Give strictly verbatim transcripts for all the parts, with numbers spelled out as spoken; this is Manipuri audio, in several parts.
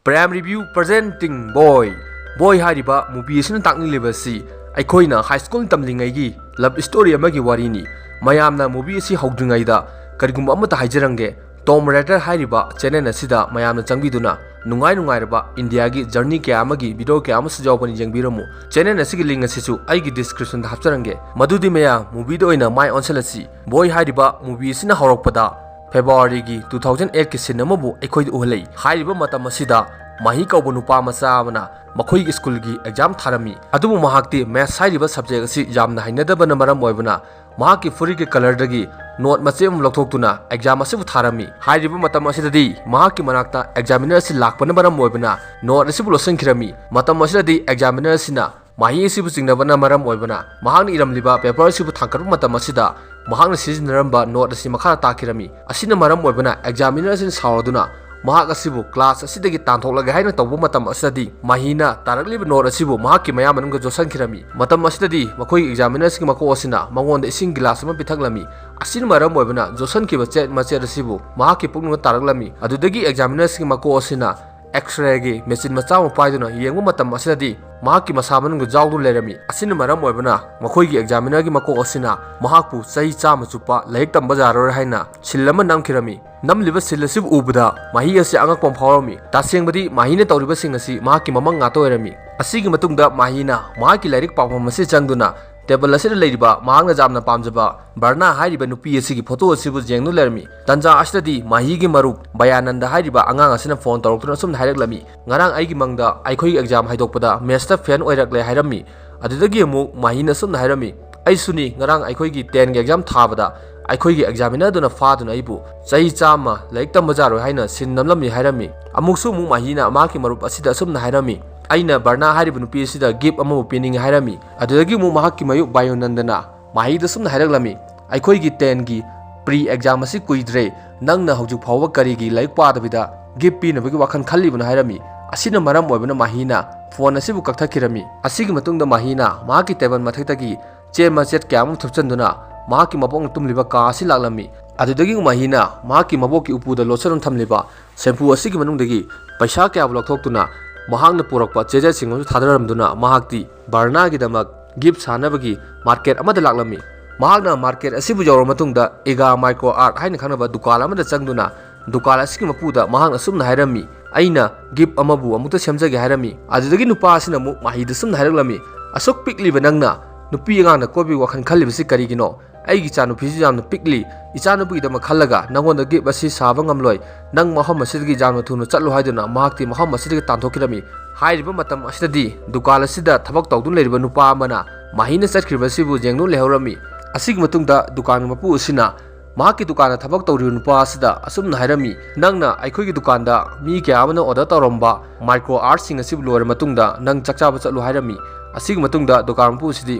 Prime Review presenting Boy꯫ Boy ꯍꯥꯏꯔꯤꯕ movie ꯑꯁꯤꯅ ꯇꯥꯛꯅꯤꯡꯂꯤꯕ ꯑꯁꯤ ꯑꯩꯈꯣꯏꯅ high school ꯇꯝꯂꯤꯉꯩꯒꯤ love story ꯑꯃꯒꯤ ꯋꯥꯔꯤꯅꯤ꯫ ꯃꯌꯥꯝꯅ movie ꯑꯁꯤ ꯍꯧꯗ꯭ꯔꯤꯉꯩꯗ ꯀꯔꯤꯒꯨꯝꯕ ꯑꯃꯠꯇ ꯍꯥꯏꯖꯔꯝꯒꯦ, Tom Raider ꯍꯥꯏꯔꯤꯕ channel ꯑꯁꯤꯗ ꯃꯌꯥꯝꯅ ꯆꯪꯕꯤꯗꯨꯅ ꯅꯨꯡꯉꯥꯏ ꯅꯨꯡꯉꯥꯏꯔꯕ India ꯒꯤ journey ꯀꯌꯥ ꯑꯃꯒꯤ video ꯀꯌꯥ ꯑꯃꯁꯨ ꯌꯥꯎꯕꯅꯤ, ꯌꯦꯡꯕꯤꯔꯝꯃꯨ꯫ Channel ꯑꯁꯤꯒꯤ link ꯑꯁꯤꯁꯨ ꯑꯩꯒꯤ description ꯗ ꯍꯥꯞꯆꯔꯝꯒꯦ꯫ ꯃꯗꯨꯗꯤ ꯃꯌꯥꯝ movie ꯗ ꯑꯣꯏꯅ ꯃꯥꯏ ꯑꯣꯟꯁꯤꯜꯂꯁꯤ꯫ Boy ꯍꯥꯏꯔꯤꯕ movie ꯑꯁꯤꯅ ꯍꯧꯔꯛꯄꯗ February ꯒꯤ two thousand eight ꯀꯤ scene ꯑꯃꯕꯨ ꯑꯩꯈꯣꯏꯗ ꯎꯍꯜꯂꯛꯏ꯫ ꯍꯥꯏꯔꯤꯕ ꯃꯇꯝ ꯑꯁꯤꯗ ꯃꯍꯤ ꯀꯧꯕ ꯅꯨꯄꯥ ꯃꯆꯥ ꯑꯃꯅ ꯃꯈꯣꯏꯒꯤ school ꯒꯤ exam ꯊꯥꯔꯝꯃꯤ꯫ ꯑꯗꯨꯕꯨ ꯃꯍꯥꯛꯇꯤ maths ꯍꯥꯏꯔꯤꯕ subject ꯑꯁꯤ ꯌꯥꯝꯅ ꯍꯩꯅꯗꯕꯅ ꯃꯔꯝ ꯑꯣꯏꯕꯅ ꯃꯍꯥꯛꯀꯤ ꯐꯨꯔꯤꯠꯀꯤ collar ꯗꯒꯤ note ꯃꯆꯦꯠ ꯑꯃ ꯂꯧꯊꯣꯛꯇꯨꯅ exam ꯑꯁꯤꯕꯨ ꯊꯥꯔꯝꯃꯤ꯫ ꯍꯥꯏꯔꯤꯕ ꯃꯇꯝ ꯑꯁꯤꯗꯗꯤ ꯃꯍꯥꯛꯀꯤ ꯃꯅꯥꯛꯇ examiner ꯑꯁꯤ ꯂꯥꯛꯄꯅ ꯃꯔꯝ ꯑꯣꯏꯕꯅ note ꯑꯁꯤꯕꯨ ꯂꯣꯠꯁꯤꯟꯈꯤꯔꯝꯃꯤ꯫ ꯃꯇꯝ ꯑꯁꯤꯗꯗꯤ examiner ꯑꯁꯤꯅ ꯃꯍꯤ ꯑꯁꯤꯕꯨ ꯆꯤꯡꯅꯕꯅ ꯃꯔꯝ ꯑꯣꯏꯕꯅ ꯃꯍꯥꯛꯅ ꯏꯔꯝꯂꯤꯕ paper ꯑꯁꯤꯕꯨ ꯊꯥꯡꯒꯠꯄ ꯃꯇꯝ ꯑꯁꯤꯗ ꯃꯍꯥꯛꯅ ꯁꯤꯖꯤꯟꯅꯔꯝꯕ note ꯑꯁꯤ ꯃꯈꯥꯗ ꯇꯥꯛꯈꯤꯔꯝꯃꯤ꯫ ꯑꯁꯤꯅ ꯃꯔꯝ ꯑꯣꯏꯕꯅ examiner ꯑꯁꯤꯅ ꯁꯥꯎꯔꯗꯨꯅ ꯃꯍꯥꯛ ꯑꯁꯤꯕꯨ class ꯑꯁꯤꯗꯒꯤ ꯇꯥꯟꯊꯣꯛꯂꯒꯦ ꯍꯥꯏꯅ ꯇꯧꯕ ꯃꯇꯝ ꯑꯁꯤꯗꯗꯤ ꯃꯍꯤꯅ ꯇꯥꯔꯛꯂꯤꯕ note ꯑꯁꯤꯕꯨ ꯃꯍꯥꯛꯀꯤ ꯃꯌꯥ ꯃꯅꯨꯡꯗ ꯌꯣꯠꯁꯤꯟꯈꯤꯔꯝꯃꯤ꯫ ꯃꯇꯝ ꯑꯁꯤꯗꯗꯤ ꯃꯈꯣꯏꯒꯤ examiner ꯑꯁꯤꯒꯤ ꯃꯀꯣꯛ ꯑꯁꯤꯅ ꯃꯉꯣꯟꯗ ꯏꯁꯤꯡ ꯒꯤꯂꯥꯁ ꯑꯃ ꯄꯤꯊꯛꯂꯝꯃꯤ꯫ ꯑꯁꯤꯅ ꯃꯔꯝ ꯑꯣꯏꯕꯅ ꯌꯣꯠꯁꯤꯟꯈꯤꯕ ꯆꯦꯠ ꯃꯆꯦꯠ ꯑꯁꯤꯕꯨ ꯃꯍꯥꯛꯀꯤ ꯄꯨꯛꯅꯨꯡꯗ ꯇꯥꯔꯛꯂꯝꯃꯤ꯫ ꯑꯗꯨꯗꯒꯤ examiner ꯑꯁꯤꯒꯤ ꯃꯀꯣꯛ ꯑꯁꯤꯅ X-ray ꯒꯤ machine ꯃꯆꯥ ꯑꯃ ꯄꯥꯏꯗꯨꯅ ꯌꯦꯡꯕ ꯃꯇꯝ ꯑꯁꯤꯗꯗꯤ ꯃꯍꯥꯛꯀꯤ ꯃꯁꯥ ꯃꯅꯨꯡꯗ ꯌꯥꯎꯗꯨꯅ ꯂꯩꯔꯝꯃꯤ꯫ ꯑꯁꯤꯅ ꯃꯔꯝ ꯑꯣꯏꯕꯅ ꯃꯈꯣꯏꯒꯤ examiner ꯒꯤ ꯃꯀꯣꯛ ꯑꯁꯤꯅ ꯃꯍꯥꯛꯄꯨ ꯆꯍꯤ ꯆꯥꯝꯃ ꯆꯨꯞꯄ ꯂꯥꯏꯔꯤꯛ ꯇꯝꯕ ꯌꯥꯔꯔꯣꯏ ꯍꯥꯏꯅ seal ꯑꯃ ꯅꯝꯈꯤꯔꯝꯃꯤ꯫ ꯅꯝꯂꯤꯕ seal ꯑꯁꯤꯕꯨ ꯎꯕꯗ ꯃꯍꯤ ꯑꯁꯤ ꯑꯉꯛꯄ ꯑꯃ ꯐꯥꯎꯔꯝꯃꯤ꯫ ꯇꯁꯦꯡꯕꯗꯤ ꯃꯍꯤꯅ ꯇꯧꯔꯤꯕꯁꯤꯡ ꯑꯁꯤ ꯃꯍꯥꯛꯀꯤ ꯃꯃꯪ ꯉꯥꯛꯇ ꯑꯣꯏꯔꯝꯃꯤ꯫ ꯑꯁꯤꯒꯤ ꯃꯇꯨꯡꯗ ꯃꯍꯤꯅ ꯃꯍꯥꯛꯀꯤ ꯂꯥꯏꯔꯤꯛ ꯄꯥꯐꯝ ꯑꯁꯤ ꯆꯪꯗꯨꯅ table ꯑꯁꯤꯗ ꯂꯩꯔꯤꯕ ꯃꯍꯥꯛꯅ ꯌꯥꯝꯅ ꯄꯥꯝꯖꯕ ꯕꯔꯅꯥ ꯍꯥꯏꯔꯤꯕ ꯅꯨꯄꯤ ꯑꯁꯤꯒꯤ photo ꯑꯁꯤꯕꯨ ꯌꯦꯡꯗꯨꯅ ꯂꯩꯔꯝꯃꯤ꯫ ꯇꯟꯖꯥ ꯑꯁꯤꯗꯗꯤ ꯃꯍꯤꯒꯤ ꯃꯔꯨꯞ ꯕꯌꯥꯅꯟꯗ ꯍꯥꯏꯔꯤꯕ ꯑꯉꯥꯡ ꯑꯁꯤꯅ phone ꯇꯧꯔꯛꯇꯨꯅ ꯑꯁꯨꯝꯅ ꯍꯥꯏꯔꯛꯂꯝꯃꯤ, "ꯉꯔꯥꯡ ꯑꯩꯒꯤ ꯃꯪꯗ ꯑꯩꯈꯣꯏꯒꯤ exam ꯍꯥꯏꯗꯣꯛꯄꯗ maths ꯇ fail ꯑꯣꯏꯔꯛꯂꯦ" ꯍꯥꯏꯔꯝꯃꯤ꯫ ꯑꯗꯨꯗꯒꯤ ꯑꯃꯨꯛ ꯃꯍꯤꯅ ꯑꯁꯨꯝꯅ ꯍꯥꯏꯔꯝꯃꯤ, "ꯑꯩꯁꯨꯅꯤ, ꯉꯔꯥꯡ ꯑꯩꯈꯣꯏꯒꯤ ten ꯒꯤ exam ꯊꯥꯕꯗ ꯑꯩꯈꯣꯏꯒꯤ examiner ꯗꯨꯅ ꯐꯥꯗꯨꯅ ꯑꯩꯕꯨ ꯆꯍꯤ ꯆꯥꯝꯃ ꯂꯥꯏꯔꯤꯛ ꯇꯝꯕ ꯌꯥꯔꯣꯏ ꯍꯥꯏꯅ seal ꯅꯝꯂꯝꯃꯤ" ꯍꯥꯏꯔꯝꯃꯤ꯫ ꯑꯃꯨꯛꯁꯨ ꯑꯃꯨꯛ ꯃꯍꯤꯅ ꯃꯍꯥꯛꯀꯤ ꯃꯔꯨꯞ ꯑꯁꯤꯗ ꯑꯁꯨꯝꯅ ꯍꯥꯏꯔꯝꯃꯤ, "ꯑꯩꯅ ꯕꯔꯅꯥ ꯍꯥꯏꯔꯤꯕ ꯅꯨꯄꯤ ꯑꯁꯤꯗ gift ꯑꯃꯕꯨ ꯄꯤꯅꯤꯡꯏ" ꯍꯥꯏꯔꯝꯃꯤ꯫ ꯑꯗꯨꯗꯒꯤ ꯑꯃꯨꯛ ꯃꯍꯥꯛꯀꯤ ꯃꯔꯨꯞ ꯕꯥꯌꯣꯅꯟꯗꯅ ꯃꯍꯤꯗ ꯑꯁꯨꯝꯅ ꯍꯥꯏꯔꯛꯂꯝꯃꯤ, "ꯑꯩꯈꯣꯏꯒꯤ ten ꯒꯤ pre exam ꯑꯁꯤ ꯀꯨꯏꯗ꯭ꯔꯦ, ꯅꯪꯅ ꯍꯧꯖꯤꯛ ꯐꯥꯎꯕ ꯀꯔꯤꯒꯤ ꯂꯥꯏꯔꯤꯛ ꯄꯥꯗꯕꯤꯗ gift ꯄꯤꯅꯕꯒꯤ ꯋꯥꯈꯜ ꯈꯜꯂꯤꯕꯅꯣ?" ꯍꯥꯏꯔꯝꯃꯤ꯫ ꯑꯁꯤꯅ ꯃꯔꯝ ꯑꯣꯏꯕꯅ ꯃꯍꯤꯅ phone ꯑꯁꯤꯕꯨ ꯀꯛꯊꯠꯈꯤꯔꯝꯃꯤ꯫ ꯑꯁꯤꯒꯤ ꯃꯇꯨꯡꯗ ꯃꯍꯤꯅ ꯃꯍꯥꯛꯀꯤ table ꯃꯊꯛꯇꯒꯤ ꯆꯦ ꯃꯆꯦꯠ ꯀꯌꯥ ꯑꯃ ꯊꯨꯞꯆꯟꯗꯨꯅ ꯃꯍꯥꯛꯀꯤ ꯃꯕꯣꯛꯅ ꯇꯨꯝꯂꯤꯕ ꯀꯥ ꯑꯁꯤ ꯂꯥꯛꯂꯝꯃꯤ꯫ ꯑꯗꯨꯗꯒꯤ ꯃꯍꯤꯅ ꯃꯍꯥꯛꯀꯤ ꯃꯕꯣꯛꯀꯤ ꯎꯄꯨꯗ ꯂꯣꯠꯁꯤꯟꯗꯨꯅ ꯊꯝꯂꯤꯕ shampoo ꯑꯁꯤꯒꯤ ꯃꯅꯨꯡꯗꯒꯤ ꯄꯩꯁꯥ ꯀꯌꯥꯕꯨ ꯂꯧꯊꯣꯛꯇꯨꯅ ꯃꯍꯥꯛꯅ ꯄꯨꯔꯛꯄ ꯆꯦꯖꯦꯠꯁꯤꯡ ꯑꯃꯁꯨ ꯊꯥꯗꯔꯝꯗꯨꯅ ꯃꯍꯥꯛꯇꯤ ꯕꯔꯅꯥꯒꯤꯗꯃꯛ ꯒꯤꯐ ꯁꯥꯅꯕꯒꯤ ꯃꯥꯔꯀꯦꯠ ꯑꯃꯗ ꯂꯥꯛꯂꯝꯃꯤ꯫ ꯃꯍꯥꯛꯅ ꯃꯥꯔꯀꯦꯠ ꯑꯁꯤꯕꯨ ꯌꯧꯔꯕ ꯃꯇꯨꯡꯗ ꯏꯒꯥ ꯃꯥꯏꯀ꯭ꯔꯣ ꯑꯥꯔꯠ ꯍꯥꯏꯅ ꯈꯪꯅꯕ ꯗꯨꯀꯥꯟ ꯑꯃꯗ ꯆꯪꯗꯨꯅ ꯗꯨꯀꯥꯟ ꯑꯁꯤꯒꯤ ꯃꯄꯨꯗ ꯃꯍꯥꯛꯅ ꯑꯁꯨꯝꯅ ꯍꯥꯏꯔꯝꯃꯤ, "ꯑꯩꯅ ꯒꯤꯐ ꯑꯃꯕꯨ ꯑꯃꯨꯛꯇ ꯁꯦꯝꯖꯒꯦ" ꯍꯥꯏꯔꯝꯃꯤ꯫ ꯑꯗꯨꯗꯒꯤ ꯅꯨꯄꯥ ꯑꯁꯤꯅ ꯑꯃꯨꯛ ꯃꯍꯤꯗ ꯑꯁꯨꯝꯅ ꯍꯥꯏꯔꯛꯂꯝꯃꯤ, "ꯑꯁꯨꯛ ꯄꯤꯛꯂꯤꯕ ꯅꯪꯅ ꯅꯨꯄꯤ ꯑꯉꯥꯡꯅ ꯀꯣꯏꯕꯒꯤ ꯋꯥꯈꯜ ꯈꯜꯂꯤꯕꯁꯤ ꯀꯔꯤꯒꯤꯅꯣ? ꯑꯩꯒꯤ ꯏꯆꯥꯅꯨꯄꯤꯁꯨ ꯌꯥꯝꯅ ꯄꯤꯛꯂꯤ, ꯏꯆꯥꯅꯨꯄꯤꯒꯤꯗꯃꯛ ꯈꯜꯂꯒ ꯅꯪꯉꯣꯟꯗ ꯒꯤꯐ ꯑꯁꯤ ꯁꯥꯕ ꯉꯝꯂꯣꯏ, ꯅꯪ ꯃꯐꯝ ꯑꯁꯤꯗꯒꯤ ꯌꯥꯝꯅ ꯊꯨꯅ ꯆꯠꯂꯨ" ꯍꯥꯏꯗꯨꯅ ꯃꯍꯥꯛꯇꯤ ꯃꯐꯝ ꯑꯁꯤꯗꯒꯤ ꯇꯥꯟꯊꯣꯛꯈꯤꯔꯝꯃꯤ꯫ ꯍꯥꯏꯔꯤꯕ ꯃꯇꯝ ꯑꯁꯤꯗꯗꯤ ꯗꯨꯀꯥꯟ ꯑꯁꯤꯗ ꯊꯕꯛ ꯇꯧꯗꯨꯅ ꯂꯩꯔꯤꯕ ꯅꯨꯄꯥ ꯑꯃꯅ ꯃꯍꯤꯅ ꯆꯠꯈ꯭ꯔꯤꯕ ꯑꯁꯤꯕꯨ ꯌꯦꯡꯗꯨꯅ ꯂꯩꯍꯧꯔꯝꯃꯤ꯫ ꯑꯁꯤꯒꯤ ꯃꯇꯨꯡꯗ ꯗꯨꯀꯥꯟꯒꯤ ꯃꯄꯨ ꯑꯁꯤꯅ ꯃꯍꯥꯛꯀꯤ ꯗꯨꯀꯥꯟꯗ ꯊꯕꯛ ꯇꯧꯔꯤꯕ ꯅꯨꯄꯥ ꯑꯁꯤꯗ ꯑꯁꯨꯝꯅ ꯍꯥꯏꯔꯝꯃꯤ, "ꯅꯪꯅ ꯑꯩꯈꯣꯏꯒꯤ ꯗꯨꯀꯥꯟꯗ ꯃꯤ ꯀꯌꯥ ꯑꯃꯅ ꯑꯣꯔꯗꯔ ꯇꯧꯔꯝꯕ ꯃꯥꯏꯀ꯭ꯔꯣ ꯑꯥꯔꯠꯁꯤꯡ ꯑꯁꯤꯕꯨ ꯂꯣꯏꯔ ꯃꯇꯨꯡꯗ ꯅꯪ ꯆꯥꯛ ꯆꯥꯕ ꯆꯠꯂꯨ" ꯍꯥꯏꯔꯝꯃꯤ꯫ ꯑꯁꯤꯒꯤ ꯃꯇꯨꯡꯗ ꯗꯨꯀꯥꯟ ꯃꯄꯨ ꯑꯁꯤꯗꯤ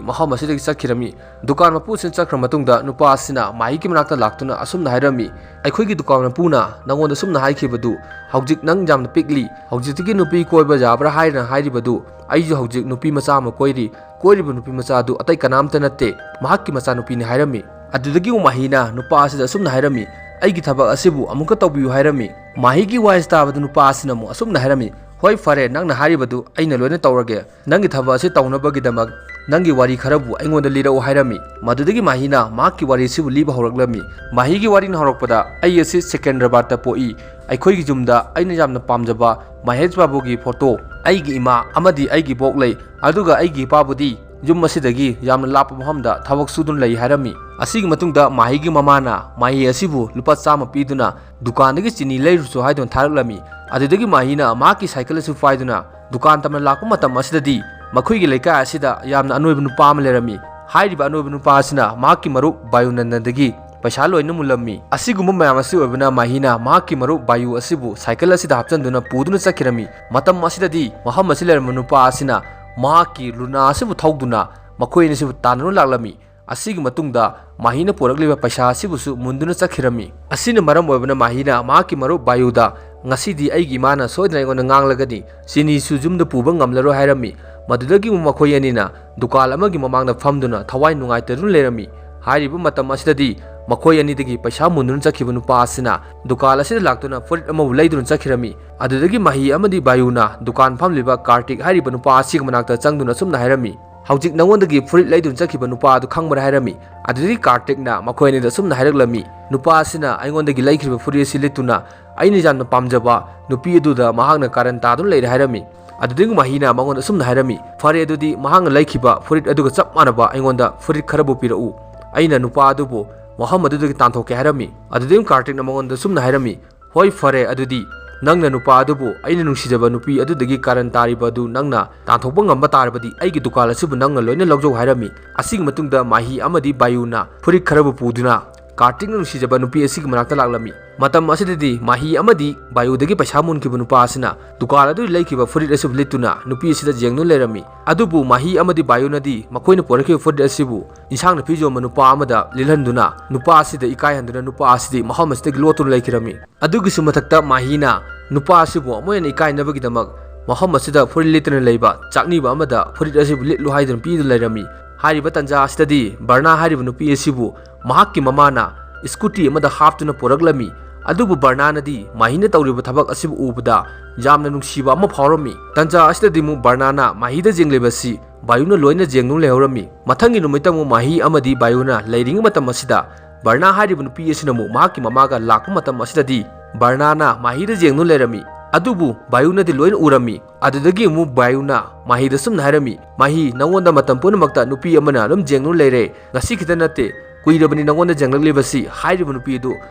ꯃꯐꯝ ꯑꯁꯤꯗꯒꯤ ꯆꯠꯈꯤꯔꯝꯃꯤ꯫ ꯗꯨꯀꯥꯟ ꯃꯄꯨꯁꯤꯅ ꯆꯠꯈ꯭ꯔ ꯃꯇꯨꯡꯗ ꯅꯨꯄꯥ ꯑꯁꯤꯅ ꯃꯍꯤꯒꯤ ꯃꯅꯥꯛꯇ ꯂꯥꯛꯇꯨꯅ ꯑꯁꯨꯝꯅ ꯍꯥꯏꯔꯝꯃꯤ, "ꯑꯩꯈꯣꯏꯒꯤ ꯗꯨꯀꯥꯟ ꯃꯄꯨꯅ ꯅꯪꯉꯣꯟꯗ ꯑꯁꯨꯝꯅ ꯍꯥꯏꯈꯤꯕꯗꯨ, ꯍꯧꯖꯤꯛ ꯅꯪ ꯌꯥꯝꯅ ꯄꯤꯛꯂꯤ, ꯍꯧꯖꯤꯛꯇꯒꯤ ꯅꯨꯄꯤ ꯀꯣꯏꯕ ꯌꯥꯕ꯭ꯔꯥ ꯍꯥꯏꯅ ꯍꯥꯏꯔꯤꯕꯗꯨ, ꯑꯩꯁꯨ ꯍꯧꯖꯤꯛ ꯅꯨꯄꯤ ꯃꯆꯥ ꯑꯃ ꯀꯣꯏꯔꯤ, ꯀꯣꯏꯔꯤꯕ ꯅꯨꯄꯤ ꯃꯆꯥꯗꯨ ꯑꯇꯩ ꯀꯅꯥꯝꯇ ꯅꯠꯇꯦ, ꯃꯍꯥꯛꯀꯤ ꯃꯆꯥꯅꯨꯄꯤꯅꯤ" ꯍꯥꯏꯔꯝꯃꯤ꯫ ꯑꯗꯨꯗꯒꯤ ꯃꯍꯤꯅ ꯅꯨꯄꯥ ꯑꯁꯤꯗ ꯑꯁꯨꯝꯅ ꯍꯥꯏꯔꯝꯃꯤ, "ꯑꯩꯒꯤ ꯊꯕꯛ ꯑꯁꯤꯕꯨ ꯑꯃꯨꯛꯀ ꯇꯧꯕꯤꯌꯨ" ꯍꯥꯏꯔꯝꯃꯤ꯫ ꯃꯍꯤꯒꯤ ꯋꯥꯍꯩꯁꯤ ꯇꯥꯕꯗ ꯅꯨꯄꯥ ꯑꯁꯤꯅ ꯑꯃꯨꯛ ꯑꯁꯨꯝꯅ ꯍꯥꯏꯔꯝꯃꯤ, "ꯍꯣꯏ, ꯐꯔꯦ, ꯅꯪꯅ ꯍꯥꯏꯔꯤꯕꯗꯨ ꯑꯩꯅ ꯂꯣꯏꯅ ꯇꯧꯔꯒꯦ꯫ ꯅꯪꯒꯤ ꯊꯕꯛ ꯑꯁꯤ ꯇꯧꯅꯕꯒꯤꯗꯃꯛ ꯅꯪꯒꯤ ꯋꯥꯔꯤ ꯈꯔꯕꯨ ꯑꯩꯉꯣꯟꯗ ꯂꯤꯔꯛꯎ" ꯍꯥꯏꯔꯝꯃꯤ꯫ ꯃꯗꯨꯗꯒꯤ ꯃꯍꯤꯅ ꯃꯍꯥꯛꯀꯤ ꯋꯥꯔꯤꯁꯤꯕꯨ ꯂꯤꯕ ꯍꯧꯔꯛꯂꯝꯃꯤ꯫ ꯃꯍꯤꯒꯤ ꯋꯥꯔꯤꯅ ꯍꯧꯔꯛꯄꯗ, "ꯑꯩ ꯑꯁꯤ ꯁꯦꯀꯦꯟꯗ꯭ꯔꯕꯥꯗꯇ ꯄꯣꯛꯏ꯫ ꯑꯩꯈꯣꯏꯒꯤ ꯌꯨꯝꯗ ꯑꯩꯅ ꯌꯥꯝꯅ ꯄꯥꯝꯖꯕ ꯃꯍꯦꯁ ꯕꯥꯕꯨꯒꯤ ꯐꯣꯇꯣ, ꯑꯩꯒꯤ ꯏꯃꯥ ꯑꯃꯗꯤ ꯑꯩꯒꯤ ꯕꯣꯛ ꯂꯩ, ꯑꯗꯨꯒ ꯑꯩꯒꯤ ꯏꯄꯥꯕꯨꯗꯤ ꯌꯨꯝ ꯑꯁꯤꯗꯒꯤ ꯌꯥꯝꯅ ꯂꯥꯞꯄ ꯃꯐꯝꯗ ꯊꯕꯛ ꯁꯨꯗꯨꯅ ꯂꯩ" ꯍꯥꯏꯔꯝꯃꯤ꯫ ꯑꯁꯤꯒꯤ ꯃꯇꯨꯡꯗ ꯃꯍꯤꯒꯤ ꯃꯃꯥꯅ ꯃꯍꯤ ꯑꯁꯤꯕꯨ ꯂꯨꯄꯥ ꯆꯥꯝꯃ ꯄꯤꯗꯨꯅ ꯗꯨꯀꯥꯟꯗꯒꯤ ꯆꯤꯅꯤ ꯂꯩꯔꯨꯁꯨ ꯍꯥꯏꯗꯨꯅ ꯊꯥꯔꯛꯂꯝꯃꯤ꯫ ꯑꯗꯨꯗꯒꯤ ꯃꯍꯤꯅ ꯃꯍꯥꯛꯀꯤ ꯁꯥꯏꯀꯜ ꯑꯁꯤ ꯄꯥꯏꯗꯨꯅ ꯗꯨꯀꯥꯟ ꯇꯝꯅ ꯂꯥꯛꯄ ꯃꯇꯝ ꯑꯁꯤꯗꯗꯤ ꯃꯈꯣꯏꯒꯤ ꯂꯩꯀꯥꯏ ꯑꯁꯤꯗ ꯌꯥꯝꯅ ꯑꯅꯣꯏꯕ ꯅꯨꯄꯥ ꯑꯃ ꯂꯩꯔꯝꯃꯤ꯫ ꯍꯥꯏꯔꯤꯕ ꯑꯅꯣꯏꯕ ꯅꯨꯄꯥ ꯑꯁꯤꯅ ꯃꯍꯥꯛꯀꯤ ꯃꯔꯨꯞ ꯕꯥꯌꯨꯅꯟꯗꯗꯒꯤ ꯄꯩꯁꯥ ꯂꯣꯏꯅ ꯃꯨꯜꯂꯝꯃꯤ꯫ ꯑꯁꯤꯒꯨꯝꯕ ꯃꯌꯥꯝ ꯑꯁꯤ ꯑꯣꯏꯕꯅ ꯃꯍꯤꯅ ꯃꯍꯥꯛꯀꯤ ꯃꯔꯨꯞ ꯕꯥꯌꯨ ꯑꯁꯤꯕꯨ ꯁꯥꯏꯀꯜ ꯑꯁꯤꯗ ꯍꯥꯞꯆꯤꯟꯗꯨꯅ ꯄꯨꯗꯨꯅ ꯆꯠꯈꯤꯔꯝꯃꯤ꯫ ꯃꯇꯝ ꯑꯁꯤꯗꯗꯤ ꯃꯐꯝ ꯑꯁꯤ ꯂꯩꯔꯝꯕ ꯅꯨꯄꯥ ꯑꯁꯤꯅ ꯃꯍꯥꯛꯀꯤ ꯂꯨꯅꯥ ꯑꯁꯤꯕꯨ ꯊꯧꯗꯨꯅ ꯃꯈꯣꯏ ꯑꯅꯤꯁꯤꯕꯨ ꯇꯥꯟꯅꯗꯨꯅ ꯂꯥꯛꯂꯝꯃꯤ꯫ ꯑꯁꯤꯒꯤ ꯃꯇꯨꯡꯗ ꯃꯍꯤꯅ ꯄꯨꯔꯛꯂꯤꯕ ꯄꯩꯁꯥ ꯑꯁꯤꯕꯨꯁꯨ ꯃꯨꯟꯗꯨꯅ ꯆꯠꯈꯤꯔꯝꯃꯤ꯫ ꯑꯁꯤꯅ ꯃꯔꯝ ꯑꯣꯏꯕꯅ ꯃꯍꯤꯅ ꯃꯍꯥꯛꯀꯤ ꯃꯔꯨꯞ ꯕꯥꯌꯨꯗ, "ꯉꯁꯤꯗꯤ ꯑꯩꯒꯤ ꯏꯃꯥꯅ ꯁꯣꯏꯗꯅ ꯑꯩꯉꯣꯟꯗ ꯉꯥꯡꯂꯒꯅꯤ, ꯆꯤꯅꯤꯁꯨ ꯌꯨꯝꯗ ꯄꯨꯕ ꯉꯝꯂꯔꯣꯏ" ꯍꯥꯏꯔꯝꯃꯤ꯫ ꯃꯗꯨꯗꯒꯤ ꯑꯃꯨꯛ ꯃꯈꯣꯏ ꯑꯅꯤꯅ ꯗꯨꯀꯥꯟ ꯑꯃꯒꯤ ꯃꯃꯥꯡꯗ ꯐꯝꯗꯨꯅ ꯊꯋꯥꯏ ꯅꯨꯡꯉꯥꯏꯇꯗꯨꯅ ꯂꯩꯔꯝꯃꯤ꯫ ꯍꯥꯏꯔꯤꯕ ꯃꯇꯝ ꯑꯁꯤꯗꯗꯤ ꯃꯈꯣꯏ ꯑꯅꯤꯗꯒꯤ ꯄꯩꯁꯥ ꯃꯨꯟꯗꯨꯅ ꯆꯠꯈꯤꯕ ꯅꯨꯄꯥ ꯑꯁꯤꯅ ꯗꯨꯀꯥꯟ ꯑꯁꯤꯗ ꯂꯥꯛꯇꯨꯅ ꯐꯨꯔꯤꯠ ꯑꯃꯕꯨ ꯂꯩꯗꯨꯅ ꯆꯠꯈꯤꯔꯝꯃꯤ꯫ ꯑꯗꯨꯗꯒꯤ ꯃꯍꯤ ꯑꯃꯗꯤ ꯕꯥꯌꯨꯅ ꯗꯨꯀꯥꯟ ꯐꯝꯂꯤꯕ ꯀꯥꯔꯇꯤꯛ ꯍꯥꯏꯔꯤꯕ ꯅꯨꯄꯥ ꯑꯁꯤꯒꯤ ꯃꯅꯥꯛꯇ ꯆꯪꯗꯨꯅ ꯑꯁꯨꯝꯅ ꯍꯥꯏꯔꯝꯃꯤ, "ꯍꯧꯖꯤꯛ ꯅꯉꯣꯟꯗꯒꯤ ꯐꯨꯔꯤꯠ ꯂꯩꯗꯨꯅ ꯆꯠꯈꯤꯕ ꯅꯨꯄꯥ ꯑꯗꯨ ꯈꯪꯕ꯭ꯔꯥ?" ꯍꯥꯏꯔꯝꯃꯤ꯫ ꯑꯗꯨꯗꯒꯤ ꯀꯥꯔꯇꯤꯛꯅ ꯃꯈꯣꯏ ꯑꯅꯤꯗ ꯑꯁꯨꯝꯅ ꯍꯥꯏꯔꯛꯂꯝꯃꯤ, "ꯅꯨꯄꯥ ꯑꯁꯤꯅ ꯑꯩꯉꯣꯟꯗꯒꯤ ꯂꯩꯈꯤꯕ ꯐꯨꯔꯤꯠ ꯑꯁꯤ ꯂꯤꯠꯇꯨꯅ ꯑꯩꯅ ꯌꯥꯝꯅ ꯄꯥꯝꯖꯕ ꯅꯨꯄꯤ ꯑꯗꯨꯗ ꯃꯍꯥꯛꯅ ꯀꯥꯔꯟ ꯇꯥꯗꯨꯅ ꯂꯩꯔꯦ" ꯍꯥꯏꯔꯝꯃꯤ꯫ ꯑꯗꯨꯗꯒꯤ ꯃꯍꯤꯅ ꯃꯉꯣꯟꯗ ꯑꯁꯨꯝꯅ ꯍꯥꯏꯔꯝꯃꯤ, "ꯐꯔꯦ, ꯑꯗꯨꯗꯤ ꯃꯍꯥꯛꯅ ꯂꯩꯈꯤꯕ ꯐꯨꯔꯤꯠ ꯑꯗꯨꯒ ꯆꯞ ꯃꯥꯟꯅꯕ ꯑꯩꯉꯣꯟꯗ ꯐꯨꯔꯤꯠ ꯈꯔꯕꯨ ꯄꯤꯔꯛꯎ꯫ ꯑꯩꯅ ꯅꯨꯄꯥ ꯑꯗꯨꯕꯨ ꯃꯐꯝ ꯑꯗꯨꯗꯒꯤ ꯇꯥꯟꯊꯣꯛꯀꯦ" ꯍꯥꯏꯔꯝꯃꯤ꯫ ꯑꯗꯨꯗꯒꯤ ꯀꯥꯔꯇꯤꯛꯅ ꯃꯉꯣꯟꯗ ꯑꯁꯨꯝꯅ ꯍꯥꯏꯔꯝꯃꯤ, "ꯍꯣꯏ, ꯐꯔꯦ, ꯑꯗꯨꯗꯤ ꯅꯪꯅ ꯅꯨꯄꯥ ꯑꯗꯨꯕꯨ ꯑꯩꯅ ꯅꯨꯡꯁꯤꯖꯕ ꯅꯨꯄꯤ ꯑꯗꯨꯗꯒꯤ ꯀꯥꯔꯟ ꯇꯥꯔꯤꯕ ꯑꯗꯨ ꯅꯪꯅ ꯇꯥꯟꯊꯣꯛꯄ ꯉꯝꯕ ꯇꯥꯔꯕꯗꯤ ꯑꯩꯒꯤ ꯗꯨꯀꯥꯟ ꯑꯁꯤꯕꯨ ꯅꯪꯅ ꯂꯣꯏꯅ ꯂꯧꯖꯧ" ꯍꯥꯏꯔꯝꯃꯤ꯫ ꯑꯁꯤꯒꯤ ꯃꯇꯨꯡꯗ ꯃꯍꯤ ꯑꯃꯗꯤ ꯕꯥꯌꯨꯅ ꯐꯨꯔꯤꯠ ꯈꯔꯕꯨ ꯄꯨꯗꯨꯅ ꯀꯥꯔꯇꯤꯛꯅ ꯅꯨꯡꯁꯤꯖꯕ ꯅꯨꯄꯤ ꯑꯁꯤꯒꯤ ꯃꯅꯥꯛꯇ ꯂꯥꯛꯂꯝꯃꯤ꯫ ꯃꯇꯝ ꯑꯁꯤꯗꯗꯤ ꯃꯍꯤ ꯑꯃꯗꯤ ꯕꯥꯌꯨꯗꯒꯤ ꯄꯩꯁꯥ ꯃꯨꯟꯈꯤꯕ ꯅꯨꯄꯥ ꯑꯁꯤꯅ ꯗꯨꯀꯥꯟ ꯑꯗꯨ ꯂꯩꯈꯤꯕ ꯐꯨꯔꯤꯠ ꯑꯁꯤꯕꯨ ꯂꯤꯠꯇꯨꯅ ꯅꯨꯄꯤ ꯑꯁꯤꯗ ꯌꯦꯡꯗꯨꯅ ꯂꯩꯔꯝꯃꯤ꯫ ꯑꯗꯨꯕꯨ ꯃꯍꯤ ꯑꯃꯗꯤ ꯕꯥꯌꯨꯅꯗꯤ ꯃꯈꯣꯏꯅ ꯄꯨꯔꯛꯈꯤꯕ ꯐꯨꯔꯤꯠ ꯑꯁꯤꯕꯨ ꯏꯟꯁꯥꯡ ꯅꯥꯄꯤ ꯌꯣꯟꯕ ꯅꯨꯄꯥ ꯑꯃꯗ ꯂꯤꯠꯍꯟꯗꯨꯅ ꯅꯨꯄꯥ ꯑꯁꯤꯗ ꯏꯀꯥꯏꯍꯟꯗꯨꯅ ꯅꯨꯄꯥ ꯑꯁꯤꯗꯤ ꯃꯐꯝ ꯑꯁꯤꯗꯒꯤ ꯂꯣꯠꯇꯨꯅ ꯂꯩꯈꯤꯔꯝꯃꯤ꯫ ꯑꯗꯨꯒꯤꯁꯨ ꯃꯊꯛꯇ ꯃꯍꯤꯅ ꯅꯨꯄꯥ ꯑꯁꯤꯕꯨ ꯑꯃꯨꯛ ꯍꯦꯟꯅ ꯏꯀꯥꯏꯅꯕꯒꯤꯗꯃꯛ ꯃꯐꯝ ꯑꯁꯤꯗ ꯐꯨꯔꯤꯠ ꯂꯤꯠꯇꯨꯅ ꯂꯩꯕ ꯆꯥꯛꯅꯤꯕ ꯑꯃꯗ ꯐꯨꯔꯤꯠ ꯑꯁꯤꯕꯨ ꯂꯤꯠꯂꯨ ꯍꯥꯏꯗꯨꯅ ꯄꯤꯗꯨꯅ ꯂꯩꯔꯝꯃꯤ꯫ ꯍꯥꯏꯔꯤꯕ ꯇꯥꯟꯖꯥ ꯑꯁꯤꯗꯗꯤ ꯕꯔꯅꯥ ꯍꯥꯏꯔꯤꯕ ꯅꯨꯄꯤ ꯑꯁꯤꯕꯨ ꯃꯍꯥꯛꯀꯤ ꯃꯃꯥꯅ ꯁ꯭ꯀꯨꯇꯤ ꯑꯃꯗ ꯍꯥꯞꯇꯨꯅ ꯄꯨꯔꯛꯂꯝꯃꯤ꯫ ꯑꯗꯨꯕꯨ ꯕꯔꯅꯥꯅꯗꯤ ꯃꯍꯤꯅ ꯇꯧꯔꯤꯕ ꯊꯕꯛ ꯑꯁꯤꯕꯨ ꯎꯕꯗ ꯌꯥꯝꯅ ꯅꯨꯡꯁꯤꯕ ꯑꯃ ꯐꯥꯎꯔꯝꯃꯤ꯫ ꯇꯥꯟꯖꯥ ꯑꯁꯤꯗꯗꯤ ꯑꯃꯨꯛ ꯕꯔꯅꯥꯅ ꯃꯍꯤꯗ ꯌꯦꯡꯂꯤꯕꯁꯤ ꯕꯥꯌꯨꯅ ꯂꯣꯏꯅ ꯌꯦꯡꯗꯨꯅ ꯂꯩꯍꯧꯔꯝꯃꯤ꯫ ꯃꯊꯪꯒꯤ ꯅꯨꯃꯤꯠꯇ ꯑꯃꯨꯛ ꯃꯍꯤ ꯑꯃꯗꯤ ꯕꯥꯌꯨꯅ ꯂꯩꯔꯤꯉꯩ ꯃꯇꯝ ꯑꯁꯤꯗ ꯕꯔꯅꯥ ꯍꯥꯏꯔꯤꯕ ꯅꯨꯄꯤ ꯑꯁꯤꯅ ꯑꯃꯨꯛ ꯃꯍꯥꯛꯀꯤ ꯃꯃꯥꯒ ꯂꯥꯛꯄ ꯃꯇꯝ ꯑꯁꯤꯗꯗꯤ ꯕꯔꯅꯥꯅ ꯃꯍꯤꯗ ꯌꯦꯡꯗꯨꯅ ꯂꯩꯔꯝꯃꯤ꯫ ꯑꯗꯨꯕꯨ ꯕꯥꯌꯨꯅꯗꯤ ꯂꯣꯏꯅ ꯎꯔꯝꯃꯤ꯫ ꯑꯗꯨꯗꯒꯤ ꯑꯃꯨꯛ ꯕꯥꯌꯨꯅ ꯃꯍꯤꯗ ꯁꯨꯝꯅ ꯍꯥꯏꯔꯝꯃꯤ, "ꯃꯍꯤ, ꯅꯉꯣꯟꯗ ꯃꯇꯝ ꯄꯨꯝꯅꯃꯛꯇ ꯅꯨꯄꯤ ꯑꯃꯅ ꯑꯗꯨꯝ ꯌꯦꯡꯗꯨꯅ ꯂꯩꯔꯦ꯫ ꯉꯁꯤ ꯈꯤꯇ ꯅꯠꯇꯦ, ꯀꯨꯏꯔꯕꯅꯤ ꯅꯉꯣꯟꯗ ꯌꯦꯡꯂꯛꯂꯤꯕꯁꯤ꯫ ꯍꯥꯏꯔꯤꯕ ꯅꯨꯄꯤ ꯑꯗꯨ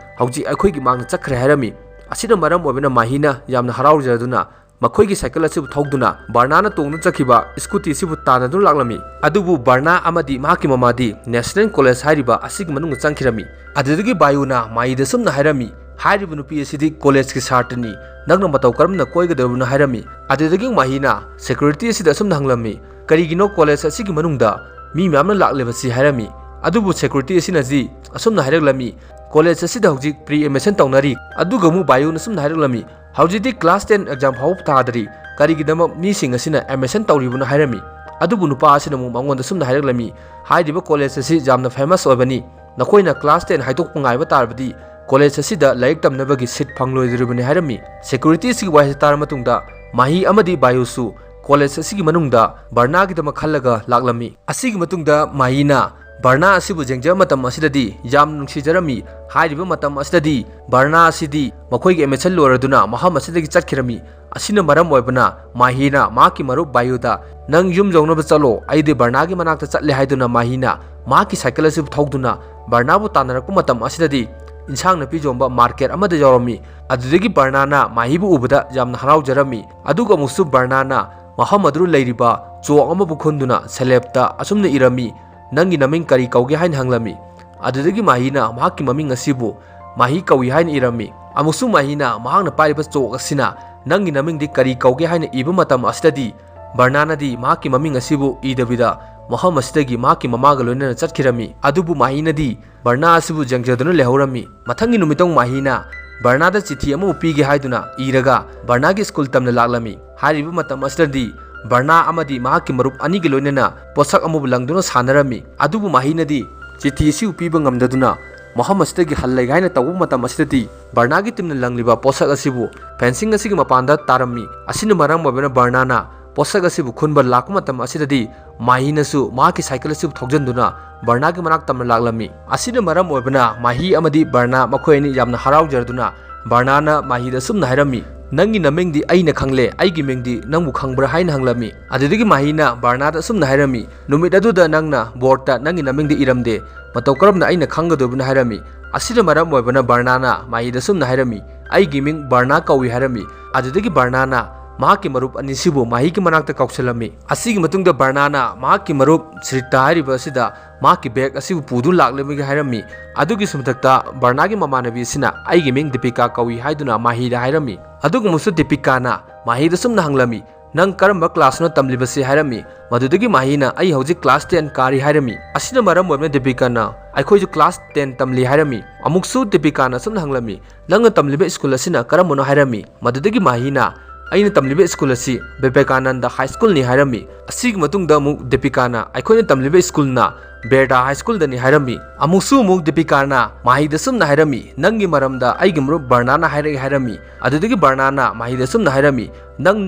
ꯍꯧꯖꯤꯛ ꯑꯩꯈꯣꯏꯒꯤ ꯃꯥꯡꯗ ꯆꯠꯈ꯭ꯔꯦ" ꯍꯥꯏꯔꯝꯃꯤ꯫ ꯑꯁꯤꯅ ꯃꯔꯝ ꯑꯣꯏꯕꯅ ꯃꯍꯤꯅ ꯌꯥꯝꯅ ꯍꯔꯥꯎꯖꯗꯨꯅ ꯃꯈꯣꯏꯒꯤ ꯁꯥꯏꯀꯜ ꯑꯁꯤꯕꯨ ꯊꯧꯗꯨꯅ ꯕꯔꯅꯥꯅ ꯇꯣꯡꯗꯨꯅ ꯆꯠꯈꯤꯕ ꯁ꯭ꯀꯨꯇꯤ ꯑꯁꯤꯕꯨ ꯇꯥꯟꯅꯗꯨꯅ ꯂꯥꯛꯂꯝꯃꯤ꯫ ꯑꯗꯨꯕꯨ ꯕꯔꯅꯥ ꯑꯃꯗꯤ ꯃꯍꯥꯛꯀꯤ ꯃꯃꯥꯗꯤ ꯅꯦꯁꯅꯦꯜ ꯀꯣꯂꯦꯖ ꯍꯥꯏꯔꯤꯕ ꯑꯁꯤꯒꯤ ꯃꯅꯨꯡꯗ ꯆꯪꯈꯤꯔꯝꯃꯤ꯫ ꯑꯗꯨꯗꯒꯤ ꯕꯥꯌꯨꯅ ꯃꯍꯤꯗ ꯁꯨꯝꯅ ꯍꯥꯏꯔꯝꯃꯤ, "ꯍꯥꯏꯔꯤꯕ ꯅꯨꯄꯤ ꯑꯁꯤꯗꯤ ꯀꯣꯂꯦꯖꯀꯤ ꯁꯥꯇ꯭ꯔꯅꯤ, ꯅꯪꯅ ꯃꯇꯧ ꯀꯔꯝꯅ ꯀꯣꯏꯒꯗꯧꯔꯤꯕꯅꯣ?" ꯍꯥꯏꯔꯝꯃꯤ꯫ ꯑꯗꯨꯗꯒꯤ ꯃꯍꯤꯅ ꯁꯦꯀ꯭ꯌꯨꯔꯤꯇꯤ ꯑꯁꯤꯗ ꯑꯁꯨꯝꯅ ꯍꯪꯂꯝꯃꯤ, "ꯀꯔꯤꯒꯤꯅꯣ ꯀꯣꯂꯦꯖ ꯑꯁꯤꯒꯤ ꯃꯅꯨꯡꯗ ꯃꯤ ꯃꯌꯥꯝꯅ ꯂꯥꯛꯂꯤꯕꯁꯤ?" ꯍꯥꯏꯔꯝꯃꯤ꯫ ꯑꯗꯨꯕꯨ ꯁꯦꯀ꯭ꯌꯨꯔꯤꯇꯤ ꯑꯁꯤꯅꯗꯤ ꯑꯁꯨꯝꯅ ꯍꯥꯏꯔꯛꯂꯝꯃꯤ, "ꯀꯣꯂꯦꯖ ꯑꯁꯤꯗ ꯍꯧꯖꯤꯛ ꯄ꯭ꯔꯤ ꯑꯦꯗꯃꯤꯁꯟ ꯇꯧꯅꯔꯤ"꯫ ꯑꯗꯨꯒ ꯑꯃꯨꯛ ꯕꯥꯌꯨꯅ ꯑꯁꯨꯝꯅ ꯍꯥꯏꯔꯛꯂꯝꯃꯤ, "ꯍꯧꯖꯤꯛꯇꯤ ꯀ꯭ꯂꯥꯁ ꯇꯦꯟ ꯑꯦꯛꯖꯥꯝ ꯐꯥꯎꯕ ꯊꯥꯗ꯭ꯔꯤ, ꯀꯔꯤꯒꯤꯗꯃꯛ ꯃꯤꯁꯤꯡ ꯑꯁꯤꯅ ꯑꯦꯗꯃꯤꯁꯟ ꯇꯧꯔꯤꯕꯅꯣ?" ꯍꯥꯏꯔꯝꯃꯤ꯫ ꯑꯗꯨꯕꯨ ꯅꯨꯄꯥ ꯑꯁꯤꯅ ꯑꯃꯨꯛ ꯃꯉꯣꯟꯗ ꯑꯁꯨꯝꯅ ꯍꯥꯏꯔꯛꯂꯝꯃꯤ, "ꯍꯥꯏꯔꯤꯕ ꯀꯣꯂꯦꯖ ꯑꯁꯤ ꯌꯥꯝꯅ ꯐꯦꯃꯁ ꯑꯣꯏꯕꯅꯤ, "ꯅꯈꯣꯏꯅ class ten ꯍꯥꯏꯗꯣꯛꯄ ꯉꯥꯏꯕ ꯇꯥꯔꯕꯗꯤ college ꯑꯁꯤꯗ ꯂꯥꯏꯔꯤꯛ ꯇꯝꯅꯕꯒꯤ seat ꯐꯪꯂꯣꯏꯗꯧꯔꯤꯕꯅꯤ" ꯍꯥꯏꯔꯝꯃꯤ꯫ Security ꯑꯁꯤꯒꯤ ꯋꯥꯍꯩꯁꯤ ꯇꯥꯔꯕ ꯃꯇꯨꯡꯗ ꯃꯥꯍꯤ ꯑꯃꯗꯤ ꯕꯥꯌꯨꯁꯨ college ꯑꯁꯤꯒꯤ ꯃꯅꯨꯡꯗ ꯕꯔꯅꯥꯒꯤꯗꯃꯛ ꯈꯜꯂꯒ ꯂꯥꯛꯂꯝꯃꯤ꯫ ꯑꯁꯤꯒꯤ ꯃꯇꯨꯡꯗ ꯃꯥꯍꯤꯅ ꯕꯔꯅꯥ ꯑꯁꯤꯕꯨ ꯌꯦꯡꯖꯕ ꯃꯇꯝ ꯑꯁꯤꯗꯗꯤ ꯌꯥꯝꯅ ꯅꯨꯡꯁꯤꯖꯔꯝꯃꯤ꯫ ꯍꯥꯏꯔꯤꯕ ꯃꯇꯝ ꯑꯁꯤꯗꯗꯤ ꯕꯔꯅꯥ ꯑꯁꯤꯗꯤ ꯃꯈꯣꯏꯒꯤ admission ꯂꯣꯏꯔꯗꯨꯅ ꯃꯐꯝ ꯑꯁꯤꯗꯒꯤ ꯆꯠꯈꯤꯔꯝꯃꯤ꯫ ꯑꯁꯤꯅ ꯃꯔꯝ ꯑꯣꯏꯕꯅ ꯃꯥꯍꯤꯅ ꯃꯍꯥꯛꯀꯤ ꯃꯔꯨꯞ ꯕꯥꯌꯨꯗ, "ꯅꯪ ꯌꯨꯝ ꯌꯧꯅꯕ ꯆꯠꯂꯣ, ꯑꯩꯗꯤ ꯕꯔꯅꯥꯒꯤ ꯃꯅꯥꯛꯇ ꯆꯠꯂꯦ" ꯍꯥꯏꯗꯨꯅ ꯃꯥꯍꯤꯅ ꯃꯍꯥꯛꯀꯤ cycle ꯑꯁꯤꯕꯨ ꯊꯧꯗꯨꯅ ꯕꯔꯅꯥꯕꯨ ꯇꯥꯟꯅꯔꯛꯄ ꯃꯇꯝ ꯑꯁꯤꯗꯗꯤ ꯏꯟꯁꯥꯡ ꯅꯥꯄꯤ ꯌꯣꯟꯕ market ꯑꯃꯗ ꯌꯧꯔꯝꯃꯤ꯫ ꯑꯗꯨꯗꯒꯤ ꯕꯔꯅꯥꯅ ꯃꯥꯍꯤꯕꯨ ꯎꯕꯗ ꯌꯥꯝꯅ ꯍꯔꯥꯎꯖꯔꯝꯃꯤ꯫ ꯑꯗꯨꯒ ꯑꯃꯨꯛꯁꯨ ꯕꯔꯅꯥꯅ ꯃꯐꯝ ꯑꯗꯨꯗ ꯂꯩꯔꯤꯕ ꯆꯣꯛ ꯑꯃꯕꯨ ꯈꯨꯟꯗꯨꯅ ꯁꯦꯂꯦꯞꯇ ꯑꯁꯨꯝꯅ ꯏꯔꯝꯃꯤ, "ꯅꯪꯒꯤ ꯅꯃꯤꯡ ꯀꯔꯤ ꯀꯧꯒꯦ?" ꯍꯥꯏꯅ ꯍꯪꯂꯝꯃꯤ꯫ ꯑꯗꯨꯗꯒꯤ ꯃꯥꯍꯤꯅ ꯃꯍꯥꯛꯀꯤ ꯃꯃꯤꯡ ꯑꯁꯤꯕꯨ ꯃꯥꯍꯤ ꯀꯧꯏ ꯍꯥꯏꯅ ꯏꯔꯝꯃꯤ꯫ ꯑꯃꯨꯛꯁꯨ ꯃꯥꯍꯤꯅ ꯃꯍꯥꯛꯅ ꯄꯥꯏꯔꯤꯕ ꯆꯣꯛ ꯑꯁꯤꯅ "ꯅꯪꯒꯤ ꯅꯃꯤꯡꯗꯤ ꯀꯔꯤ ꯀꯧꯒꯦ?" ꯍꯥꯏꯅ ꯏꯕ ꯃꯇꯝ ꯑꯁꯤꯗꯗꯤ ꯕꯔꯅꯥꯅꯗꯤ ꯃꯍꯥꯛꯀꯤ ꯃꯃꯤꯡ ꯑꯁꯤꯕꯨ ꯏꯗꯕꯤꯗ ꯃꯐꯝ ꯑꯁꯤꯗꯒꯤ ꯃꯍꯥꯛꯀꯤ ꯃꯃꯥꯒ ꯂꯣꯏꯅꯅ ꯆꯠꯈꯤꯔꯝꯃꯤ꯫ ꯑꯗꯨꯕꯨ ꯃꯥꯍꯤꯅꯗꯤ ꯕꯔꯅꯥ ꯑꯁꯤꯕꯨ ꯌꯦꯡꯖꯗꯨꯅ ꯂꯩꯍꯧꯔꯝꯃꯤ꯫ ꯃꯊꯪꯒꯤ ꯅꯨꯃꯤꯠꯇ ꯃꯥꯍꯤꯅ ꯕꯔꯅꯥꯗ ꯆꯤꯊꯤ ꯑꯃꯕꯨ ꯄꯤꯒꯦ ꯍꯥꯏꯗꯨꯅ ꯏꯔꯒ ꯕꯔꯅꯥꯒꯤ ꯁ꯭ꯀꯨꯜ ꯇꯝꯅ ꯂꯥꯛꯂꯝꯃꯤ꯫ ꯍꯥꯏꯔꯤꯕ ꯃꯇꯝ ꯑꯁꯤꯗꯗꯤ ꯕꯔꯅꯥ ꯑꯃꯗꯤ ꯃꯍꯥꯛꯀꯤ ꯃꯔꯨꯞ ꯑꯅꯤꯒꯤ ꯂꯣꯏꯅꯅ ꯄꯣꯠꯁꯛ ꯑꯃꯕꯨ ꯂꯪꯗꯨꯅ ꯁꯥꯟꯅꯔꯝꯃꯤ꯫ ꯑꯗꯨꯕꯨ ꯃꯥꯍꯤꯅꯗꯤ ꯆꯤꯊꯤ ꯑꯁꯤꯕꯨ ꯄꯤꯕ ꯉꯝꯗꯗꯨꯅ ꯃꯐꯝ ꯑꯁꯤꯗꯒꯤ ꯍꯜꯂꯒꯦ ꯍꯥꯏꯅ ꯇꯧꯕ ꯃꯇꯝ ꯑꯁꯤꯗꯗꯤ ꯕꯔꯅꯥꯒꯤ ꯇꯤꯝꯅ ꯂꯪꯂꯤꯕ ꯄꯣꯠꯁꯛ ꯑꯁꯤꯕꯨ fencing ꯑꯁꯤꯒꯤ ꯃꯄꯥꯟꯗ ꯇꯥꯔꯝꯃꯤ꯫ ꯑꯁꯤꯅ ꯃꯔꯝ ꯑꯣꯏꯕꯅ ꯕꯔꯅꯥꯅ ꯄꯣꯠꯁꯛ ꯑꯁꯤꯕꯨ ꯈꯨꯟꯕ ꯂꯥꯛꯄ ꯃꯇꯝ ꯑꯁꯤꯗꯗꯤ ꯃꯥꯍꯤꯅꯁꯨ ꯃꯍꯥꯛꯀꯤ cycle ꯑꯁꯤꯕꯨ ꯊꯧꯖꯤꯟꯗꯨꯅ ꯕꯔꯅꯥꯒꯤ ꯃꯅꯥꯛ ꯇꯝꯅ ꯂꯥꯛꯂꯝꯃꯤ꯫ ꯑꯁꯤꯅ ꯃꯔꯝ ꯑꯣꯏꯕꯅ ꯃꯥꯍꯤ ꯑꯃꯗꯤ ꯕꯔꯅꯥ ꯃꯈꯣꯏ ꯑꯅꯤ ꯌꯥꯝꯅ ꯍꯔꯥꯎꯖꯔꯗꯨꯅ ꯕꯔꯅꯥꯅ ꯃꯥꯍꯤꯗ ꯑꯁꯨꯝꯅ ꯍꯥꯏꯔꯝꯃꯤ, "ꯅꯪꯒꯤ ꯅꯃꯤꯡꯗꯤ ꯑꯩꯅ ꯈꯪꯂꯦ, ꯑꯩꯒꯤ ꯃꯤꯡꯗꯤ ꯅꯪꯕꯨ ꯈꯪꯕ꯭ꯔꯥ?" ꯍꯥꯏꯅ ꯍꯪꯂꯝꯃꯤ꯫ ꯑꯗꯨꯗꯒꯤ ꯃꯥꯍꯤꯅ ꯕꯔꯅꯥꯗ ꯑꯁꯨꯝꯅ ꯍꯥꯏꯔꯝꯃꯤ, "ꯅꯨꯃꯤꯠ ꯑꯗꯨꯗ ꯅꯪꯅ boardꯇ ꯅꯪꯒꯤ ꯅꯃꯤꯡꯗꯤ ꯏꯔꯝꯗꯦ, ꯃꯇꯧ ꯀꯔꯝꯅ ꯑꯩꯅ ꯈꯪꯒꯗꯧꯕꯅꯣ?" ꯍꯥꯏꯔꯝꯃꯤ꯫ ꯑꯁꯤꯅ ꯃꯔꯝ ꯑꯣꯏꯕꯅ ꯕꯔꯅꯥꯅ ꯃꯥꯍꯤꯗ ꯑꯁꯨꯝꯅ ꯍꯥꯏꯔꯝꯃꯤ, "ꯑꯩꯒꯤ ꯃꯤꯡ ꯕꯔꯅꯥ ꯀꯧꯏ" ꯍꯥꯏꯔꯝꯃꯤ꯫ ꯑꯗꯨꯗꯒꯤ ꯕꯔꯅꯥꯅ ꯃꯍꯥꯛꯀꯤ ꯃꯔꯨꯞ ꯑꯅꯤꯁꯤꯕꯨ ꯃꯥꯍꯤꯒꯤ ꯃꯅꯥꯛꯇ ꯀꯧꯁꯤꯜꯂꯝꯃꯤ꯫ ꯑꯁꯤꯒꯤ ꯃꯇꯨꯡꯗ ꯕꯔꯅꯥꯅ ꯃꯍꯥꯛꯀꯤ ꯃꯔꯨꯞ ꯁ꯭ꯔꯤꯇꯥ ꯍꯥꯏꯔꯤꯕ ꯑꯁꯤꯗ ꯃꯍꯥꯛꯀꯤ bag ꯑꯁꯤꯕꯨ ꯄꯨꯗꯨꯅ ꯂꯥꯛꯂꯤꯕꯒꯤ ꯍꯥꯏꯔꯝꯃꯤ꯫ ꯑꯗꯨꯒꯤꯁꯨ ꯃꯊꯛꯇ ꯕꯔꯅꯥꯒꯤ ꯃꯃꯥꯟꯅꯕꯤ ꯑꯁꯤꯅ "ꯑꯩꯒꯤ ꯃꯤꯡ ꯗꯤꯄꯤꯀꯥ ꯀꯧꯏ" ꯍꯥꯏꯗꯨꯅ ꯃꯥꯍꯤꯗ ꯍꯥꯏꯔꯝꯃꯤ꯫ ꯑꯗꯨꯒꯨꯝꯕꯁꯨ ꯗꯤꯄꯤꯀꯥꯅ ꯃꯥꯍꯤꯗ ꯑꯁꯨꯝꯅ ꯍꯪꯂꯝꯃꯤ, "ꯅꯪ ꯀꯔꯝꯕ classꯅꯣ ꯇꯝꯂꯤꯕꯁꯤ?" ꯍꯥꯏꯔꯝꯃꯤ꯫ ꯃꯗꯨꯗꯒꯤ ꯃꯥꯍꯤꯅ, "ꯑꯩ ꯍꯧꯖꯤꯛ class ten ꯀꯥꯔꯤ" ꯍꯥꯏꯔꯝꯃꯤ꯫ ꯑꯁꯤꯅ ꯃꯔꯝ ꯑꯣꯏꯗꯨꯅ ꯗꯤꯄꯤꯀꯥꯅ, "ꯑꯩꯈꯣꯏꯁꯨ class ten ꯇꯝꯂꯤ" ꯍꯥꯏꯔꯝꯃꯤ꯫ ꯑꯃꯨꯛꯁꯨ ꯗꯤꯄꯤꯀꯥꯅ ꯑꯁꯨꯝꯅ ꯍꯪꯂꯝꯃꯤ, "ꯅꯪꯅ ꯇꯝꯂꯤꯕ ꯁ꯭ꯀꯨꯜ ꯑꯁꯤꯅ ꯀꯔꯝꯕꯅꯣ?" ꯍꯥꯏꯔꯝꯃꯤ꯫ ꯃꯗꯨꯗꯒꯤ ꯃꯥꯍꯤꯅ, "ꯑꯩꯅ ꯇꯝꯂꯤꯕ ꯁ꯭ꯀꯨꯜ ꯑꯁꯤ ꯕꯤꯕꯦꯀꯥꯅꯟꯗ ꯍꯥꯏ ꯁ꯭ꯀꯨꯜꯅꯤ" ꯍꯥꯏꯔꯝꯃꯤ꯫ ꯑꯁꯤꯒꯤ ꯃꯇꯨꯡꯗ ꯑꯃꯨꯛ ꯗꯤꯄꯤꯀꯥꯅ, "ꯑꯩꯈꯣꯏꯅ ꯇꯝꯂꯤꯕ ꯁ꯭ꯀꯨꯜꯅ ꯕꯦꯔꯗꯥ ꯍꯥꯏ ꯁ꯭ꯀꯨꯜꯗꯅꯤ ꯍꯥꯏꯔꯝꯃꯤ꯫ ꯑꯃꯨꯛꯁꯨ ꯑꯃꯨꯛ ꯗꯤꯄꯤꯀꯥꯅ ꯃꯍꯩꯗ ꯁꯨꯝꯅ ꯍꯥꯏꯔꯝꯃꯤ, "ꯅꯪꯒꯤ ꯃꯔꯝꯗ ꯑꯩꯒꯤ ꯃꯔꯨꯞ ꯕꯔꯅꯥꯅ ꯍꯥꯏꯔꯛꯏ" ꯍꯥꯏꯔꯝꯃꯤ꯫ ꯑꯗꯨꯗꯒꯤ ꯕꯔꯅꯥꯅ ꯃꯍꯩꯗ ꯁꯨꯝꯅ ꯍꯥꯏꯔꯝꯃꯤ, "ꯅꯪ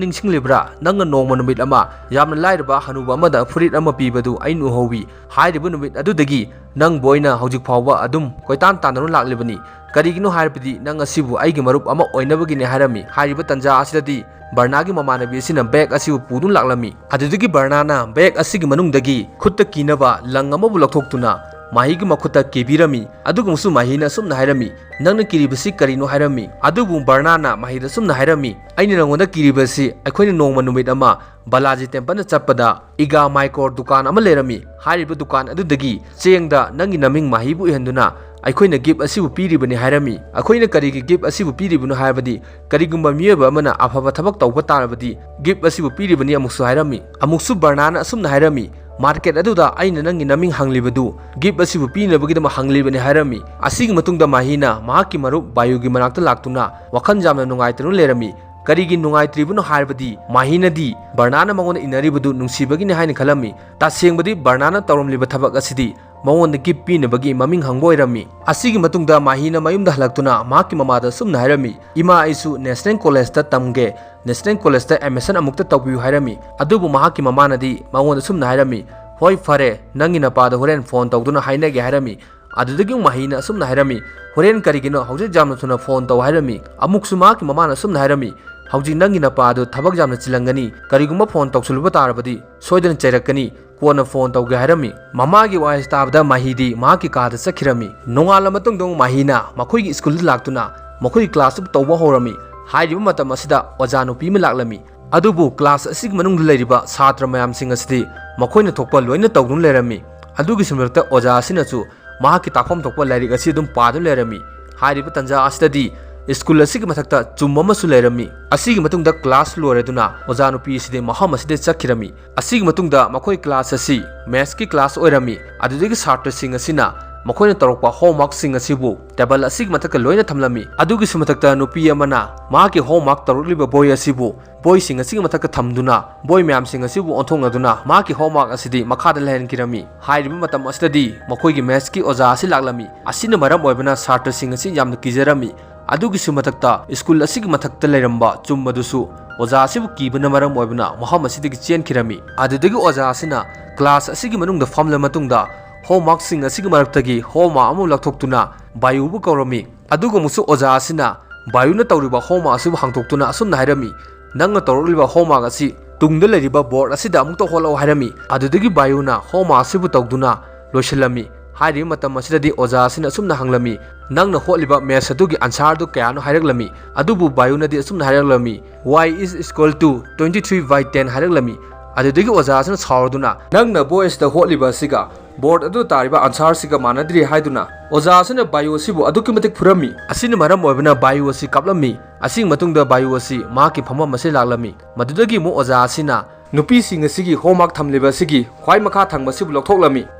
ꯅꯤꯡꯁꯤꯡꯂꯤꯕ꯭ꯔꯥ? ꯅꯪꯅ ꯅꯣꯡꯃ ꯅꯨꯃꯤꯠ ꯑꯃ ꯌꯥꯝꯅ ꯂꯥꯏꯔꯕ ꯍꯅꯨꯕ ꯑꯃꯗ ꯐꯨꯔꯤꯠ ꯑꯃ ꯄꯤꯕꯗꯨ ꯑꯩꯅ ꯎꯍꯧꯋꯤ꯫ ꯍꯥꯏꯔꯤꯕ ꯅꯨꯃꯤꯠ ꯑꯗꯨꯗꯒꯤ ꯅꯪꯕꯨ ꯑꯩꯅ ꯍꯧꯖꯤꯛ ꯐꯥꯎꯕ ꯑꯗꯨꯝ ꯀꯣꯏꯇꯥꯟ ꯇꯥꯟꯅꯗꯨꯅ ꯂꯥꯛꯂꯤꯕꯅꯤ꯫ ꯀꯔꯤꯒꯤꯅꯣ ꯍꯥꯏꯔꯕꯗꯤ ꯅꯪ ꯑꯁꯤꯕꯨ ꯑꯩꯒꯤ ꯃꯔꯨꯞ ꯑꯃ ꯑꯣꯏꯅꯕꯒꯤꯅꯤ" ꯍꯥꯏꯔꯝꯃꯤ꯫ ꯍꯥꯏꯔꯤꯕ ꯇꯥꯟꯖꯥ ꯑꯁꯤꯗꯗꯤ ꯕꯔꯅꯥꯒꯤ ꯃꯃꯥꯟꯅꯕꯤ ꯑꯁꯤꯅ ꯕꯦꯒ ꯑꯁꯤꯕꯨ ꯄꯨꯗꯨꯅ ꯂꯥꯛꯂꯝꯃꯤ꯫ ꯑꯗꯨꯗꯒꯤ ꯕꯔꯅꯥꯅ ꯕꯦꯒ ꯑꯁꯤꯒꯤ ꯃꯅꯨꯡꯗꯒꯤ ꯈꯨꯠꯇ ꯀꯤꯅꯕ ꯂꯪ ꯑꯃꯕꯨ ꯂꯧꯊꯣꯛꯇꯨꯅ ꯃꯍꯤꯒꯤ ꯃꯈꯨꯠꯇ ꯀꯤꯕꯤꯔꯝꯃꯤ꯫ ꯑꯗꯨꯒꯨꯝꯁꯨ ꯃꯍꯤꯅ ꯑꯁꯨꯝꯅ ꯍꯥꯏꯔꯝꯃꯤ, "ꯅꯪꯅ ꯀꯤꯔꯤꯕꯁꯤ ꯀꯔꯤꯅꯣ?" ꯍꯥꯏꯔꯝꯃꯤ꯫ ꯑꯗꯨꯕꯨ ꯕꯔꯅꯥꯅ ꯃꯍꯤꯗ ꯑꯁꯨꯝꯅ ꯍꯥꯏꯔꯝꯃꯤ, "ꯑꯩꯅ ꯅꯪꯉꯣꯟꯗ ꯀꯤꯔꯤꯕꯁꯤ ꯑꯩꯈꯣꯏꯅ ꯅꯣꯡꯃ ꯅꯨꯃꯤꯠ ꯑꯃ ꯕꯥꯂꯥꯖꯤ ꯇꯦꯝꯄꯜꯗ ꯆꯠꯄꯗ ꯏꯒꯥ ꯃꯥꯏꯀꯣꯔ ꯗꯨꯀꯥꯟ ꯑꯃ ꯂꯩꯔꯝꯃꯤ꯫ ꯍꯥꯏꯔꯤꯕ ꯗꯨꯀꯥꯟ ꯑꯗꯨꯗꯒꯤ ꯆꯦꯡꯗ ꯅꯪꯒꯤ ꯅꯃꯤꯡ ꯃꯍꯤꯕꯨ ꯏꯍꯟꯗꯨꯅ ꯑꯩꯈꯣꯏꯅ ꯒꯤꯐ ꯑꯁꯤꯕꯨ ꯄꯤꯔꯤꯕꯅꯤ" ꯍꯥꯏꯔꯝꯃꯤ꯫ ꯑꯩꯈꯣꯏꯅ ꯀꯔꯤꯒꯤ ꯒꯤꯐ ꯑꯁꯤꯕꯨ ꯄꯤꯔꯤꯕꯅꯣ ꯍꯥꯏꯕꯗꯤ ꯀꯔꯤꯒꯨꯝꯕ ꯃꯤꯑꯣꯏꯕ ꯑꯃꯅ ꯑꯐꯕ ꯊꯕꯛ ꯇꯧꯕ ꯇꯥꯔꯕꯗꯤ ꯒꯤꯐ ꯑꯁꯤꯕꯨ ꯄꯤꯔꯤꯕꯅꯤ ꯑꯃꯨꯛꯁꯨ ꯍꯥꯏꯔꯝꯃꯤ꯫ ꯑꯃꯨꯛꯁꯨ ꯕꯔꯅꯥꯅ ꯑꯁꯨꯝꯅ ꯍꯥꯏꯔꯝꯃꯤ, "ꯃꯥꯔꯀꯦꯠ ꯑꯗꯨꯗ ꯑꯩꯅ ꯅꯪꯒꯤ ꯅꯃꯤꯡ ꯍꯪꯂꯤꯕꯗꯨ ꯒꯤꯐ ꯑꯁꯤꯕꯨ ꯄꯤꯅꯕꯒꯤꯗꯃꯛ ꯍꯪꯂꯤꯕꯅꯤ" ꯍꯥꯏꯔꯝꯃꯤ꯫ ꯑꯁꯤꯒꯤ ꯃꯇꯨꯡꯗ ꯃꯍꯤꯅ ꯃꯍꯥꯛꯀꯤ ꯃꯔꯨꯞ ꯕꯥꯌꯨꯒꯤ ꯃꯅꯥꯛꯇ ꯂꯥꯛꯇꯨꯅ ꯋꯥꯈꯜ ꯌꯥꯝꯅ ꯅꯨꯡꯉꯥꯏꯇꯗꯨꯅ ꯂꯩꯔꯝꯃꯤ꯫ ꯀꯔꯤꯒꯤ ꯅꯨꯡꯉꯥꯏꯇ꯭ꯔꯤꯕꯅꯣ ꯍꯥꯏꯔꯕꯗꯤ ꯃꯍꯤꯅꯗꯤ ꯕꯔꯅꯥꯅ ꯃꯉꯣꯟꯗ ꯏꯟꯅꯔꯤꯕꯗꯨ ꯅꯨꯡꯁꯤꯕꯒꯤꯅꯤ ꯍꯥꯏꯅ ꯈꯜꯂꯝꯃꯤ꯫ ꯇꯁꯦꯡꯕꯗꯤ ꯕꯔꯅꯥꯅ ꯇꯧꯔꯝꯂꯤꯕ ꯊꯕꯛ ꯑꯁꯤꯗꯤ ꯃꯉꯣꯟꯗ ꯒꯤꯐ ꯄꯤꯅꯕꯒꯤ ꯃꯃꯤꯡ ꯍꯪꯕ ꯑꯣꯏꯔꯝꯃꯤ꯫ ꯑꯁꯤꯒꯤ ꯃꯇꯨꯡꯗ ꯃꯍꯤꯅ ꯃꯌꯨꯝꯗ ꯍꯜꯂꯛꯇꯨꯅ ꯃꯍꯥꯛꯀꯤ ꯃꯃꯥꯗ ꯁꯨꯝꯅ ꯍꯥꯏꯔꯝꯃꯤ, "ꯏꯃꯥ, ꯑꯩꯁꯨ ꯅꯦꯁꯅꯦꯜ ꯀꯣꯂꯦꯖꯇ ꯇꯝꯒꯦ, ꯅꯦꯁꯅꯦꯜ ꯀꯣꯂꯦꯖꯇ ꯑꯦꯗꯃꯤꯁꯟ ꯑꯃꯨꯛꯇ ꯇꯧꯕꯤꯌꯨ" ꯍꯥꯏꯔꯝꯃꯤ꯫ ꯑꯗꯨꯕꯨ ꯃꯍꯥꯛꯀꯤ ꯃꯃꯥꯅꯗꯤ ꯃꯉꯣꯟꯗ ꯁꯨꯝꯅ ꯍꯥꯏꯔꯝꯃꯤ, "ꯍꯣꯏ, ꯐꯔꯦ, ꯅꯪꯒꯤ ꯅꯄꯥꯗ ꯍꯣꯔꯦꯟ ꯐꯣꯟ ꯇꯧꯗꯨꯅ ꯍꯥꯏꯅꯒꯦ" ꯍꯥꯏꯔꯝꯃꯤ꯫ ꯑꯗꯨꯗꯒꯤ ꯃꯍꯤꯅ ꯑꯁꯨꯝꯅ ꯍꯥꯏꯔꯝꯃꯤ, "ꯍꯣꯔꯦꯟ ꯀꯔꯤꯒꯤꯅꯣ ꯍꯧꯖꯤꯛ ꯌꯥꯝꯅ ꯊꯨꯅ ꯐꯣꯟ ꯇꯧ" ꯍꯥꯏꯔꯝꯃꯤ꯫ ꯑꯃꯨꯛꯁꯨ ꯃꯍꯥꯛꯀꯤ ꯃꯃꯥꯅ ꯑꯁꯨꯝꯅ ꯍꯥꯏꯔꯝꯃꯤ, "ꯍꯧꯖꯤꯛ ꯅꯪꯒꯤ ꯅꯄꯥꯗꯨ ꯊꯕꯛ ꯌꯥꯝꯅ ꯆꯤꯜꯂꯝꯒꯅꯤ, ꯀꯔꯤꯒꯨꯝꯕ ꯐꯣꯟ ꯇꯧꯁꯤꯜꯂꯨꯕ ꯇꯥꯔꯕꯗꯤ ꯁꯣꯏꯗꯅ ꯆꯩꯔꯛꯀꯅꯤ, ꯀꯣꯟꯅ ꯐꯣꯟ ꯇꯧꯒꯦ" ꯍꯥꯏꯔꯝꯃꯤ꯫ ꯃꯃꯥꯒꯤ ꯋꯥꯍꯩ ꯇꯥꯕꯗ ꯃꯍꯤꯗꯤ ꯃꯍꯥꯛꯀꯤ ꯀꯥꯗ ꯆꯠꯈꯤꯔꯝꯃꯤ꯫ ꯅꯣꯡꯉꯥꯜꯂ ꯃꯇꯨꯡꯗ ꯑꯃꯨꯛ ꯃꯍꯤꯅ ꯃꯈꯣꯏꯒꯤ ꯁ꯭ꯀꯨꯜꯗ ꯂꯥꯛꯇꯨꯅ ꯃꯈꯣꯏꯒꯤ ꯀ꯭ꯂꯥꯁ ꯇꯧꯕ ꯍꯧꯔꯝꯃꯤ꯫ ꯍꯥꯏꯔꯤꯕ ꯃꯇꯝ ꯑꯁꯤꯗ ꯑꯣꯖꯥ ꯅꯨꯄꯤ ꯑꯃ ꯂꯥꯛꯂꯝꯃꯤ꯫ ꯑꯗꯨꯕꯨ ꯀ꯭ꯂꯥꯁ ꯑꯁꯤꯒꯤ ꯃꯅꯨꯡꯗ ꯂꯩꯔꯤꯕ ꯁꯥꯇ꯭ꯔ ꯃꯌꯥꯝꯁꯤꯡ ꯑꯁꯤꯗꯤ ꯃꯈꯣꯏꯅ ꯊꯣꯛꯄ ꯂꯣꯏꯅ ꯇꯧꯗꯨꯅ ꯂꯩꯔꯝꯃꯤ꯫ ꯑꯗꯨꯒꯤꯁꯨ ꯃꯔꯛꯇ ꯑꯣꯖꯥ ꯑꯁꯤꯅꯁꯨ ꯃꯍꯥꯛꯀꯤ ꯇꯥꯛꯐꯝ ꯊꯣꯛꯄ ꯂꯥꯏꯔꯤꯛ ꯑꯁꯤ ꯑꯗꯨꯝ ꯄꯥꯗꯨꯅ ꯂꯩꯔꯝꯃꯤ꯫ ꯍꯥꯏꯔꯤꯕ ꯇꯥꯟꯖꯥ ꯑꯁꯤꯗꯗꯤ ꯁ꯭ꯀꯨꯜ ꯑꯁꯤꯒꯤ ꯃꯊꯛꯇ ꯆꯨꯝ ꯑꯃꯁꯨ ꯂꯩꯔꯝꯃꯤ꯫ ꯑꯁꯤꯒꯤ ꯃꯇꯨꯡꯗ ꯀ꯭ꯂꯥꯁ ꯂꯣꯏꯔꯗꯨꯅ ꯑꯣꯖꯥ ꯅꯨꯄꯤ ꯑꯁꯤꯗꯤ ꯃꯐꯝ ꯑꯁꯤꯗ ꯆꯠꯈꯤꯔꯝꯃꯤ꯫ ꯑꯁꯤꯒꯤ ꯃꯇꯨꯡꯗ ꯃꯈꯣꯏ ꯀ꯭ꯂꯥꯁ ꯑꯁꯤ ꯃꯦꯠꯁꯀꯤ ꯀ꯭ꯂꯥꯁ ꯑꯣꯏꯔꯝꯃꯤ꯫ ꯑꯗꯨꯗꯒꯤ ꯁꯥꯇ꯭ꯔꯁꯤꯡ ꯑꯁꯤꯅ ꯃꯈꯣꯏꯅ ꯇꯧꯔꯛꯄ ꯍꯣꯝꯋꯥꯔꯛꯁꯤꯡ ꯑꯁꯤꯕꯨ ꯇꯦꯕꯜ ꯑꯁꯤꯒꯤ ꯃꯊꯛꯇ ꯂꯣꯏꯅ ꯊꯝꯂꯝꯃꯤ꯫ ꯑꯗꯨꯒꯤꯁꯨ ꯃꯊꯛꯇ ꯅꯨꯄꯤ ꯑꯃꯅ ꯃꯍꯥꯛꯀꯤ ꯍꯣꯝꯋꯥꯔꯛ ꯇꯧꯔꯛꯂꯤꯕ ꯕꯣꯏ ꯑꯁꯤꯕꯨ ꯕꯣꯏꯁꯤꯡ ꯑꯁꯤꯒꯤ ꯃꯊꯛꯇ ꯊꯝꯗꯨꯅ ꯕꯣꯏ ꯃꯌꯥꯝꯁꯤꯡ ꯑꯁꯤꯕꯨ ꯑꯣꯟꯊꯣꯛꯅꯗꯨꯅ ꯃꯍꯥꯛꯀꯤ ꯍꯣꯝꯋꯥꯔꯛ ꯑꯁꯤꯗꯤ ꯃꯈꯥꯗ ꯂꯩꯍꯟꯈꯤꯔꯝꯃꯤ꯫ ꯍꯥꯏꯔꯤꯕ ꯃꯇꯝ ꯑꯁꯤꯗꯗꯤ ꯃꯈꯣꯏꯒꯤ ꯃꯦꯠꯁꯀꯤ ꯑꯣꯖꯥ ꯑꯁꯤ ꯂꯥꯛꯂꯝꯃꯤ꯫ ꯑꯁꯤꯅ ꯃꯔꯝ ꯑꯣꯏꯕꯅ ꯁꯥꯇ꯭ꯔꯁꯤꯡ ꯑꯁꯤ ꯌꯥꯝꯅ ꯀꯤꯖꯔꯝꯃꯤ꯫ ꯑꯗꯨꯒꯤꯁꯨ ꯃꯊꯛꯇ ꯁ꯭ꯀꯨꯜ ꯑꯁꯤꯒꯤ ꯃꯊꯛꯇ ꯂꯩꯔꯝꯕ ꯆꯨꯝ ꯑꯗꯨꯁꯨ ꯑꯣꯖꯥ ꯑꯁꯤꯕꯨ ꯀꯤꯕꯅ ꯃꯔꯝ ꯑꯣꯏꯕꯅ ꯃꯐꯝ ꯑꯁꯤꯗꯒꯤ ꯆꯦꯟꯈꯤꯔꯝꯃꯤ꯫ ꯑꯗꯨꯗꯒꯤ ꯑꯣꯖꯥ ꯑꯁꯤꯅ ꯀ꯭ꯂꯥꯁ ꯑꯁꯤꯒꯤ ꯃꯅꯨꯡꯗ ꯐꯝꯂꯕ ꯃꯇꯨꯡꯗ ꯍꯣꯝꯋꯥꯔꯛꯁꯤꯡ ꯑꯁꯤꯒꯤ ꯃꯔꯛꯇꯒꯤ ꯍꯣꯝꯋꯥꯔꯛ ꯑꯃ ꯂꯧꯊꯣꯛꯇꯨꯅ ꯕꯥꯌꯨꯕꯨ ꯀꯧꯔꯝꯃꯤ꯫ ꯑꯗꯨꯒ ꯑꯃꯨꯛꯁꯨ ꯑꯣꯖꯥ ꯑꯁꯤꯅ ꯕꯥꯌꯨꯅ ꯇꯧꯔꯤꯕ ꯍꯣꯝꯋꯥꯔꯛ ꯑꯁꯤꯕꯨ ꯍꯥꯡꯗꯣꯛꯇꯨꯅ ꯑꯁꯨꯝꯅ ꯍꯥꯏꯔꯝꯃꯤ, "ꯅꯪꯅ ꯇꯧꯔꯛꯂꯤꯕ ꯍꯣꯝꯋꯥꯔꯛ ꯑꯁꯤ ꯇꯨꯡꯗ ꯂꯩꯔꯤꯕ ꯕꯣꯔꯗ ꯑꯁꯤꯗ ꯑꯃꯨꯛꯇ ꯍꯣꯠꯂꯛꯎ" ꯍꯥꯏꯔꯝꯃꯤ꯫ ꯑꯗꯨꯗꯒꯤ ꯕꯥꯌꯨꯅ ꯍꯣꯝꯋꯥꯔꯛ ꯑꯁꯤꯕꯨ ꯇꯧꯗꯨꯅ ꯂꯣꯏꯁꯤꯜꯂꯝꯃꯤ꯫ ꯍꯥꯏꯔꯤꯕ ꯃꯇꯝ ꯑꯁꯤꯗꯗꯤ ꯑꯣꯖꯥ ꯑꯁꯤꯅ ꯑꯁꯨꯝꯅ ꯍꯪꯂꯝꯃꯤ, "ꯅꯪꯅ ꯍꯣꯠꯂꯤꯕ ꯃꯦꯠꯁ ꯑꯗꯨꯒꯤ ꯑꯟꯁꯥꯔꯗꯨ ꯀꯌꯥꯅꯣ?" ꯍꯥꯏꯔꯛꯂꯝꯃꯤ꯫ ꯑꯗꯨꯕꯨ ꯕꯥꯌꯨꯅꯗꯤ ꯑꯁꯨꯝꯅ ꯍꯥꯏꯔꯛꯂꯝꯃꯤ, "Y is equal to twenty three by ten" ꯍꯥꯏꯔꯛꯂꯝꯃꯤ꯫ ꯑꯗꯨꯗꯒꯤ ꯑꯣꯖꯥ ꯑꯁꯤꯅ ꯁꯥꯎꯔꯗꯨꯅ, "ꯅꯪꯅ ꯕꯣꯏ ꯑꯁꯤꯗ ꯍꯣꯠꯂꯤꯕ ꯑꯁꯤꯒ ꯕꯣꯔꯗ ꯑꯗꯨ ꯇꯥꯔꯤꯕ ꯑꯟꯁꯥꯔꯁꯤꯒ ꯃꯥꯟꯅꯗ꯭ꯔꯤ" ꯍꯥꯏꯗꯨꯅ ꯑꯣꯖꯥ ꯑꯁꯤꯅ ꯕꯥꯌꯨ ꯑꯁꯤꯕꯨ ꯑꯗꯨꯛꯀꯤ ꯃꯇꯤꯛ ꯐꯨꯔꯝꯃꯤ꯫ ꯑꯁꯤꯅ ꯃꯔꯝ ꯑꯣꯏꯕꯅ ꯕꯥꯌꯨ ꯑꯁꯤ ꯀꯥꯞꯂꯝꯃꯤ꯫ ꯑꯁꯤꯒꯤ ꯃꯇꯨꯡꯗ ꯕꯥꯌꯨ ꯑꯁꯤ ꯃꯍꯥꯛꯀꯤ ꯐꯝꯐꯝ ꯑꯁꯤ ꯂꯥꯛꯂꯝꯃꯤ꯫ ꯃꯗꯨꯗꯒꯤ ꯑꯃꯨꯛ ꯑꯣꯖꯥ ꯑꯁꯤꯅ ꯅꯨꯄꯤꯁꯤꯡ ꯑꯁꯤꯒꯤ ꯍꯣꯝꯋꯥꯔꯛ ꯊꯝꯂꯤꯕ ꯑꯁꯤꯒꯤ ꯈ꯭ꯋꯥꯏ ꯃꯈꯥ ꯊꯪꯕ ꯑꯁꯤꯕꯨ ꯂꯧꯊꯣꯛꯂꯝꯃꯤ꯫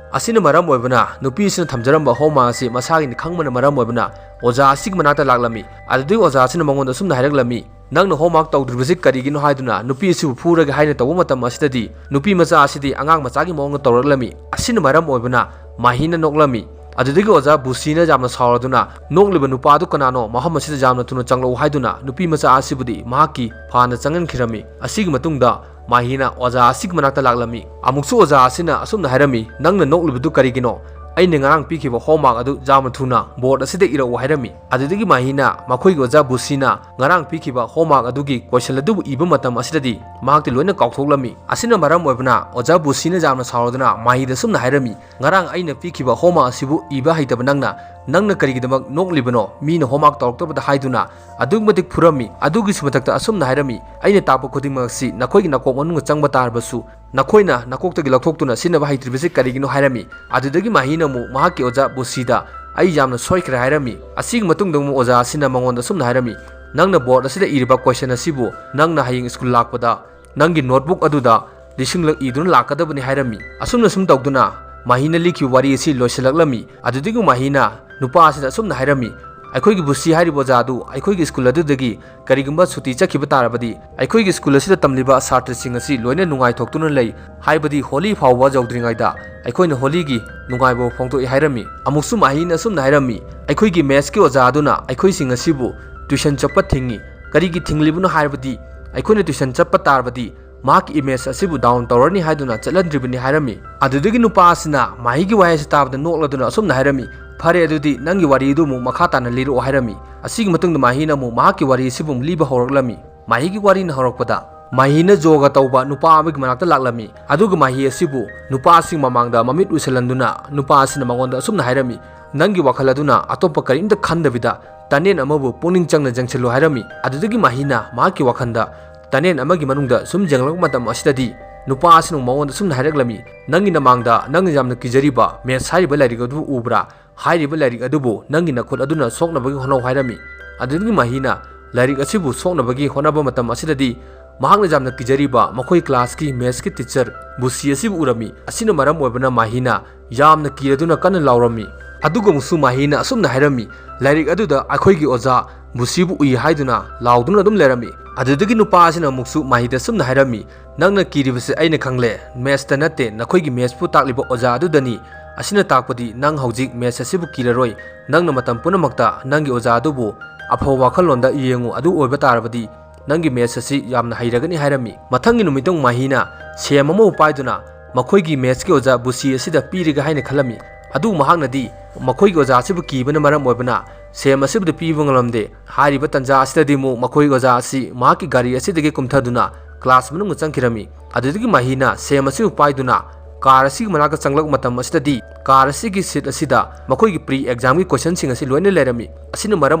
ꯑꯁꯤꯅ ꯃꯔꯝ ꯑꯣꯏꯕꯅ ꯅꯨꯄꯤ ꯑꯁꯤꯅ ꯊꯝꯖꯔꯝꯕ ꯍꯣꯝꯋꯥꯔꯛ ꯑꯁꯤ ꯃꯁꯥꯒꯤꯅꯤ ꯈꯪꯕꯅ ꯃꯔꯝ ꯑꯣꯏꯕꯅ ꯑꯣꯖꯥ ꯑꯁꯤꯒꯤ ꯃꯅꯥꯛꯇ ꯂꯥꯛꯂꯝꯃꯤ꯫ ꯑꯗꯨꯗꯒꯤ ꯑꯣꯖꯥ ꯑꯁꯤꯅ ꯃꯉꯣꯟꯗ ꯑꯁꯨꯝꯅ ꯍꯥꯏꯔꯛꯂꯝꯃꯤ, "ꯅꯪꯅ ꯍꯣꯝꯋꯥꯔꯛ ꯇꯧꯗ꯭ꯔꯤꯕꯁꯤ ꯀꯔꯤꯒꯤꯅꯣ?" ꯍꯥꯏꯗꯨꯅ ꯅꯨꯄꯤ ꯑꯁꯤꯕꯨ ꯐꯨꯔꯒꯦ ꯍꯥꯏꯅ ꯇꯧꯕ ꯃꯇꯝ ꯑꯁꯤꯗꯗꯤ ꯅꯨꯄꯤ ꯃꯆꯥ ꯑꯁꯤꯗꯤ ꯑꯉꯥꯡ ꯃꯆꯥꯒꯤ ꯃꯑꯣꯡꯗ ꯇꯧꯔꯛꯂꯝꯃꯤ꯫ ꯑꯁꯤꯅ ꯃꯔꯝ ꯑꯣꯏꯕꯅ ꯃꯥꯍꯤꯅ ꯅꯣꯛꯂꯝꯃꯤ꯫ ꯑꯗꯨꯗꯒꯤ ꯑꯣꯖꯥ ꯕꯨꯁꯤꯅ ꯌꯥꯝꯅ ꯁꯥꯎꯔꯗꯨꯅ, "ꯅꯣꯛꯂꯤꯕ ꯅꯨꯄꯥꯗꯨ ꯀꯅꯥꯅꯣ? ꯃꯐꯝ ꯑꯁꯤꯗ ꯌꯥꯝꯅ ꯊꯨꯅ ꯆꯪꯂꯛꯎ" ꯍꯥꯏꯗꯨꯅ ꯅꯨꯄꯤ ꯃꯆꯥ ꯑꯁꯤꯕꯨꯗꯤ ꯃꯍꯥꯛꯀꯤ ꯐꯥꯅ ꯆꯪꯍꯟꯈꯤꯔꯝꯃꯤ꯫ ꯑꯁꯤꯒꯤ ꯃꯇꯨꯡꯗ ꯃꯥꯍꯤꯅ ꯑꯣꯖꯥ ꯑꯁꯤꯒꯤ ꯃꯅꯥꯛꯇ ꯂꯥꯛꯂꯝꯃꯤ꯫ ꯑꯃꯨꯛꯁꯨ ꯑꯣꯖꯥ ꯑꯁꯤꯅ ꯑꯁꯨꯝꯅ ꯍꯥꯏꯔꯝꯃꯤ, "ꯅꯪꯅ ꯅꯣꯛꯂꯤꯕꯗꯨ ꯀꯔꯤꯒꯤꯅꯣ? ꯑꯩꯅ ꯉꯔꯥꯡ ꯄꯤꯈꯤꯕ ꯍꯣꯝꯋꯥꯔꯛ ꯑꯗꯨ ꯌꯥꯝꯅ ꯊꯨꯅ ꯕꯣꯔꯗ ꯑꯁꯤꯗ ꯏꯔꯛꯎ" ꯍꯥꯏꯔꯝꯃꯤ꯫ ꯑꯗꯨꯗꯒꯤ ꯃꯥꯍꯤꯅ ꯃꯈꯣꯏꯒꯤ ꯑꯣꯖꯥ ꯕꯨꯁꯤꯅ ꯉꯔꯥꯡ ꯄꯤꯈꯤꯕ ꯍꯣꯝꯋꯥꯔꯛ ꯑꯗꯨꯒꯤ ꯀꯣꯏꯁꯟ ꯑꯗꯨꯕꯨ ꯏꯕ ꯃꯇꯝ ꯑꯁꯤꯗꯗꯤ ꯃꯍꯥꯛꯇꯤ ꯂꯣꯏꯅ ꯀꯥꯎꯊꯣꯛꯂꯝꯃꯤ꯫ ꯑꯁꯤꯅ ꯃꯔꯝ ꯑꯣꯏꯕꯅ ꯑꯣꯖꯥ ꯕꯨꯁꯤꯅ ꯌꯥꯝꯅ ꯁꯥꯎꯔꯗꯨꯅ ꯃꯥꯍꯤꯗ ꯑꯁꯨꯝꯅ ꯍꯥꯏꯔꯝꯃꯤ, "ꯉꯔꯥꯡ ꯑꯩꯅ ꯄꯤꯈꯤꯕ ꯍꯣꯝꯋꯥꯔꯛ ꯑꯁꯤꯕꯨ ꯏꯕ ꯍꯩꯇꯕ ꯅꯪꯅ, ꯅꯪꯅ ꯀꯔꯤꯒꯤꯗꯃꯛ ꯅꯣꯛꯂꯤꯕꯅꯣ? ꯃꯤꯅ ꯍꯣꯝꯋꯥꯔꯛ ꯇꯧꯔꯛꯇꯕꯗ" ꯍꯥꯏꯗꯨꯅ ꯑꯗꯨꯛꯀꯤ ꯃꯇꯤꯛ ꯐꯨꯔꯝꯃꯤ꯫ ꯑꯗꯨꯒꯤꯁꯨ ꯃꯊꯛꯇ ꯑꯁꯨꯝꯅ ꯍꯥꯏꯔꯝꯃꯤ, "ꯑꯩꯅ ꯇꯥꯛꯄ ꯈꯨꯗꯤꯡꯃꯛ ꯑꯁꯤ ꯅꯈꯣꯏꯒꯤ ꯅꯥꯀꯣꯡ ꯃꯅꯨꯡꯗ ꯆꯪꯕ ꯇꯥꯔꯕꯁꯨ ꯅꯈꯣꯏꯅ ꯅꯀꯣꯛꯇꯒꯤ ꯂꯧꯊꯣꯛꯇꯨꯅ ꯁꯤꯖꯤꯟꯅꯕ ꯍꯩꯇ꯭ꯔꯤꯕꯁꯤ ꯀꯔꯤꯒꯤꯅꯣ?" ꯍꯥꯏꯔꯝꯃꯤ꯫ ꯑꯗꯨꯗꯒꯤ ꯃꯥꯍꯤꯅ ꯑꯃꯨꯛ ꯃꯍꯥꯛꯀꯤ ꯑꯣꯖꯥ ꯕꯨꯁꯤꯗ, "ꯑꯩ ꯌꯥꯝꯅ ꯁꯣꯏꯈ꯭ꯔꯦ" ꯍꯥꯏꯔꯝꯃꯤ꯫ ꯑꯁꯤꯒꯤ ꯃꯇꯨꯡꯗ ꯑꯃꯨꯛ ꯑꯣꯖꯥ ꯑꯁꯤꯅ ꯃꯉꯣꯟꯗ ꯑꯁꯨꯝꯅ ꯍꯥꯏꯔꯝꯃꯤ, "ꯅꯪꯅ ꯕꯣꯔꯗ ꯑꯁꯤꯗ ꯏꯔꯤꯕ ꯀꯣꯏꯁꯟ ꯑꯁꯤꯕꯨ ꯅꯪꯅ ꯍꯌꯦꯡ ꯁ꯭ꯀꯨꯜ ꯂꯥꯛꯄꯗ ꯅꯪꯒꯤ ꯅꯣꯠꯕꯨꯛ ꯑꯗꯨꯗ ꯂꯤꯁꯤꯡꯂꯛ ꯏꯗꯨꯅ ꯂꯥꯛꯀꯗꯕꯅꯤ" ꯍꯥꯏꯔꯝꯃꯤ꯫ ꯑꯁꯨꯝꯅ ꯁꯨꯝ ꯇꯧꯗꯨꯅ ꯃꯥꯍꯤꯅ ꯂꯤꯈꯤꯕ ꯋꯥꯔꯤ ꯑꯁꯤ ꯂꯣꯏꯁꯤꯜꯂꯛꯂꯝꯃꯤ꯫ ꯑꯗꯨꯗꯒꯤ ꯃꯥꯍꯤꯅ ꯅꯨꯄꯥ ꯑꯁꯤꯗ ꯑꯁꯨꯝꯅ ꯍꯥꯏꯔꯝꯃꯤ, "ꯑꯩꯈꯣꯏꯒꯤ ꯕꯨꯁꯤ ꯍꯥꯏꯔꯤꯕ ꯑꯣꯖꯥ ꯑꯗꯨ ꯑꯩꯈꯣꯏꯒꯤ ꯁ꯭ꯀꯨꯜ ꯑꯗꯨꯗꯒꯤ ꯀꯔꯤꯒꯨꯝꯕ ꯁꯨꯇꯤ ꯆꯠꯈꯤꯕ ꯇꯥꯔꯕꯗꯤ, ꯑꯩꯈꯣꯏꯒꯤ ꯁ꯭ꯀꯨꯜ ꯑꯁꯤꯗ ꯇꯝꯂꯤꯕ ꯁꯥꯇ꯭ꯔꯁꯤꯡ ꯑꯁꯤ ꯂꯣꯏꯅ ꯅꯨꯡꯉꯥꯏꯊꯣꯛꯇꯨꯅ ꯂꯩ, ꯍꯥꯏꯕꯗꯤ ꯍꯣꯂꯤ ꯐꯥꯎꯕ ꯌꯧꯗ꯭ꯔꯤꯉꯩꯗ ꯑꯩꯈꯣꯏꯅ ꯍꯣꯂꯤꯒꯤ ꯅꯨꯡꯉꯥꯏꯕ ꯐꯣꯡꯗꯣꯛꯏ" ꯍꯥꯏꯔꯝꯃꯤ꯫ ꯑꯃꯨꯛꯁꯨ ꯃꯥꯍꯤꯅ ꯑꯁꯨꯝꯅ ꯍꯥꯏꯔꯝꯃꯤ, "ꯑꯩꯈꯣꯏꯒꯤ ꯃꯦꯠꯁꯀꯤ ꯑꯣꯖꯥ ꯑꯗꯨꯅ ꯑꯩꯈꯣꯏꯁꯤꯡ ꯑꯁꯤꯕꯨ ꯇ꯭ꯌꯨꯁꯟ ꯆꯠꯄ ꯊꯤꯡꯏ꯫ ꯀꯔꯤꯒꯤ ꯊꯤꯡꯂꯤꯕꯅꯣ ꯍꯥꯏꯔꯕꯗꯤ, ꯑꯩꯈꯣꯏꯅ ꯇ꯭ꯌꯨꯁꯟ ꯆꯠꯄ ꯇꯥꯔꯕꯗꯤ ꯃꯍꯥꯛꯀꯤ ꯏꯃꯦꯖ ꯑꯁꯤꯕꯨ ꯗꯥꯎꯟ ꯇꯧꯔꯅꯤ ꯍꯥꯏꯗꯨꯅ ꯆꯠꯍꯟꯗ꯭ꯔꯤꯕꯅꯤ" ꯍꯥꯏꯔꯝꯃꯤ꯫ ꯑꯗꯨꯗꯒꯤ ꯅꯨꯄꯥ ꯑꯁꯤꯅ ꯃꯥꯍꯤꯒꯤ ꯋꯥꯍꯩ ꯑꯁꯤ ꯇꯥꯕꯗ ꯅꯣꯛꯂꯗꯨꯅ ꯑꯁꯨꯝꯅ ꯍꯥꯏꯔꯝꯃꯤ, "ꯐꯔꯦ, ꯑꯗꯨꯗꯤ ꯅꯪꯒꯤ ꯋꯥꯔꯤ ꯑꯗꯨ ꯑꯃꯨꯛ ꯃꯈꯥ ꯇꯥꯅ ꯂꯤꯔꯛꯑꯣ" ꯍꯥꯏꯔꯝꯃꯤ꯫ ꯑꯁꯤꯒꯤ ꯃꯇꯨꯡꯗ ꯃꯥꯍꯤꯅ ꯑꯃꯨꯛ ꯃꯍꯥꯛꯀꯤ ꯋꯥꯔꯤ ꯑꯁꯤꯕꯨ ꯑꯃꯨꯛ ꯂꯤꯕ ꯍꯧꯔꯛꯂꯝꯃꯤ꯫ ꯃꯥꯍꯤꯒꯤ ꯋꯥꯔꯤꯅ ꯍꯧꯔꯛꯄꯗ, ꯃꯥꯍꯤꯅ ꯖꯣꯒ ꯇꯧꯕ ꯅꯨꯄꯥ ꯑꯃꯒꯤ ꯃꯅꯥꯛꯇ ꯂꯥꯛꯂꯝꯃꯤ꯫ ꯑꯗꯨꯒ ꯃꯥꯍꯤ ꯑꯁꯤꯕꯨ ꯅꯨꯄꯥꯁꯤꯡ ꯃꯃꯥꯡꯗ ꯃꯃꯤꯠ ꯎꯏꯁꯤꯜꯍꯟꯗꯨꯅ ꯅꯨꯄꯥ ꯑꯁꯤꯅ ꯃꯉꯣꯟꯗ ꯑꯁꯨꯝꯅ ꯍꯥꯏꯔꯝꯃꯤ, "ꯅꯪꯒꯤ ꯋꯥꯈꯜ ꯑꯗꯨꯅ ꯑꯇꯣꯞꯄ ꯀꯔꯤꯝꯇ ꯈꯟꯗꯕꯤꯗ ꯇꯅꯦꯟ ꯑꯃꯕꯨ ꯄꯨꯛꯅꯤꯡ ꯆꯪꯅ ꯌꯦꯡꯁꯤꯜꯂꯨ" ꯍꯥꯏꯔꯝꯃꯤ꯫ ꯑꯗꯨꯗꯒꯤ ꯃꯥꯍꯤꯅ ꯃꯍꯥꯛꯀꯤ ꯋꯥꯈꯜꯗ ꯇꯅꯦꯟ ꯑꯃꯒꯤ ꯃꯅꯨꯡꯗ ꯁꯨꯝ ꯌꯦꯡꯂꯛꯄ ꯃꯇꯝ ꯑꯁꯤꯗꯗꯤ ꯅꯨꯄꯥ ꯑꯁꯤꯅ ꯃꯉꯣꯟꯗ ꯁꯨꯝꯅ ꯍꯥꯏꯔꯛꯂꯝꯃꯤ, "ꯅꯪꯒꯤ ꯅꯃꯥꯡꯗ ꯅꯪꯅ ꯌꯥꯝꯅ ꯀꯤꯖꯔꯤꯕ ꯃꯦꯠꯁ ꯍꯥꯏꯔꯤꯕ ꯂꯥꯏꯔꯤꯛ ꯑꯗꯨ ꯎꯕ꯭ꯔꯥ? ꯍꯥꯏꯔꯤꯕ ꯂꯥꯏꯔꯤꯛ ꯑꯗꯨꯕꯨ ꯅꯪꯒꯤ ꯅꯈꯨꯠ ꯑꯗꯨꯅ ꯁꯣꯛꯅꯕꯒꯤ ꯍꯣꯠꯅꯧ" ꯍꯥꯏꯔꯝꯃꯤ꯫ ꯑꯗꯨꯗꯒꯤ ꯃꯥꯍꯤꯅ ꯂꯥꯏꯔꯤꯛ ꯑꯁꯤꯕꯨ ꯁꯣꯛꯅꯕꯒꯤ ꯍꯣꯠꯅꯕ ꯃꯇꯝ ꯑꯁꯤꯗꯗꯤ ꯃꯍꯥꯛꯅ ꯌꯥꯝꯅ ꯀꯤꯖꯔꯤꯕ ꯃꯈꯣꯏ ꯀ꯭ꯂꯥꯁꯀꯤ ꯃꯦꯠꯁꯀꯤ ꯇꯤꯆꯔ ꯕꯨꯁꯤ ꯑꯁꯤꯕꯨ ꯎꯔꯝꯃꯤ꯫ ꯑꯁꯤꯅ ꯃꯔꯝ ꯑꯣꯏꯕꯅ ꯃꯥꯍꯤꯅ ꯌꯥꯝꯅ ꯀꯤꯔꯗꯨꯅ ꯀꯟꯅ ꯂꯥꯎꯔꯝꯃꯤ꯫ ꯑꯗꯨꯒ ꯑꯃꯨꯛꯁꯨ ꯃꯥꯍꯤꯅ ꯑꯁꯨꯝꯅ ꯍꯥꯏꯔꯝꯃꯤ, "ꯂꯥꯏꯔꯤꯛ ꯑꯗꯨꯗ ꯑꯩꯈꯣꯏꯒꯤ ꯑꯣꯖꯥ ꯕꯨꯁꯤꯕꯨ ꯎꯏ" ꯍꯥꯏꯗꯨꯅ ꯂꯥꯎꯗꯨꯅ ꯑꯗꯨꯝ ꯂꯩꯔꯝꯃꯤ꯫ ꯑꯗꯨꯗꯒꯤ ꯅꯨꯄꯥ ꯑꯁꯤꯅ ꯑꯃꯨꯛꯁꯨ ꯃꯥꯍꯤꯗ ꯑꯁꯨꯝꯅ ꯍꯥꯏꯔꯝꯃꯤ, "ꯅꯪꯅ ꯀꯤꯔꯤꯕꯁꯤ ꯑꯩꯅ ꯈꯪꯂꯦ, ꯃꯦꯠꯁꯇ ꯅꯠꯇꯦ, ꯅꯈꯣꯏꯒꯤ ꯃꯦꯠꯁꯄꯨ ꯇꯥꯛꯂꯤꯕ ꯑꯣꯖꯥ ꯑꯗꯨꯗꯅꯤ꯫ ꯑꯁꯤꯅ ꯇꯥꯛꯄꯗꯤ ꯅꯪ ꯍꯧꯖꯤꯛ ꯃꯦꯠꯁ ꯑꯁꯤꯕꯨ ꯀꯤꯔꯔꯣꯏ꯫ ꯅꯪꯅ ꯃꯇꯝ ꯄꯨꯝꯅꯃꯛꯇ ꯅꯪꯒꯤ ꯑꯣꯖꯥ ꯑꯗꯨꯕꯨ ꯑꯐꯕ ꯋꯥꯈꯜꯂꯣꯟꯗ ꯌꯦꯡꯉꯨ, ꯑꯗꯨ ꯑꯣꯏꯕ ꯇꯥꯔꯕꯗꯤ ꯅꯪꯒꯤ ꯃꯦꯠꯁ ꯑꯁꯤ ꯌꯥꯝꯅ ꯍꯩꯔꯒꯅꯤ" ꯍꯥꯏꯔꯝꯃꯤ꯫ ꯃꯊꯪꯒꯤ ꯅꯨꯃꯤꯠꯇ ꯃꯥꯍꯤꯅ ꯁꯦꯝ ꯑꯃꯕꯨ ꯄꯥꯏꯗꯨꯅ ꯃꯈꯣꯏꯒꯤ ꯃꯦꯠꯁꯀꯤ ꯑꯣꯖꯥ ꯕꯨꯁꯤ ꯑꯁꯤꯗ ꯄꯤꯔꯒꯦ ꯍꯥꯏꯅ ꯈꯜꯂꯝꯃꯤ꯫ ꯑꯗꯨꯕꯨ ꯃꯍꯥꯛꯅꯗꯤ ꯃꯈꯣꯏꯒꯤ ꯑꯣꯖꯥ ꯑꯁꯤꯕꯨ ꯀꯤꯕꯅ ꯃꯔꯝ ꯑꯣꯏꯕꯅ ꯁꯦꯝ ꯑꯁꯤꯕꯨꯗꯤ ꯄꯤꯕ ꯉꯝꯂꯝꯗꯦ꯫ ꯍꯥꯏꯔꯤꯕ ꯇꯥꯟꯖꯥ ꯑꯁꯤꯗꯗꯤ ꯑꯃꯨꯛ ꯃꯈꯣꯏꯒꯤ ꯑꯣꯖꯥ ꯑꯁꯤ ꯃꯍꯥꯛꯀꯤ ꯒꯥꯔꯤ ꯑꯁꯤꯗꯒꯤ ꯀꯨꯝꯊꯗꯨꯅ ꯀ꯭ꯂꯥꯁ ꯃꯅꯨꯡꯗ ꯆꯪꯈꯤꯔꯝꯃꯤ꯫ ꯑꯗꯨꯗꯒꯤ ꯃꯥꯍꯤꯅ ꯁꯦꯝ ꯑꯁꯤꯕꯨ ꯄꯥꯏꯗꯨꯅ ꯀꯥꯔ ꯑꯁꯤꯒꯤ ꯃꯅꯥꯛꯇ ꯆꯪꯂꯛꯄ ꯃꯇꯝ ꯑꯁꯤꯗꯗꯤ ꯀꯥꯔ ꯑꯁꯤꯒꯤ ꯁꯤꯠ ꯑꯁꯤꯗ ꯃꯈꯣꯏꯒꯤ ꯄ꯭ꯔꯤ ꯑꯦꯛꯖꯥꯝꯒꯤ ꯀꯣꯏꯁꯟꯁꯤꯡ ꯑꯁꯤ ꯂꯣꯏꯅ ꯂꯩꯔꯝꯃꯤ꯫ ꯑꯁꯤꯅ ꯃꯔꯝ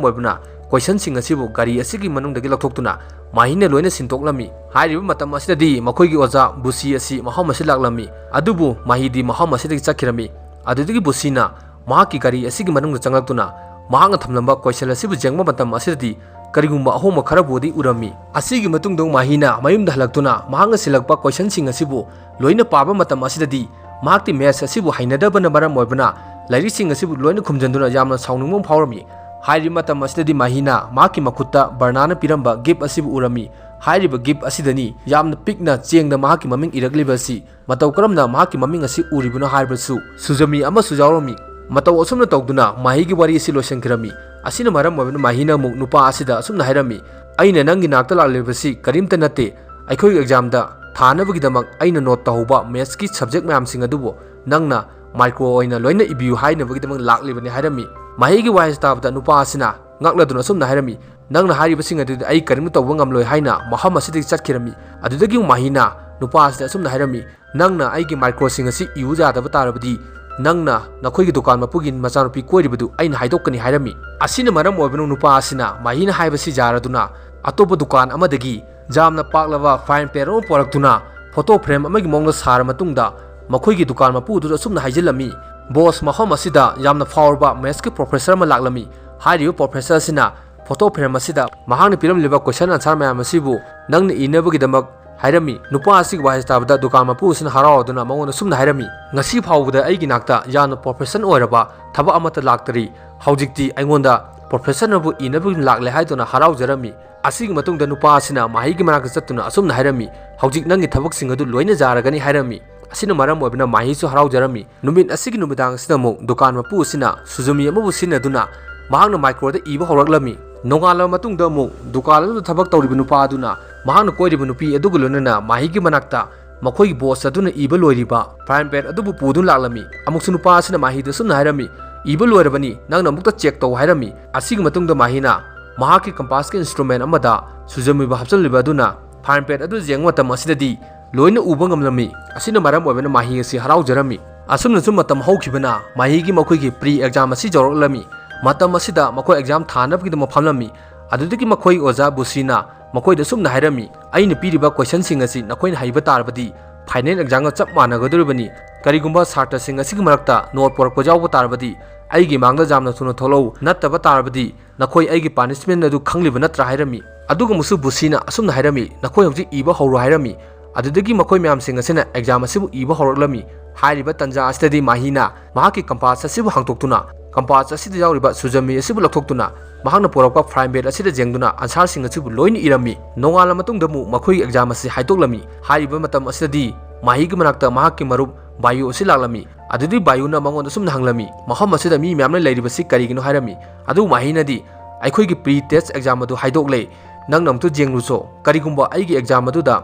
ꯑꯣꯏꯕꯅ ꯀꯣꯏꯁꯟꯁꯤꯡ ꯑꯁꯤꯕꯨ ꯒꯥꯔꯤ ꯑꯁꯤꯒꯤ ꯃꯅꯨꯡꯗꯒꯤ ꯂꯧꯊꯣꯛꯇꯨꯅ ꯃꯥꯍꯤꯅ ꯂꯣꯏꯅ ꯁꯤꯟꯗꯣꯛꯂꯝꯃꯤ꯫ ꯍꯥꯏꯔꯤꯕ ꯃꯇꯝ ꯑꯁꯤꯗꯗꯤ ꯃꯈꯣꯏꯒꯤ ꯑꯣꯖꯥ ꯕꯨꯁꯤ ꯑꯁꯤ ꯃꯐꯝ ꯑꯁꯤ ꯂꯥꯛꯂꯝꯃꯤ꯫ ꯑꯗꯨꯕꯨ ꯃꯥꯍꯤꯗꯤ ꯃꯐꯝ ꯑꯁꯤꯗꯒꯤ ꯆꯠꯈꯤꯔꯝꯃꯤ꯫ ꯑꯗꯨꯗꯒꯤ ꯕꯨꯁꯤꯅ ꯃꯍꯥꯛꯀꯤ ꯒꯥꯔꯤ ꯑꯁꯤꯒꯤ ꯃꯅꯨꯡꯗ ꯆꯪꯂꯛꯇꯨꯅ ꯃꯍꯥꯛꯅ ꯊꯝꯂꯝꯕ ꯀꯣꯏꯁꯟ ꯑꯁꯤꯕꯨ ꯌꯦꯡꯕ ꯃꯇꯝ ꯑꯁꯤꯗꯗꯤ ꯀꯔꯤꯒꯨꯝꯕ ꯑꯍꯣꯡꯕ ꯈꯔꯕꯨꯗꯤ ꯎꯔꯝꯃꯤ꯫ ꯑꯁꯤꯒꯤ ꯃꯇꯨꯡꯗ ꯃꯥꯍꯤꯅ ꯃꯌꯨꯝꯗ ꯍꯜꯂꯛꯇꯨꯅ ꯃꯍꯥꯛꯅ ꯁꯤꯜꯂꯛꯄ ꯀꯣꯏꯁꯟꯁꯤꯡ ꯑꯁꯤꯕꯨ ꯂꯣꯏꯅ ꯄꯥꯕ ꯃꯇꯝ ꯑꯁꯤꯗꯗꯤ ꯃꯍꯥꯛꯇꯤ ꯃꯦꯠꯁ ꯑꯁꯤꯕꯨ ꯍꯩꯅꯗꯕꯅ ꯃꯔꯝ ꯑꯣꯏꯕꯅ ꯂꯥꯏꯔꯤꯛꯁꯤꯡ ꯑꯁꯤꯕꯨ ꯂꯣꯏꯅ ꯈꯨꯝꯖꯤꯟꯗꯨꯅ ꯌꯥꯝꯅ ꯁꯥꯎꯅꯤꯡꯕ ꯑꯃ ꯐꯥꯎꯔꯝꯃꯤ꯫ ꯍꯥꯏꯔꯤꯕ ꯃꯇꯝ ꯑꯁꯤꯗꯗꯤ ꯃꯍꯤꯅ ꯃꯍꯥꯛꯀꯤ ꯃꯈꯨꯠꯇ ꯕꯔꯅꯥꯅ ꯄꯤꯔꯝꯕ ꯒꯤꯐ ꯑꯁꯤꯕꯨ ꯎꯔꯝꯃꯤ꯫ ꯍꯥꯏꯔꯤꯕ ꯒꯤꯐ ꯑꯁꯤꯗꯅꯤ ꯌꯥꯝꯅ ꯄꯤꯛꯅ ꯆꯦꯡꯗ ꯃꯍꯥꯛꯀꯤ ꯃꯃꯤꯡ ꯏꯔꯛꯂꯤꯕ ꯑꯁꯤ꯫ ꯃꯇꯧ ꯀꯔꯝꯅ ꯃꯍꯥꯛꯀꯤ ꯃꯃꯤꯡ ꯑꯁꯤ ꯎꯔꯤꯕꯅꯣ ꯍꯥꯏꯕꯁꯨ ꯁꯨꯖꯃꯤ ꯑꯃꯁꯨ ꯌꯥꯎꯔꯝꯃꯤ꯫ ꯃꯇꯧ ꯑꯁꯨꯝꯅ ꯇꯧꯗꯨꯅ ꯃꯍꯤꯒꯤ ꯋꯥꯔꯤ ꯑꯁꯤ ꯂꯣꯏꯁꯤꯟꯈꯤꯔꯝꯃꯤ꯫ ꯑꯁꯤꯅ ꯃꯔꯝ ꯑꯣꯏꯕꯅ ꯃꯍꯤꯅ ꯑꯃꯨꯛ ꯅꯨꯄꯥ ꯑꯁꯤꯗ ꯑꯁꯨꯝꯅ ꯍꯥꯏꯔꯝꯃꯤ, "ꯑꯩꯅ ꯅꯪꯒꯤ ꯅꯥꯛꯇ ꯂꯥꯛꯂꯤꯕꯁꯤ ꯀꯔꯤꯝꯇ ꯅꯠꯇꯦ꯫ ꯑꯩꯈꯣꯏꯒꯤ ꯑꯦꯛꯖꯥꯝꯗ ꯊꯥꯅꯕꯒꯤꯗꯃꯛ ꯑꯩꯅ ꯅꯣꯠ ꯇꯧꯍꯧꯕ ꯃꯦꯠꯁꯀꯤ ꯁꯕꯖꯦꯛ ꯃꯌꯥꯝꯁꯤꯡ ꯑꯗꯨꯕꯨ ꯅꯪꯅ ꯃꯥꯏꯀ꯭ꯔꯣ ꯑꯣꯏꯅ ꯂꯣꯏꯅ ꯏꯕꯤꯌꯨ ꯍꯥꯏꯅꯕꯒꯤꯗꯃꯛ ꯂꯥꯛꯂꯤꯕꯅꯤ" ꯍꯥꯏꯔꯝꯃꯤ꯫ ꯃꯍꯤꯒꯤ ꯋꯥꯍꯩꯁꯤ ꯇꯥꯕꯗ ꯅꯨꯄꯥ ꯑꯁꯤꯅ ꯉꯛꯂꯗꯨꯅ ꯑꯁꯨꯝꯅ ꯍꯥꯏꯔꯝꯃꯤ, "ꯅꯪꯅ ꯍꯥꯏꯔꯤꯕꯁꯤꯡ ꯑꯗꯨꯗꯤ ꯑꯩ ꯀꯔꯤꯝꯇ ꯇꯧꯕ ꯉꯝꯂꯣꯏ" ꯍꯥꯏꯅ ꯃꯐꯝ ꯑꯁꯤꯗꯒꯤ ꯆꯠꯈꯤꯔꯝꯃꯤ꯫ ꯑꯗꯨꯗꯒꯤ ꯃꯍꯤꯅ ꯅꯨꯄꯥ ꯑꯁꯤꯗ ꯑꯁꯨꯝꯅ ꯍꯥꯏꯔꯝꯃꯤ, "ꯅꯪꯅ ꯑꯩꯒꯤ ꯃꯥꯏꯀ꯭ꯔꯣꯁꯤꯡ ꯑꯁꯤ ꯏꯌꯨ ꯌꯥꯗꯕ ꯇꯥꯔꯕꯗꯤ ꯅꯪꯅ ꯅꯈꯣꯏꯒꯤ ꯗꯨꯀꯥꯟ ꯃꯄꯨꯒꯤ ꯃꯆꯥꯅꯨꯄꯤ ꯀꯣꯏꯔꯤꯕꯗꯨ ꯑꯩꯅ ꯍꯥꯏꯗꯣꯛꯀꯅꯤ" ꯍꯥꯏꯔꯝꯃꯤ꯫ ꯑꯁꯤꯅ ꯃꯔꯝ ꯑꯣꯏꯕꯅ ꯅꯨꯄꯥ ꯑꯁꯤꯅ ꯃꯍꯤꯅ ꯍꯥꯏꯕꯁꯤ ꯌꯥꯔꯗꯨꯅ ꯑꯇꯣꯞꯄ ꯗꯨꯀꯥꯟ ꯑꯃꯗꯒꯤ ꯌꯥꯝꯅ ꯄꯥꯛꯂꯕ ꯐ꯭ꯔꯥꯏꯡ ꯄꯦꯟ ꯑꯃ ꯄꯨꯔꯛꯇꯨꯅ ꯐꯣꯇꯣ ꯐ꯭ꯔꯦꯝ ꯑꯃꯒꯤ ꯃꯑꯣꯡꯗ ꯁꯥꯔ ꯃꯇꯨꯡꯗ ꯃꯈꯣꯏꯒꯤ ꯗꯨꯀꯥꯟ ꯃꯄꯨꯗꯨꯗ ꯑꯁꯨꯝꯅ ꯍꯥꯏꯖꯤꯜꯂꯝꯃꯤ, "ꯕꯣꯁ, ꯃꯐꯝ ꯑꯁꯤꯗ ꯌꯥꯝꯅ ꯐꯥꯎꯔꯕ ꯃꯦꯠꯁꯀꯤ ꯄ꯭ꯔꯣꯐꯦꯁꯔ ꯑꯃ ꯂꯥꯛꯂꯝꯃꯤ꯫ ꯍꯥꯏꯔꯤꯕ ꯄ꯭ꯔꯣꯐꯦꯁꯔ ꯑꯁꯤꯅ ꯐꯣꯇꯣ ꯐ꯭ꯔꯦꯝ ꯑꯁꯤꯗ ꯃꯍꯥꯛꯅ ꯄꯤꯔꯝꯂꯤꯕ ꯀꯣꯏꯁꯟ ꯑꯟꯁꯥꯔ ꯃꯌꯥꯝ ꯑꯁꯤꯕꯨ ꯅꯪꯅ ꯏꯅꯕꯒꯤꯗꯃꯛ" ꯍꯥꯏꯔꯝꯃꯤ꯫ ꯅꯨꯄꯥ ꯑꯁꯤꯒꯤ ꯋꯥꯍꯩ ꯇꯥꯕꯗ ꯗꯨꯀꯥꯟ ꯃꯄꯨ ꯑꯁꯤꯅ ꯍꯔꯥꯎꯗꯨꯅ ꯃꯉꯣꯟꯗ ꯁꯨꯝꯅ ꯍꯥꯏꯔꯝꯃꯤ, "ꯉꯁꯤ ꯐꯥꯎꯕꯗ ꯑꯩꯒꯤ ꯅꯥꯛꯇ ꯌꯥꯝꯅ ꯄ꯭ꯔꯣꯐꯦꯁꯟ ꯑꯣꯏꯔꯕ ꯊꯕꯛ ꯑꯃꯠꯇ ꯂꯥꯛꯇꯔꯤ꯫ ꯍꯧꯖꯤꯛꯇꯤ ꯑꯩꯉꯣꯟꯗ ꯄ꯭ꯔꯣꯐꯦꯁꯟ ꯑꯃꯕꯨ ꯏꯅꯕꯒꯤ ꯂꯥꯛꯂꯦ" ꯍꯥꯏꯗꯨꯅ ꯍꯔꯥꯎꯖꯔꯝꯃꯤ꯫ ꯑꯁꯤꯒꯤ ꯃꯇꯨꯡꯗ ꯅꯨꯄꯥ ꯑꯁꯤꯅ ꯃꯍꯤꯒꯤ ꯃꯅꯥꯛꯇ ꯆꯠꯇꯨꯅ ꯑꯁꯨꯝꯅ ꯍꯥꯏꯔꯝꯃꯤ, "ꯍꯧꯖꯤꯛ ꯅꯪꯒꯤ ꯊꯕꯛꯁꯤꯡ ꯑꯗꯨ ꯂꯣꯏꯅ ꯌꯥꯔꯒꯅꯤ" ꯍꯥꯏꯔꯝꯃꯤ꯫ ꯑꯁꯤꯅ ꯃꯔꯝ ꯑꯣꯏꯕꯅ ꯃꯍꯤꯁꯨ ꯍꯔꯥꯎꯖꯔꯝꯃꯤ꯫ ꯅꯨꯃꯤꯠ ꯑꯁꯤꯒꯤ ꯅꯨꯃꯤꯗꯥꯡ ꯑꯁꯤꯗ ꯑꯃꯨꯛ ꯗꯨꯀꯥꯟ ꯃꯄꯨ ꯑꯁꯤꯅ ꯁꯨꯖꯨꯃꯤ ꯑꯃꯕꯨ ꯁꯤꯖꯤꯟꯅꯗꯨꯅ ꯃꯍꯥꯛꯅ ꯃꯥꯏꯀ꯭ꯔꯣꯗ ꯏꯕ ꯍꯧꯔꯛꯂꯝꯃꯤ꯫ ꯅꯣꯡꯉꯥꯜꯂꯕ ꯃꯇꯨꯡꯗ ꯑꯃꯨꯛ ꯗꯨꯀꯥꯟ ꯑꯗꯨꯗ ꯊꯕꯛ ꯇꯧꯔꯤꯕ ꯅꯨꯄꯥ ꯑꯗꯨꯅ ꯃꯍꯥꯛꯅ ꯀꯣꯏꯔꯤꯕ ꯅꯨꯄꯤ ꯑꯗꯨꯒ ꯂꯣꯏꯅꯅ ꯃꯍꯤꯒꯤ ꯃꯅꯥꯛꯇ ꯃꯈꯣꯏꯒꯤ ꯕꯣꯁ ꯑꯗꯨꯅ ꯏꯕ ꯂꯣꯏꯔꯤꯕ ꯐ꯭ꯔꯥꯏꯡ ꯄꯦꯟ ꯑꯗꯨꯕꯨ ꯄꯨꯗꯨꯅ ꯂꯥꯛꯂꯝꯃꯤ꯫ ꯑꯃꯨꯛꯁꯨ ꯅꯨꯄꯥ ꯑꯁꯤꯅ ꯃꯍꯤꯗ ꯑꯁꯨꯝꯅ ꯍꯥꯏꯔꯝꯃꯤ, "ꯏꯕ ꯂꯣꯏꯔꯕꯅꯤ, ꯅꯪꯅ ꯑꯃꯨꯛꯇ ꯆꯦꯛ ꯇꯧ" ꯍꯥꯏꯔꯝꯃꯤ꯫ ꯑꯁꯤꯒꯤ ꯃꯇꯨꯡꯗ ꯃꯍꯤꯅ ꯃꯍꯥꯛꯀꯤ ꯀꯝꯄꯥꯁꯀꯤ ꯏꯟꯁꯇ꯭ꯔꯨꯃꯦꯟ ꯑꯃꯗ ꯁꯨꯖꯨꯃꯤꯕꯨ ꯍꯥꯞꯆꯤꯜꯂꯤꯕ ꯑꯗꯨꯅ ꯐ꯭ꯔꯥꯏꯡ ꯄꯦꯟ ꯑꯗꯨ ꯌꯦꯡꯕ ꯃꯇꯝ ꯑꯁꯤꯗꯗꯤ ꯂꯣꯏꯅ ꯎꯕ ꯉꯝꯂꯝꯃꯤ꯫ ꯑꯁꯤꯅ ꯃꯔꯝ ꯑꯣꯏꯕꯅ ꯃꯍꯤ ꯑꯁꯤ ꯍꯔꯥꯎꯖꯔꯝꯃꯤ꯫ ꯑꯁꯨꯝꯅꯁꯨ ꯃꯇꯝ ꯍꯧꯈꯤꯕꯅ ꯃꯍꯤꯒꯤ ꯃꯈꯣꯏꯒꯤ ꯄ꯭ꯔꯤ ꯑꯦꯛꯖꯥꯝ ꯑꯁꯤ ꯌꯧꯔꯛꯂꯝꯃꯤ꯫ ꯃꯇꯝ ꯑꯁꯤꯗ ꯃꯈꯣꯏ ꯑꯦꯛꯖꯥꯝ ꯊꯥꯅꯕꯒꯤꯗꯃꯛ ꯐꯝꯂꯝꯃꯤ꯫ ꯑꯗꯨꯗꯒꯤ ꯃꯈꯣꯏ ꯑꯣꯖꯥ ꯕꯨꯁꯤꯅ ꯃꯈꯣꯏꯗ ꯑꯁꯨꯝꯅ ꯍꯥꯏꯔꯝꯃꯤ, "ꯑꯩꯅ ꯄꯤꯔꯤꯕ ꯀꯣꯏꯁꯟꯁꯤꯡ ꯑꯁꯤ ꯅꯈꯣꯏꯅ ꯍꯩꯕ ꯇꯥꯔꯕꯗꯤ ꯐꯥꯏꯅꯦꯜ ꯑꯦꯛꯖꯥꯝꯒ ꯆꯞ ꯃꯥꯟꯅꯒꯗꯧꯔꯤꯕꯅꯤ꯫ ꯀꯔꯤꯒꯨꯝꯕ ꯁꯥꯇ꯭ꯔꯁꯤꯡ ꯑꯁꯤꯒꯤ ꯃꯔꯛꯇ ꯅꯣꯠ ꯄꯨꯔꯛꯄ ꯌꯥꯎꯕ ꯇꯥꯔꯕꯗꯤ ꯑꯩꯒꯤ ꯃꯥꯡꯗ ꯌꯥꯝꯅ ꯊꯨꯅ ꯊꯣꯛꯂꯛꯎ, ꯅꯠꯇꯕ ꯇꯥꯔꯕꯗꯤ ꯅꯈꯣꯏ ꯑꯩꯒꯤ ꯄꯥꯅꯤꯁꯃꯦꯟ ꯑꯗꯨ ꯈꯪꯂꯤꯕ ꯅꯠꯇ꯭ꯔꯥ?" ꯍꯥꯏꯔꯝꯃꯤ꯫ ꯑꯗꯨꯒ ꯑꯃꯨꯛꯁꯨ ꯕꯨꯁꯤꯅ ꯑꯁꯨꯝꯅ ꯍꯥꯏꯔꯝꯃꯤ, "ꯅꯈꯣꯏ ꯍꯧꯖꯤꯛ ꯏꯕ ꯍꯧꯔꯣ" ꯍꯥꯏꯔꯝꯃꯤ꯫ ꯑꯗꯨꯗꯒꯤ ꯃꯈꯣꯏ ꯃꯌꯥꯝꯁꯤꯡ ꯑꯁꯤꯅ ꯑꯦꯛꯖꯥꯝ ꯑꯁꯤꯕꯨ ꯏꯕ ꯍꯧꯔꯛꯂꯝꯃꯤ꯫ ꯍꯥꯏꯔꯤꯕ ꯇꯥꯟꯖꯥ ꯑꯁꯤꯗꯗꯤ ꯃꯥꯍꯤꯅ ꯃꯍꯥꯛꯀꯤ ꯀꯝꯄꯥꯁ ꯑꯁꯤꯕꯨ ꯍꯥꯡꯗꯣꯛꯇꯨꯅ, ꯀꯝꯄꯥꯁ ꯑꯁꯤꯗ ꯌꯥꯎꯔꯤꯕ ꯁꯨꯖꯃꯤ ꯑꯁꯤꯕꯨ ꯂꯧꯊꯣꯛꯇꯨꯅ, ꯃꯍꯥꯛꯅ ꯄꯨꯔꯛꯄ ꯐ꯭ꯔꯥꯏꯝ ꯕꯦꯗ ꯑꯁꯤꯗ ꯌꯦꯡꯗꯨꯅ ꯑꯟꯁꯥꯔꯁꯤꯡ ꯑꯁꯤꯕꯨ ꯂꯣꯏꯅ ꯏꯔꯝꯃꯤ꯫ ꯅꯣꯡꯉꯥꯜꯂ ꯃꯇꯨꯡꯗ ꯑꯃꯨꯛ ꯃꯈꯣꯏꯒꯤ ꯑꯦꯛꯖꯥꯝ ꯑꯁꯤ ꯍꯥꯏꯗꯣꯛꯂꯝꯃꯤ꯫ ꯍꯥꯏꯔꯤꯕ ꯃꯇꯝ ꯑꯁꯤꯗꯗꯤ ꯃꯥꯍꯤꯒꯤ ꯃꯅꯥꯛꯇ ꯃꯍꯥꯛꯀꯤ ꯃꯔꯨꯞ ꯕꯥꯌꯨ ꯑꯁꯤ ꯂꯥꯛꯂꯝꯃꯤ꯫ ꯑꯗꯨꯗꯤ ꯕꯥꯌꯨꯅ ꯃꯉꯣꯟꯗ ꯑꯁꯨꯝꯅ ꯍꯪꯂꯝꯃꯤ, "ꯃꯐꯝ ꯑꯁꯤꯗ ꯃꯤ ꯃꯌꯥꯝꯅ ꯂꯩꯔꯤꯕꯁꯤ ꯀꯔꯤꯒꯤꯅꯣ?" ꯍꯥꯏꯔꯝꯃꯤ꯫ ꯑꯗꯨ ꯃꯥꯍꯤꯅꯗꯤ, "ꯑꯩꯈꯣꯏꯒꯤ ꯄ꯭ꯔꯤ ꯇꯦꯁ ꯑꯦꯛꯖꯥꯝ ꯑꯗꯨ ꯍꯥꯏꯗꯣꯛꯂꯦ, ꯅꯪꯅ ꯑꯃꯨꯛꯇ ꯌꯦꯡꯂꯨꯆꯣ꯫ ꯀꯔꯤꯒꯨꯝꯕ ꯑꯩꯒꯤ ꯑꯦꯛꯖꯥꯝ ꯑꯗꯨꯗ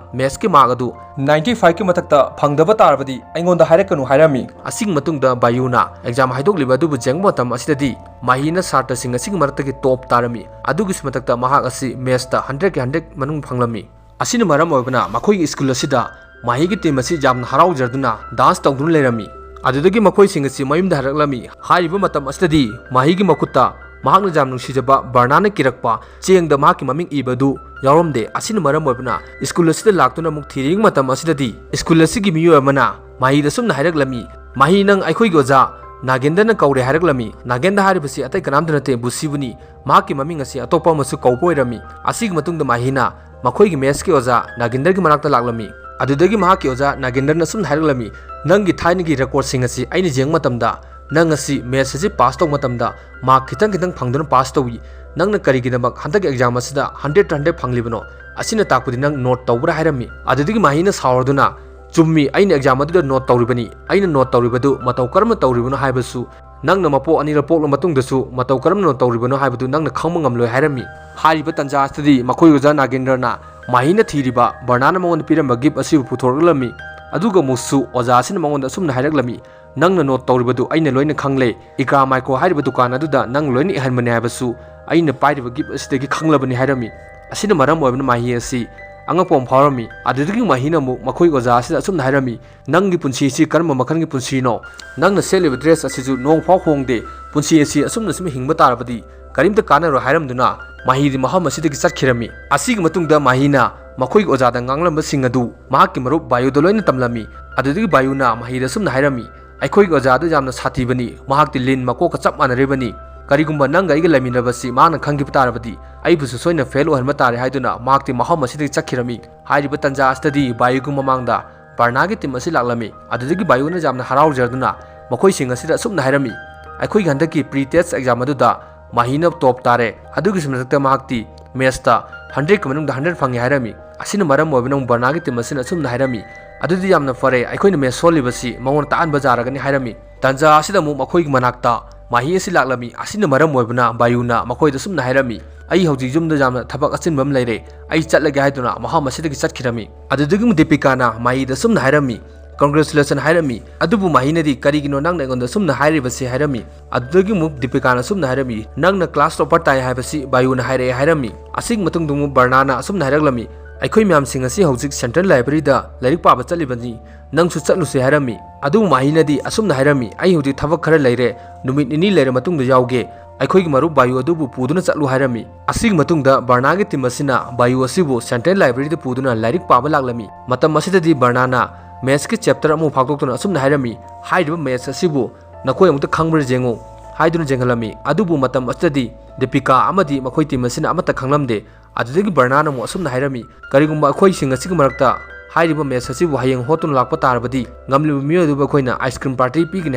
ꯃꯦꯠꯁꯀꯤ ꯃꯥꯔꯛ ꯑꯗꯨ ꯅꯥꯏꯟꯇꯤ ꯐꯥꯏꯚꯀꯤ ꯃꯊꯛꯇ ꯐꯪꯗꯕ ꯇꯥꯔꯕꯗꯤ ꯑꯩꯉꯣꯟꯗ ꯍꯥꯏꯔꯛꯀꯅꯨ" ꯍꯥꯏꯔꯝꯃꯤ꯫ ꯑꯁꯤꯒꯤ ꯃꯇꯨꯡꯗ ꯕꯥꯌꯨꯅ ꯑꯦꯛꯖꯥꯝ ꯍꯥꯏꯗꯣꯛꯂꯤꯕ ꯑꯗꯨꯕꯨ ꯌꯦꯡꯕ ꯃꯇꯝ ꯑꯁꯤꯗꯗꯤ ꯃꯥꯍꯤꯅ ꯁꯥꯇ꯭ꯔꯁꯤꯡ ꯑꯁꯤꯒꯤ ꯃꯔꯛꯇꯒꯤ ꯇꯣꯞ ꯇꯥꯔꯝꯃꯤ꯫ ꯑꯗꯨꯒꯤꯁꯨ ꯃꯊꯛꯇ ꯃꯍꯥꯛ ꯑꯁꯤ ꯃꯦꯠꯁꯇ ꯍꯟꯗ꯭ꯔꯦꯠꯀꯤ ꯍꯟꯗ꯭ꯔꯦꯠ ꯃꯅꯨꯡ ꯐꯪꯂꯝꯃꯤ꯫ ꯑꯁꯤꯅ ꯃꯔꯝ ꯑꯣꯏꯕꯅ ꯃꯈꯣꯏꯒꯤ ꯁ꯭ꯀꯨꯜ ꯑꯁꯤꯗ ꯃꯥꯍꯤꯒꯤ ꯇꯤꯝ ꯑꯁꯤ ꯌꯥꯝꯅ ꯍꯔꯥꯎꯖꯗꯨꯅ ꯗꯥꯟꯁ ꯇꯧꯗꯨꯅ ꯂꯩꯔꯝꯃꯤ꯫ ꯑꯗꯨꯗꯒꯤ ꯃꯈꯣꯏꯁꯤꯡ ꯑꯁꯤ ꯃꯌꯨꯝꯗ ꯍꯜꯂꯛꯂꯝꯃꯤ꯫ ꯍꯥꯏꯔꯤꯕ ꯃꯇꯝ ꯑꯁꯤꯗꯗꯤ ꯃꯥꯍꯤꯒꯤ ꯃꯈꯨꯠꯇ ꯃꯍꯥꯛꯅ ꯌꯥꯝ ꯅꯨꯡꯁꯤꯖꯕ ꯕꯔꯅꯥꯅ ꯀꯤꯔꯛꯄ ꯆꯦꯡꯗ ꯃꯍꯥꯛꯀꯤ ꯃꯃꯤꯡ ꯏꯕ ꯑꯗꯨ ꯌꯥꯎꯔꯝꯗꯦ꯫ ꯑꯁꯤꯅ ꯃꯔꯝ ꯑꯣꯏꯕꯅ ꯁ꯭ꯀꯨꯜ ꯑꯁꯤꯗ ꯂꯥꯛꯇꯨꯅ ꯑꯃꯨꯛ ꯊꯤꯔꯤꯉꯩ ꯃꯇꯝ ꯑꯁꯤꯗꯗꯤ ꯁ꯭ꯀꯨꯜ ꯑꯁꯤꯒꯤ ꯃꯤꯑꯣꯏ ꯑꯃꯅ ꯃꯥꯍꯤꯗ ꯑꯁꯨꯝꯅ ꯍꯥꯏꯔꯛꯂꯝꯃꯤ, "ꯃꯥꯍꯤ, ꯅꯪ ꯑꯩꯈꯣꯏꯒꯤ ꯑꯣꯖꯥ ꯅꯥꯒꯦꯟꯗ꯭ꯔꯅ ꯀꯧꯔꯦ" ꯍꯥꯏꯔꯛꯂꯝꯃꯤ꯫ ꯅꯥꯒꯦꯟꯗ꯭ꯔ ꯍꯥꯏꯔꯤꯕꯁꯤ ꯑꯇꯩ ꯀꯅꯥꯝꯇ ꯅꯠꯇꯦ, ꯕꯨꯁꯤꯕꯨꯅꯤ꯫ ꯃꯍꯥꯛꯀꯤ ꯃꯃꯤꯡ ꯑꯁꯤ ꯑꯇꯣꯞꯄ ꯑꯃꯁꯨ ꯀꯧꯕ ꯑꯣꯏꯔꯝꯃꯤ꯫ ꯑꯁꯤꯒꯤ ꯃꯇꯨꯡꯗ ꯃꯥꯍꯤꯅ ꯃꯈꯣꯏꯒꯤ ꯃꯦꯠꯁꯀꯤ ꯑꯣꯖꯥ ꯅꯥꯒꯦꯟꯗ꯭ꯔꯒꯤ ꯃꯅꯥꯛꯇ ꯂꯥꯛꯂꯝꯃꯤ꯫ ꯑꯗꯨꯗꯒꯤ ꯃꯍꯥꯛꯀꯤ ꯑꯣꯖꯥ ꯅꯥꯒꯦꯟꯗ꯭ꯔꯅ ꯑꯁꯨꯝꯅ ꯍꯥꯏꯔꯛꯂꯝꯃꯤ, "ꯅꯪꯒꯤ ꯊꯥꯏꯅꯒꯤ ꯔꯦꯀꯣꯔꯗꯁꯤꯡ ꯑꯁꯤ ꯑꯩꯅ ꯌꯦꯡꯕ ꯃꯇꯝꯗ ꯅꯪ ꯑꯁꯤ ꯃꯦꯠꯁ ꯑꯁꯤ ꯄꯥꯁ ꯇꯧꯕ ꯃꯇꯝꯗ ꯃꯥꯔꯛ ꯈꯤꯇꯪ ꯈꯤꯇꯪ ꯐꯪꯗꯨꯅ ꯄꯥꯁ ꯇꯧꯏ꯫ ꯅꯪꯅ ꯀꯔꯤꯒꯤꯗꯃꯛ ꯍꯟꯗꯛꯀꯤ ꯑꯦꯛꯖꯥꯝ ꯑꯁꯤꯗ ꯍꯟꯗ꯭ꯔꯦꯠꯇ ꯍꯟꯗ꯭ꯔꯦꯠ ꯐꯪꯂꯤꯕꯅꯣ? ꯑꯁꯤꯅ ꯇꯥꯛꯄꯗꯤ ꯅꯪ ꯅꯣꯠ ꯇꯧꯕ꯭ꯔꯥ?" ꯍꯥꯏꯔꯝꯃꯤ꯫ ꯑꯗꯨꯗꯒꯤ ꯃꯥꯍꯤꯅ ꯁꯥꯎꯔꯗꯨꯅ, "ꯆꯨꯝꯃꯤ, ꯑꯩꯅ ꯑꯦꯛꯖꯥꯝ ꯑꯗꯨꯗ ꯅꯣꯠ ꯇꯧꯔꯤꯕꯅꯤ꯫ ꯑꯩꯅ ꯅꯣꯠ ꯇꯧꯔꯤꯕꯗꯨ ꯃꯇꯧ ꯀꯔꯝꯅ ꯇꯧꯔꯤꯕꯅꯣ ꯍꯥꯏꯕꯁꯨ ꯅꯪꯅ ꯃꯄꯣꯛ ꯑꯅꯤꯔꯛ ꯄꯣꯛꯂ ꯃꯇꯨꯡꯗꯁꯨ ꯃꯇꯧ ꯀꯔꯝꯅ ꯅꯣꯠ ꯇꯧꯔꯤꯕꯅꯣ ꯍꯥꯏꯕꯗꯨ ꯅꯪꯅ ꯈꯪꯕ ꯉꯝꯂꯣꯏ" ꯍꯥꯏꯔꯝꯃꯤ꯫ ꯍꯥꯏꯔꯤꯕ ꯇꯥꯟꯖꯥ ꯑꯁꯤꯗꯗꯤ ꯃꯈꯣꯏ ꯑꯣꯖꯥ ꯅꯥꯒꯦꯟꯗ꯭ꯔꯅ ꯃꯥꯍꯤꯅ ꯊꯤꯔꯤꯕ ꯕꯔꯅꯥꯅ ꯃꯉꯣꯟꯗ ꯄꯤꯔꯝꯕ ꯒꯤꯐ ꯑꯁꯤꯕꯨ ꯄꯨꯊꯣꯔꯛꯂꯝꯃꯤ꯫ ꯑꯗꯨꯒ ꯑꯃꯨꯛꯁꯨ ꯑꯣꯖꯥ ꯑꯁꯤꯅ ꯃꯉꯣꯟꯗ ꯑꯁꯨꯝꯅ ꯍꯥꯏꯔꯛꯂꯝꯃꯤ, "ꯅꯪꯅ ꯅꯣꯠ ꯇꯧꯔꯤꯕꯗꯨ ꯑꯩꯅ ꯂꯣꯏꯅ ꯈꯪꯂꯦ꯫ ꯏꯀ꯭ꯔꯥ ꯃꯥꯏꯀ꯭ꯔꯣ ꯍꯥꯏꯔꯤꯕ ꯗꯨꯀꯥꯟ ꯑꯗꯨꯗ ꯅꯪ ꯂꯣꯏꯅ ꯏꯍꯟꯕꯅꯦ ꯍꯥꯏꯕꯁꯨ ꯑꯩꯅ ꯄꯥꯏꯔꯤꯕ ꯒꯤꯐ ꯑꯁꯤꯗꯒꯤ ꯈꯪꯂꯕꯅꯤ" ꯍꯥꯏꯔꯝꯃꯤ꯫ ꯑꯁꯤꯅ ꯃꯔꯝ ꯑꯣꯏꯕꯅ ꯃꯥꯍꯤ ꯑꯁꯤ ꯑꯉꯛꯄ ꯑꯃ ꯐꯥꯎꯔꯝꯃꯤ꯫ ꯑꯗꯨꯗꯒꯤ ꯃꯥꯍꯤꯅ ꯑꯃꯨꯛ ꯃꯈꯣꯏ ꯑꯣꯖꯥ ꯑꯁꯤꯗ ꯑꯁꯨꯝꯅ ꯍꯥꯏꯔꯝꯃꯤ, "ꯅꯪꯒꯤ ꯄꯨꯟꯁꯤ ꯑꯁꯤ ꯀꯔꯝꯕ ꯃꯈꯜꯒꯤ ꯄꯨꯟꯁꯤꯅꯣ? ꯅꯪꯅ ꯁꯦꯠꯂꯤꯕ ꯗ꯭ꯔꯦꯁ ꯑꯁꯤꯁꯨ ꯅꯣꯡ ꯐꯥꯎ ꯍꯣꯡꯗꯦ꯫ ꯄꯨꯟꯁꯤ ꯑꯁꯤ ꯑꯁꯨꯝꯅ ꯁꯨꯝ ꯍꯤꯡꯕ ꯇꯥꯔꯕꯗꯤ ꯀꯔꯤꯝꯇ ꯀꯥꯟꯅꯔꯣꯏ" ꯍꯥꯏꯔꯝꯗꯨꯅ ꯃꯥꯍꯤꯗꯤ ꯃꯐꯝ ꯑꯁꯤꯗꯒꯤ ꯆꯠꯈꯤꯔꯝꯃꯤ꯫ ꯑꯁꯤꯒꯤ ꯃꯇꯨꯡꯗ ꯃꯥꯍꯤꯅ ꯃꯈꯣꯏꯒꯤ ꯑꯣꯖꯥꯗ ꯉꯥꯡꯂꯝꯕꯁꯤꯡ ꯑꯗꯨ ꯃꯍꯥꯛꯀꯤ ꯃꯔꯨꯞ ꯕꯥꯌꯨꯗ ꯂꯣꯏꯅ ꯇꯝꯂꯝꯃꯤ꯫ ꯑꯗꯨꯗꯒꯤ ꯕꯥꯌꯨꯅ ꯃꯥꯍꯤꯗ ꯑꯁꯨꯝꯅ ꯍꯥꯏꯔꯝꯃꯤ, "ꯑꯩꯈꯣꯏꯒꯤ ꯑꯣꯖꯥ ꯑꯗꯨ ꯌꯥꯝꯅ ꯁꯥꯊꯤꯕꯅꯤ꯫ ꯃꯍꯥꯛꯇꯤ ꯂꯤꯟ ꯃꯀꯣꯛꯀ ꯆꯞ ꯃꯥꯟꯅꯔꯤꯕꯅꯤ꯫ ꯀꯔꯤꯒꯨꯝꯕ ꯅꯪꯒ ꯑꯩꯒ ꯂꯩꯃꯤꯟꯅꯕꯁꯤ ꯃꯍꯥꯛꯅ ꯈꯪꯈꯤꯕ ꯇꯥꯔꯕꯗꯤ ꯑꯩꯕꯨꯁꯨ ꯁꯣꯏꯅ ꯐꯦꯜ ꯑꯣꯏꯍꯟꯕ ꯇꯥꯔꯦ" ꯍꯥꯏꯗꯨꯅ ꯃꯍꯥꯛꯇꯤ ꯃꯐꯝ ꯑꯁꯤꯗꯒꯤ ꯆꯠꯈꯤꯔꯝꯃꯤ꯫ ꯍꯥꯏꯔꯤꯕ ꯇꯥꯟꯖꯥ ꯑꯁꯤꯗꯗꯤ ꯕꯥꯌꯨꯒꯤ ꯃꯃꯥꯡꯗ ꯕꯔꯅꯥꯒꯤ ꯇꯤꯝ ꯑꯁꯤ ꯂꯥꯛꯂꯝꯃꯤ꯫ ꯑꯗꯨꯗꯒꯤ ꯕꯥꯌꯨꯅ ꯌꯥꯝꯅ ꯍꯔꯥꯎꯖꯗꯨꯅ ꯃꯈꯣꯏꯁꯤꯡ ꯑꯁꯤꯗ ꯑꯁꯨꯝꯅ ꯍꯥꯏꯔꯝꯃꯤ, "ꯑꯩꯈꯣꯏꯒꯤ ꯍꯟꯗꯛꯀꯤ ꯄ꯭ꯔꯤ ꯇꯦꯁ ꯑꯦꯛꯖꯥꯝ ꯑꯗꯨꯗ ꯃꯍꯤꯅ ꯇꯣꯞ ꯇꯥꯔꯦ꯫ ꯑꯗꯨꯒꯤꯁꯨ ꯃꯊꯛꯇ ꯃꯍꯥꯛꯇꯤ ꯃꯦꯠꯁꯇ ꯍꯟꯗ꯭ꯔꯦꯠꯀꯤ ꯃꯅꯨꯡꯗ ꯍꯟꯗ꯭ꯔꯦꯠ ꯐꯪꯉꯤ" ꯍꯥꯏꯔꯝꯃꯤ꯫ ꯑꯁꯤꯅ ꯃꯔꯝ ꯑꯣꯏꯕꯅ ꯑꯃꯨꯛ ꯕꯔꯅꯥꯒꯤ ꯇꯤꯝ ꯑꯁꯤꯅ ꯑꯁꯨꯝꯅ ꯍꯥꯏꯔꯝꯃꯤ, "ꯑꯗꯨꯗꯤ ꯌꯥꯝꯅ ꯐꯔꯦ, ꯑꯩꯈꯣꯏꯅ ꯃꯦꯠꯁ ꯁꯣꯜꯂꯤꯕꯁꯤ ꯃꯉꯣꯟꯗ ꯇꯥꯛꯍꯟꯕ ꯌꯥꯔꯒꯅꯤ" ꯍꯥꯏꯔꯝꯃꯤ꯫ ꯇꯥꯟꯖꯥ ꯑꯁꯤꯗ ꯑꯃꯨꯛ ꯃꯈꯣꯏꯒꯤ ꯃꯅꯥꯛꯇ ꯃꯍꯤ ꯑꯁꯤ ꯂꯥꯛꯂꯝꯃꯤ꯫ ꯑꯁꯤꯅ ꯃꯔꯝ ꯑꯣꯏꯕꯅ ꯕꯥꯌꯨꯅ ꯃꯈꯣꯏꯗ ꯑꯁꯨꯝꯅ ꯍꯥꯏꯔꯝꯃꯤ, "ꯑꯩ ꯍꯧꯖꯤꯛ ꯌꯨꯝꯗ ꯌꯥꯝꯅ ꯊꯕꯛ ꯑꯆꯤꯟꯕ ꯑꯃ ꯂꯩꯔꯦ, ꯑꯩ ꯆꯠꯂꯒꯦ" ꯍꯥꯏꯗꯨꯅ ꯃꯐꯝ ꯑꯁꯤꯗꯒꯤ ꯆꯠꯈꯤꯔꯝꯃꯤ꯫ ꯑꯗꯨꯗꯒꯤ ꯑꯃꯨꯛ ꯗꯤꯄꯤꯀꯥꯅ ꯃꯍꯤꯗ ꯑꯁꯨꯝꯅ ꯍꯥꯏꯔꯝꯃꯤ, "Congratulation" ꯍꯥꯏꯔꯝꯃꯤ꯫ ꯑꯗꯨꯕꯨ ꯃꯍꯤꯅꯗꯤ, "ꯀꯔꯤꯒꯤꯅꯣ ꯅꯪꯅ ꯑꯩꯉꯣꯟꯗ ꯑꯁꯨꯝꯅ ꯍꯥꯏꯔꯤꯕꯁꯤ?" ꯍꯥꯏꯔꯝꯃꯤ꯫ ꯑꯗꯨꯗꯒꯤ ꯑꯃꯨꯛ ꯗꯤꯄꯤꯀꯥꯅ ꯑꯁꯨꯝꯅ ꯍꯥꯏꯔꯝꯃꯤ, "ꯅꯪꯅ ꯀ꯭ꯂꯥꯁ ꯇꯣꯄꯔ ꯇꯥꯏ ꯍꯥꯏꯕꯁꯤ ꯕꯥꯌꯨꯅ ꯍꯥꯏꯔꯛꯑꯦ" ꯍꯥꯏꯔꯝꯃꯤ꯫ ꯑꯁꯤꯒꯤ ꯃꯇꯨꯡꯗ ꯑꯃꯨꯛ ꯕꯔꯅꯥꯅ ꯑꯁꯨꯝꯅ ꯍꯥꯏꯔꯛꯂꯝꯃꯤ, "ꯑꯩꯈꯣꯏ ꯃꯌꯥꯝꯁꯤꯡ ꯑꯁꯤ ꯍꯧꯖꯤꯛ ꯁꯦꯟꯇ꯭ꯔꯦꯜ ꯂꯥꯏꯕ꯭ꯔꯦꯔꯤꯗ ꯂꯥꯏꯔꯤꯛ ꯄꯥꯕ ꯆꯠꯂꯤꯕꯅꯤ, ꯅꯪꯁꯨ ꯆꯠꯂꯨꯁꯦ" ꯍꯥꯏꯔꯝꯃꯤ꯫ ꯑꯗꯨꯕꯨ ꯃꯍꯤꯅꯗꯤ ꯑꯁꯨꯝꯅ ꯍꯥꯏꯔꯝꯃꯤ, "ꯑꯩ ꯍꯧꯖꯤꯛ ꯊꯕꯛ ꯈꯔ ꯂꯩꯔꯦ, ꯅꯨꯃꯤꯠ ꯅꯤꯅꯤ ꯂꯩꯔ ꯃꯇꯨꯡꯗ ꯌꯥꯎꯒꯦ, ꯑꯩꯈꯣꯏꯒꯤ ꯃꯔꯨꯞ ꯕꯥꯌꯨ ꯑꯗꯨꯕꯨ ꯄꯨꯗꯨꯅ ꯆꯠꯂꯨ" ꯍꯥꯏꯔꯝꯃꯤ꯫ ꯑꯁꯤꯒꯤ ꯃꯇꯨꯡꯗ ꯕꯔꯅꯥꯒꯤ ꯇꯤꯝ ꯑꯁꯤꯅ ꯕꯥꯌꯨ ꯑꯁꯤꯕꯨ ꯁꯦꯟꯇ꯭ꯔꯦꯜ ꯂꯥꯏꯕ꯭ꯔꯦꯔꯤꯗ ꯄꯨꯗꯨꯅ ꯂꯥꯏꯔꯤꯛ ꯄꯥꯕ ꯂꯥꯛꯂꯝꯃꯤ꯫ ꯃꯇꯝ ꯑꯁꯤꯗꯗꯤ ꯕꯔꯅꯥꯅ ꯃꯦꯠꯁꯀꯤ ꯆꯦꯞꯇꯔ ꯑꯃ ꯐꯥꯛꯇꯣꯛꯇꯨꯅ ꯑꯁꯨꯝꯅ ꯍꯥꯏꯔꯝꯃꯤ, "ꯍꯥꯏꯔꯤꯕ ꯃꯦꯠꯁ ꯑꯁꯤꯕꯨ ꯅꯈꯣꯏ ꯑꯃꯨꯛꯇ ꯈꯪꯕ꯭ꯔꯥ ꯌꯦꯡꯉꯨ" ꯍꯥꯏꯗꯨꯅ ꯌꯦꯡꯍꯜꯂꯝꯃꯤ꯫ ꯑꯗꯨꯕꯨ ꯃꯇꯝ ꯑꯁꯤꯗꯗꯤ ꯗꯤꯄꯤꯀꯥ ꯑꯃꯗꯤ ꯃꯈꯣꯏ ꯇꯤꯝ ꯑꯁꯤꯅ ꯑꯃꯠꯇ ꯈꯪꯂꯝꯗꯦ꯫ ꯑꯗꯨꯗꯒꯤ ꯕꯔꯅꯥꯅ ꯑꯃꯨꯛ ꯑꯁꯨꯝꯅ ꯍꯥꯏꯔꯝꯃꯤ, "ꯀꯔꯤꯒꯨꯝꯕ ꯑꯩꯈꯣꯏꯁꯤꯡ ꯑꯁꯤꯒꯤ ꯃꯔꯛꯇ ꯍꯥꯏꯔꯤꯕ ꯃꯦꯠꯁ ꯑꯁꯤꯕꯨ ꯍꯌꯦꯡ ꯍꯣꯠꯇꯨꯅ ꯂꯥꯛꯄ ꯇꯥꯔꯕꯗꯤ, ꯉꯝꯂꯤꯕ ꯃꯤꯑꯣꯏ ꯑꯗꯨꯕꯨ ꯑꯩꯈꯣꯏꯅ ꯑꯥꯏꯁ ꯀ꯭ꯔꯤꯝ ꯄꯥꯔꯇꯤ ꯄꯤꯒꯅꯤ"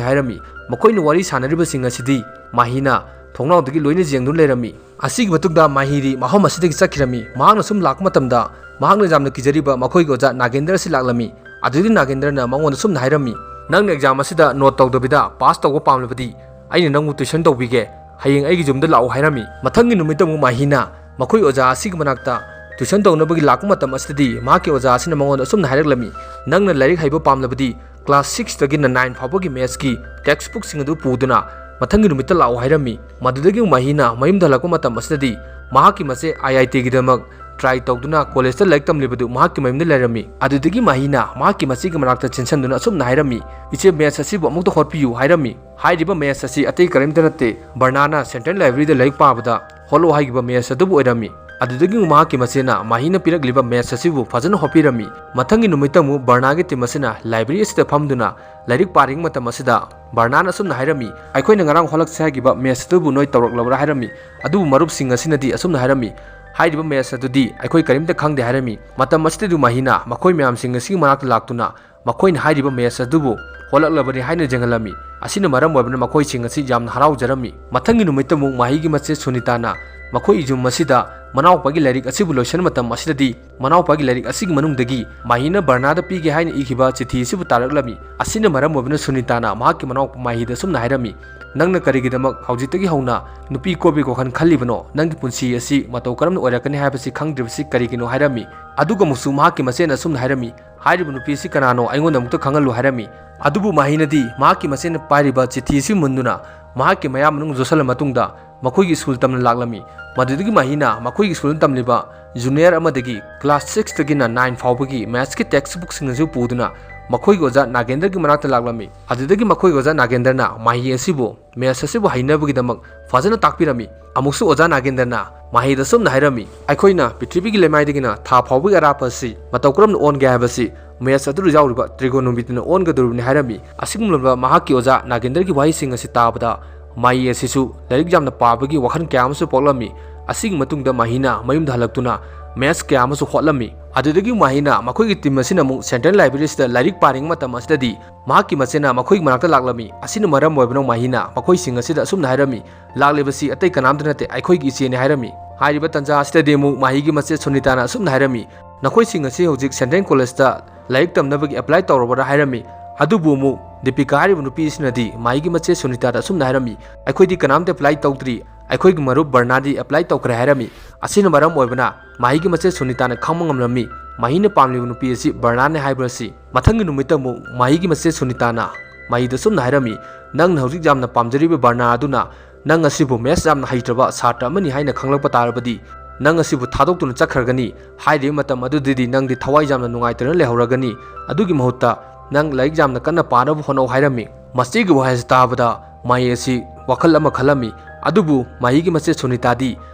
ꯍꯥꯏꯔꯝꯃꯤ꯫ ꯃꯈꯣꯏꯅ ꯋꯥꯔꯤ ꯁꯥꯟꯅꯔꯤꯕꯁꯤꯡ ꯑꯁꯤꯗꯤ ꯃꯍꯤꯅ ꯊꯣꯡꯅꯥꯎꯗꯒꯤ ꯂꯣꯏꯅ ꯌꯦꯡꯗꯨꯅ ꯂꯩꯔꯝꯃꯤ꯫ ꯑꯁꯤꯒꯤ ꯃꯇꯨꯡꯗ ꯃꯍꯤꯗꯤ ꯃꯐꯝ ꯑꯁꯤꯗꯒꯤ ꯆꯠꯈꯤꯔꯝꯃꯤ꯫ ꯃꯍꯥꯛꯅ ꯁꯨꯝ ꯂꯥꯛꯄ ꯃꯇꯝꯗ ꯃꯍꯥꯛꯅ ꯌꯥꯝꯅ ꯀꯤꯖꯔꯤꯕ ꯃꯈꯣꯏꯒꯤ ꯑꯣꯖꯥ ꯅꯥꯒꯦꯟꯗ꯭ꯔ ꯑꯁꯤ ꯂꯥꯛꯂꯝꯃꯤ꯫ ꯑꯗꯨꯗꯒꯤ ꯅꯥꯒꯦꯟꯗ꯭ꯔꯅ ꯃꯉꯣꯟꯗ ꯁꯨꯝꯅ ꯍꯥꯏꯔꯝꯃꯤ, "ꯅꯪꯅ ꯑꯦꯛꯖꯥꯝ ꯑꯁꯤꯗ ꯅꯣꯠ ꯇꯧꯗꯕꯤꯗ ꯄꯥꯁ ꯇꯧꯕ ꯄꯥꯝꯂꯕꯗꯤ ꯑꯩꯅ ꯅꯪꯕꯨ ꯇ꯭ꯌꯨꯁꯟ ꯇꯧꯕꯤꯒꯦ, ꯍꯌꯦꯡ ꯑꯩꯒꯤ ꯌꯨꯝꯗ ꯂꯥꯛꯎ" ꯍꯥꯏꯔꯝꯃꯤ꯫ ꯃꯊꯪꯒꯤ ꯅꯨꯃꯤꯠꯇ ꯑꯃꯨꯛ ꯃꯍꯤꯅ ꯃꯈꯣꯏ ꯑꯣꯖꯥ ꯑꯁꯤꯒꯤ ꯃꯅꯥꯛꯇ ꯇ꯭ꯌꯨꯁꯟ ꯇꯧꯅꯕꯒꯤ ꯂꯥꯛꯄ ꯃꯇꯝ ꯑꯁꯤꯗꯗꯤ ꯃꯍꯥꯛꯀꯤ ꯑꯣꯖꯥ ꯑꯁꯤꯅ ꯃꯉꯣꯟꯗ ꯑꯁꯨꯝꯅ ꯍꯥꯏꯔꯛꯂꯝꯃꯤ, "ꯅꯪꯅ ꯂꯥꯏꯔꯤꯛ ꯍꯩꯕ ꯄꯥꯝꯂꯕꯗꯤ ꯀ꯭ꯂꯥꯁ ꯁꯤꯛꯁꯇꯒꯤꯅ ꯅꯥꯏꯟ ꯐꯥꯎꯕꯒꯤ ꯃꯦꯠꯁꯀꯤ ꯇꯦꯛꯁ ꯕꯨꯛꯁꯤꯡ ꯑꯗꯨ ꯄꯨꯗꯨꯅ ꯃꯊꯪꯒꯤ ꯅꯨꯃꯤꯠꯇ ꯂꯥꯛꯎ" ꯍꯥꯏꯔꯝꯃꯤ꯫ ꯃꯗꯨꯗꯒꯤ ꯃꯍꯤꯅ ꯃꯌꯨꯝꯗ ꯍꯜꯂꯛꯄ ꯃꯇꯝ ꯑꯁꯤꯗꯗꯤ ꯃꯍꯥꯛꯀꯤ ꯃꯆꯦ ꯑꯥꯏ ꯑꯥꯏ ꯇꯤꯒꯤꯗꯃꯛ ꯇ꯭ꯔꯥꯏ ꯇꯧꯗꯨꯅ ꯀꯣꯂꯦꯖꯇ ꯂꯥꯏꯔꯤꯛ ꯇꯝꯂꯤꯕꯗꯨ ꯃꯍꯥꯛꯀꯤ ꯃꯌꯨꯝꯗ ꯂꯩꯔꯝꯃꯤ꯫ ꯑꯗꯨꯗꯒꯤ ꯃꯍꯤꯅ ꯃꯍꯥꯛꯀꯤ ꯃꯆꯦꯒꯤ ꯃꯅꯥꯛꯇ ꯆꯦꯟꯁꯤꯟꯗꯨꯅ ꯑꯁꯨꯝꯅ ꯍꯥꯏꯔꯝꯃꯤ, "ꯏꯆꯦ, ꯃꯦꯠꯁ ꯑꯁꯤꯕꯨ ꯑꯃꯨꯛꯇ ꯍꯣꯠꯄꯤꯌꯨ" ꯍꯥꯏꯔꯝꯃꯤ꯫ ꯍꯥꯏꯔꯤꯕ ꯃꯦꯠꯁ ꯑꯁꯤ ꯑꯇꯩ ꯀꯔꯤꯝꯇ ꯅꯠꯇꯦ, ꯕꯔꯅꯥꯅ ꯁꯦꯟꯇ꯭ꯔꯦꯜ ꯂꯥꯏꯕ꯭ꯔꯦꯔꯤꯗ ꯂꯥꯏꯔꯤꯛ ꯄꯥꯕꯗ ꯍꯣꯠꯂꯣ ꯍꯥꯏꯈꯤꯕ ꯃꯦꯠꯁ ꯑꯗꯨꯕꯨ ꯑꯣꯏꯔꯝꯃꯤ꯫ ꯑꯗꯨꯗꯒꯤ ꯑꯃꯨꯛ ꯃꯍꯥꯛꯀꯤ ꯃꯆꯦꯅ ꯃꯍꯤꯅ ꯄꯤꯔꯛꯂꯤꯕ ꯃꯦꯠꯁ ꯑꯁꯤꯕꯨ ꯐꯖꯅ ꯍꯣꯠꯄꯤꯔꯝꯃꯤ꯫ ꯃꯊꯪꯒꯤ ꯅꯨꯃꯤꯠꯇ ꯑꯃꯨꯛ ꯕꯔꯅꯥꯒꯤ ꯇꯤꯝ ꯑꯁꯤꯅ ꯂꯥꯏꯕ꯭ꯔꯦꯔꯤ ꯑꯁꯤꯗ ꯐꯝꯗꯨꯅ ꯂꯥꯏꯔꯤꯛ ꯄꯥꯔꯤꯉꯩ ꯃꯇꯝ ꯑꯁꯤꯗ ꯕꯔꯅꯥꯅ ꯑꯁꯨꯝꯅ ꯍꯥꯏꯔꯝꯃꯤ, "ꯑꯩꯈꯣꯏꯅ ꯉꯔꯥꯡ ꯍꯣꯠꯂꯛꯁꯦ ꯍꯥꯏꯈꯤꯕ ꯃꯦꯠꯁ ꯑꯗꯨꯕꯨ ꯅꯣꯏ ꯇꯧꯔꯛꯂꯕ꯭ꯔꯥ?" ꯍꯥꯏꯔꯝꯃꯤ꯫ ꯑꯗꯨꯕꯨ ꯃꯔꯨꯞꯁꯤꯡ ꯑꯁꯤꯅꯗꯤ ꯑꯁꯨꯝꯅ ꯍꯥꯏꯔꯝꯃꯤ, ꯍꯥꯏꯔꯤꯕ ꯃꯦꯠꯁ ꯑꯗꯨꯗꯤ ꯑꯩꯈꯣꯏ ꯀꯔꯤꯝꯇ ꯈꯪꯗꯦ ꯍꯥꯏꯔꯝꯃꯤ꯫ ꯃꯇꯝ ꯑꯁꯤꯗꯗꯤ ꯃꯍꯤꯅ ꯃꯈꯣꯏ ꯃꯌꯥꯝꯁꯤꯡ ꯑꯁꯤꯒꯤ ꯃꯅꯥꯛꯇ ꯂꯥꯛꯇꯨꯅ ꯃꯈꯣꯏꯅ ꯍꯥꯏꯔꯤꯕ ꯃꯦꯠꯁ ꯑꯗꯨꯕꯨ ꯍꯣꯜꯂꯛꯂꯕꯅꯤ ꯍꯥꯏꯅ ꯌꯦꯡꯍꯜꯂꯝꯃꯤ꯫ ꯑꯁꯤꯅ ꯃꯔꯝ ꯑꯣꯏꯕꯅ ꯃꯈꯣꯏꯁꯤꯡ ꯑꯁꯤ ꯌꯥꯝꯅ ꯍꯔꯥꯎꯖꯔꯝꯃꯤ꯫ ꯃꯊꯪꯒꯤ ꯅꯨꯃꯤꯠꯇ ꯑꯃꯨꯛ ꯃꯍꯤꯒꯤ ꯃꯆꯦ ꯁꯨꯅꯤꯇꯥꯅ ꯃꯈꯣꯏ ꯌꯨꯝ ꯑꯁꯤꯗ ꯃꯅꯥꯎꯄꯥꯒꯤ ꯂꯥꯏꯔꯤꯛ ꯑꯁꯤꯕꯨ ꯂꯣꯏꯁꯤꯟꯕ ꯃꯇꯝ ꯑꯁꯤꯗꯗꯤ ꯃꯅꯥꯎꯄꯥꯒꯤ ꯂꯥꯏꯔꯤꯛ ꯑꯁꯤꯒꯤ ꯃꯅꯨꯡꯗꯒꯤ ꯃꯍꯤꯅ ꯕꯔꯅꯥꯗ ꯄꯤꯒꯦ ꯍꯥꯏꯅ ꯏꯈꯤꯕ ꯆꯤꯊꯤ ꯑꯁꯤꯕꯨ ꯇꯥꯔꯛꯂꯝꯃꯤ꯫ ꯑꯁꯤꯅ ꯃꯔꯝ ꯑꯣꯏꯕꯅ ꯁꯨꯅꯤꯇꯥꯅ ꯃꯍꯥꯛꯀꯤ ꯃꯅꯥꯎꯄꯥ ꯃꯍꯤꯗ ꯑꯁꯨꯝꯅ ꯍꯥꯏꯔꯝꯃꯤ, "ꯅꯪꯅ ꯀꯔꯤꯒꯤꯗꯃꯛ ꯍꯧꯖꯤꯛꯇꯒꯤ ꯍꯧꯅ ꯅꯨꯄꯤ ꯀꯣꯏꯕꯒꯤ ꯋꯥꯈꯜ ꯈꯜꯂꯤꯕꯅꯣ? ꯅꯪꯒꯤ ꯄꯨꯟꯁꯤ ꯑꯁꯤ ꯃꯇꯧ ꯀꯔꯝꯅ ꯑꯣꯏꯔꯛꯀꯅꯤ ꯍꯥꯏꯕꯁꯤ ꯈꯪꯗ꯭ꯔꯤꯕꯁꯤ ꯀꯔꯤꯒꯤꯅꯣ?" ꯍꯥꯏꯔꯝꯃꯤ꯫ ꯑꯗꯨꯒ ꯑꯃꯨꯛꯁꯨ ꯃꯍꯥꯛꯀꯤ ꯃꯆꯦꯅ ꯑꯁꯨꯝꯅ ꯍꯥꯏꯔꯝꯃꯤ, "ꯍꯥꯏꯔꯤꯕ ꯅꯨꯄꯤ ꯑꯁꯤ ꯀꯅꯥꯅꯣ? ꯑꯩꯉꯣꯟꯗ ꯑꯃꯨꯛꯇ ꯈꯪꯍꯜꯂꯨ" ꯍꯥꯏꯔꯝꯃꯤ꯫ ꯑꯗꯨꯕꯨ ꯃꯍꯤꯅꯗꯤ ꯃꯍꯥꯛꯀꯤ ꯃꯆꯦꯅ ꯄꯥꯏꯔꯤꯕ ꯆꯤꯊꯤ ꯑꯁꯤ ꯃꯨꯟꯗꯨꯅ ꯃꯍꯥꯛꯀꯤ ꯃꯌꯥ ꯃꯅꯨꯡ ꯌꯣꯠꯁꯤꯜꯂ ꯃꯇꯨꯡꯗ ꯃꯈꯣꯏꯒꯤ ꯁ꯭ꯀꯨꯜ ꯇꯝꯅ ꯂꯥꯛꯂꯝꯃꯤ꯫ ꯃꯗꯨꯗꯒꯤ ꯃꯍꯤꯅ ꯃꯈꯣꯏꯒꯤ ꯁ꯭ꯀꯨꯜꯗ ꯇꯝꯂꯤꯕ ꯖꯨꯅꯤꯌꯔ ꯑꯃꯗꯒꯤ ꯀ꯭ꯂꯥꯁ ꯁꯤꯛꯁꯇꯒꯤꯅ ꯅꯥꯏꯟ ꯐꯥꯎꯕꯒꯤ ꯃꯦꯠꯁꯀꯤ ꯇꯦꯛꯁ ꯕꯨꯛꯁꯤꯡ ꯑꯁꯤ ꯄꯨꯗꯨꯅ ꯃꯈꯣꯏꯒꯤ ꯑꯣꯖꯥ ꯅꯥꯒꯦꯟꯗ꯭ꯔꯒꯤ ꯃꯅꯥꯛꯇ ꯂꯥꯛꯂꯝꯃꯤ꯫ ꯑꯗꯨꯗꯒꯤ ꯃꯈꯣꯏꯒꯤ ꯑꯣꯖꯥ ꯅꯥꯒꯦꯟꯗ꯭ꯔꯅ ꯃꯍꯤ ꯑꯁꯤꯕꯨ ꯃꯦꯠꯁ ꯑꯁꯤꯕꯨ ꯍꯩꯅꯕꯒꯤꯗꯃꯛ ꯐꯖꯅ ꯇꯥꯛꯄꯤꯔꯝꯃꯤ꯫ ꯑꯃꯨꯛꯁꯨ ꯑꯣꯖꯥ ꯅꯥꯒꯦꯟꯗ꯭ꯔꯅ ꯃꯍꯤꯗ ꯑꯁꯨꯝꯅ ꯍꯥꯏꯔꯝꯃꯤ, "ꯑꯩꯈꯣꯏꯅ ꯄ꯭ꯔꯤꯊꯤꯕꯤꯒꯤ ꯂꯩꯃꯥꯏꯗꯒꯤꯅ ꯊꯥ ꯐꯥꯎꯕꯒꯤ ꯑꯔꯥꯞꯄ ꯑꯁꯤ ꯃꯇꯧ ꯀꯔꯝꯅ ꯑꯣꯟꯒꯦ ꯍꯥꯏꯕꯁꯤ ꯃꯦꯠꯁ ꯑꯗꯨꯗ ꯌꯥꯎꯔꯤꯕ ꯇ꯭ꯔꯤꯒꯣꯅꯣꯃꯤꯇꯤꯅ ꯑꯣꯟꯒꯗꯧꯔꯤꯕꯅꯤ" ꯍꯥꯏꯔꯝꯃꯤ꯫ ꯑꯁꯤꯒꯨꯝꯂꯕ ꯃꯍꯥꯛꯀꯤ ꯑꯣꯖꯥ ꯅꯥꯒꯦꯟꯗ꯭ꯔꯒꯤ ꯋꯥꯍꯩꯁꯤꯡ ꯑꯁꯤ ꯇꯥꯕꯗ ꯃꯍꯤ ꯑꯁꯤꯁꯨ ꯂꯥꯏꯔꯤꯛ ꯌꯥꯝꯅ ꯄꯥꯕꯒꯤ ꯋꯥꯈꯜ ꯀꯌꯥ ꯑꯃꯁꯨ ꯄꯣꯛꯂꯝꯃꯤ꯫ ꯑꯁꯤꯒꯤ ꯃꯇꯨꯡꯗ ꯃꯍꯤꯅ ꯃꯌꯨꯝꯗ ꯍꯜꯂꯛꯇꯨꯅ ꯃꯦꯠꯁ ꯀꯌꯥ ꯑꯃꯁꯨ ꯍꯣꯠꯂꯝꯃꯤ꯫ ꯑꯗꯨꯗꯒꯤ ꯃꯍꯤꯅ ꯃꯈꯣꯏꯒꯤ ꯇꯤꯝ ꯑꯁꯤꯅ ꯑꯃꯨꯛ ꯁꯦꯟꯇ꯭ꯔꯦꯜ ꯂꯥꯏꯕ꯭ꯔꯦꯔꯤꯁꯤꯗ ꯂꯥꯏꯔꯤꯛ ꯄꯥꯔꯤꯉꯩ ꯃꯇꯝ ꯑꯁꯤꯗꯗꯤ ꯃꯍꯥꯛꯀꯤ ꯃꯆꯦꯅ ꯃꯈꯣꯏꯒꯤ ꯃꯅꯥꯛꯇ ꯂꯥꯛꯂꯝꯃꯤ꯫ ꯑꯁꯤꯅ ꯃꯔꯝ ꯑꯣꯏꯕꯅ ꯃꯍꯤꯅ ꯃꯈꯣꯏꯁꯤꯡ ꯑꯁꯤꯗ ꯑꯁꯨꯝꯅ ꯍꯥꯏꯔꯝꯃꯤ, "ꯂꯥꯛꯂꯤꯕꯁꯤ ꯑꯇꯩ ꯀꯅꯥꯝꯇ ꯅꯠꯇꯦ, ꯑꯩꯈꯣꯏꯒꯤ ꯏꯆꯦꯅꯤ" ꯍꯥꯏꯔꯝꯃꯤ꯫ ꯍꯥꯏꯔꯤꯕ ꯇꯟꯖꯥ ꯑꯁꯤꯗꯗꯤ ꯑꯃꯨꯛ ꯃꯍꯤꯒꯤ ꯃꯆꯦ ꯁꯨꯅꯤꯇꯥꯅ ꯑꯁꯨꯝꯅ ꯍꯥꯏꯔꯝꯃꯤ, "ꯅꯈꯣꯏꯁꯤꯡ ꯑꯁꯤ ꯍꯧꯖꯤꯛ ꯁꯦꯟꯇ꯭ꯔꯦꯜ ꯀꯣꯂꯦꯖꯇ ꯂꯥꯏꯔꯤꯛ ꯇꯝꯅꯕꯒꯤ ꯑꯦꯄ꯭ꯂꯥꯏ ꯇꯧꯔꯕ꯭ꯔꯥ?" ꯍꯥꯏꯔꯝꯃꯤ꯫ ꯑꯗꯨꯕꯨ ꯑꯃꯨꯛ ꯗꯤꯄꯤꯀꯥ ꯍꯥꯏꯔꯤꯕ ꯅꯨꯄꯤ ꯑꯁꯤꯅꯗꯤ ꯃꯍꯤꯒꯤ ꯃꯆꯦ ꯁꯨꯅꯤꯇꯥꯗ ꯑꯁꯨꯝꯅ ꯍꯥꯏꯔꯝꯃꯤ, "ꯑꯩꯈꯣꯏꯗꯤ ꯀꯅꯥꯝꯇ ꯑꯦꯄ꯭ꯂꯥꯏ ꯇꯧꯗ꯭ꯔꯤ, ꯑꯩꯈꯣꯏꯒꯤ ꯃꯔꯨꯞ ꯕꯔꯅꯥꯗꯤ ꯑꯦꯄ꯭ꯂꯥꯏ ꯇꯧꯈ꯭ꯔꯦ" ꯍꯥꯏꯔꯝꯃꯤ꯫ ꯑꯁꯤꯅ ꯃꯔꯝ ꯑꯣꯏꯕꯅ ꯃꯍꯤꯒꯤ ꯃꯆꯦ ꯁꯨꯅꯤꯇꯥꯅ ꯈꯪꯕ ꯉꯝꯂꯝꯃꯤ ꯃꯍꯤꯅ ꯄꯥꯝꯂꯤꯕ ꯅꯨꯄꯤ ꯑꯁꯤ ꯕꯔꯅꯥꯅꯦ ꯍꯥꯏꯕ ꯑꯁꯤ꯫ ꯃꯊꯪꯒꯤ ꯅꯨꯃꯤꯠꯇ ꯑꯃꯨꯛ ꯃꯍꯤꯒꯤ ꯃꯆꯦ ꯁꯨꯅꯤꯇꯥꯅ ꯃꯍꯤꯗ ꯑꯁꯨꯝꯅ ꯍꯥꯏꯔꯝꯃꯤ, "ꯅꯪꯅ ꯍꯧꯖꯤꯛ ꯌꯥꯝꯅ ꯄꯥꯝꯖꯔꯤꯕ ꯕꯔꯅꯥ ꯑꯗꯨꯅ ꯅꯪ ꯑꯁꯤꯕꯨ ꯃꯦꯠꯁ ꯌꯥꯝꯅ ꯍꯩꯇ꯭ꯔꯕ ꯁꯥꯇ꯭ꯔ ꯑꯃꯅꯤ ꯍꯥꯏꯅ ꯈꯪꯂꯛꯄ ꯇꯥꯔꯕꯗꯤ ꯅꯪ ꯑꯁꯤꯕꯨ ꯊꯥꯗꯣꯛꯇꯨꯅ ꯆꯠꯈ꯭ꯔꯒꯅꯤ꯫ ꯍꯥꯏꯔꯤꯕ ꯃꯇꯝ ꯑꯗꯨꯗꯗꯤ ꯅꯪꯗꯤ ꯊꯋꯥꯏ ꯌꯥꯝꯅ ꯅꯨꯡꯉꯥꯏꯇꯅ ꯂꯩꯍꯧꯔꯒꯅꯤ꯫ ꯑꯗꯨꯒꯤ ꯃꯍꯨꯠꯇ ꯅꯪ ꯂꯥꯏꯔꯤꯛ ꯌꯥꯝꯅ ꯀꯟꯅ ꯄꯥꯅꯕ ꯍꯣꯠꯅꯧ" ꯍꯥꯏꯔꯝꯃꯤ꯫ ꯃꯁꯤꯒꯤ ꯋꯥꯍꯩ ꯑꯁꯤ ꯇꯥꯕꯗ ꯃꯍꯤ ꯑꯁꯤ ꯋꯥꯈꯜ ꯑꯃ ꯈꯜꯂꯝꯃꯤ꯫ ꯑꯗꯨꯕꯨ ꯃꯍꯤꯒꯤ ꯃꯆꯦ ꯁꯨꯅꯤꯇꯥꯗꯤ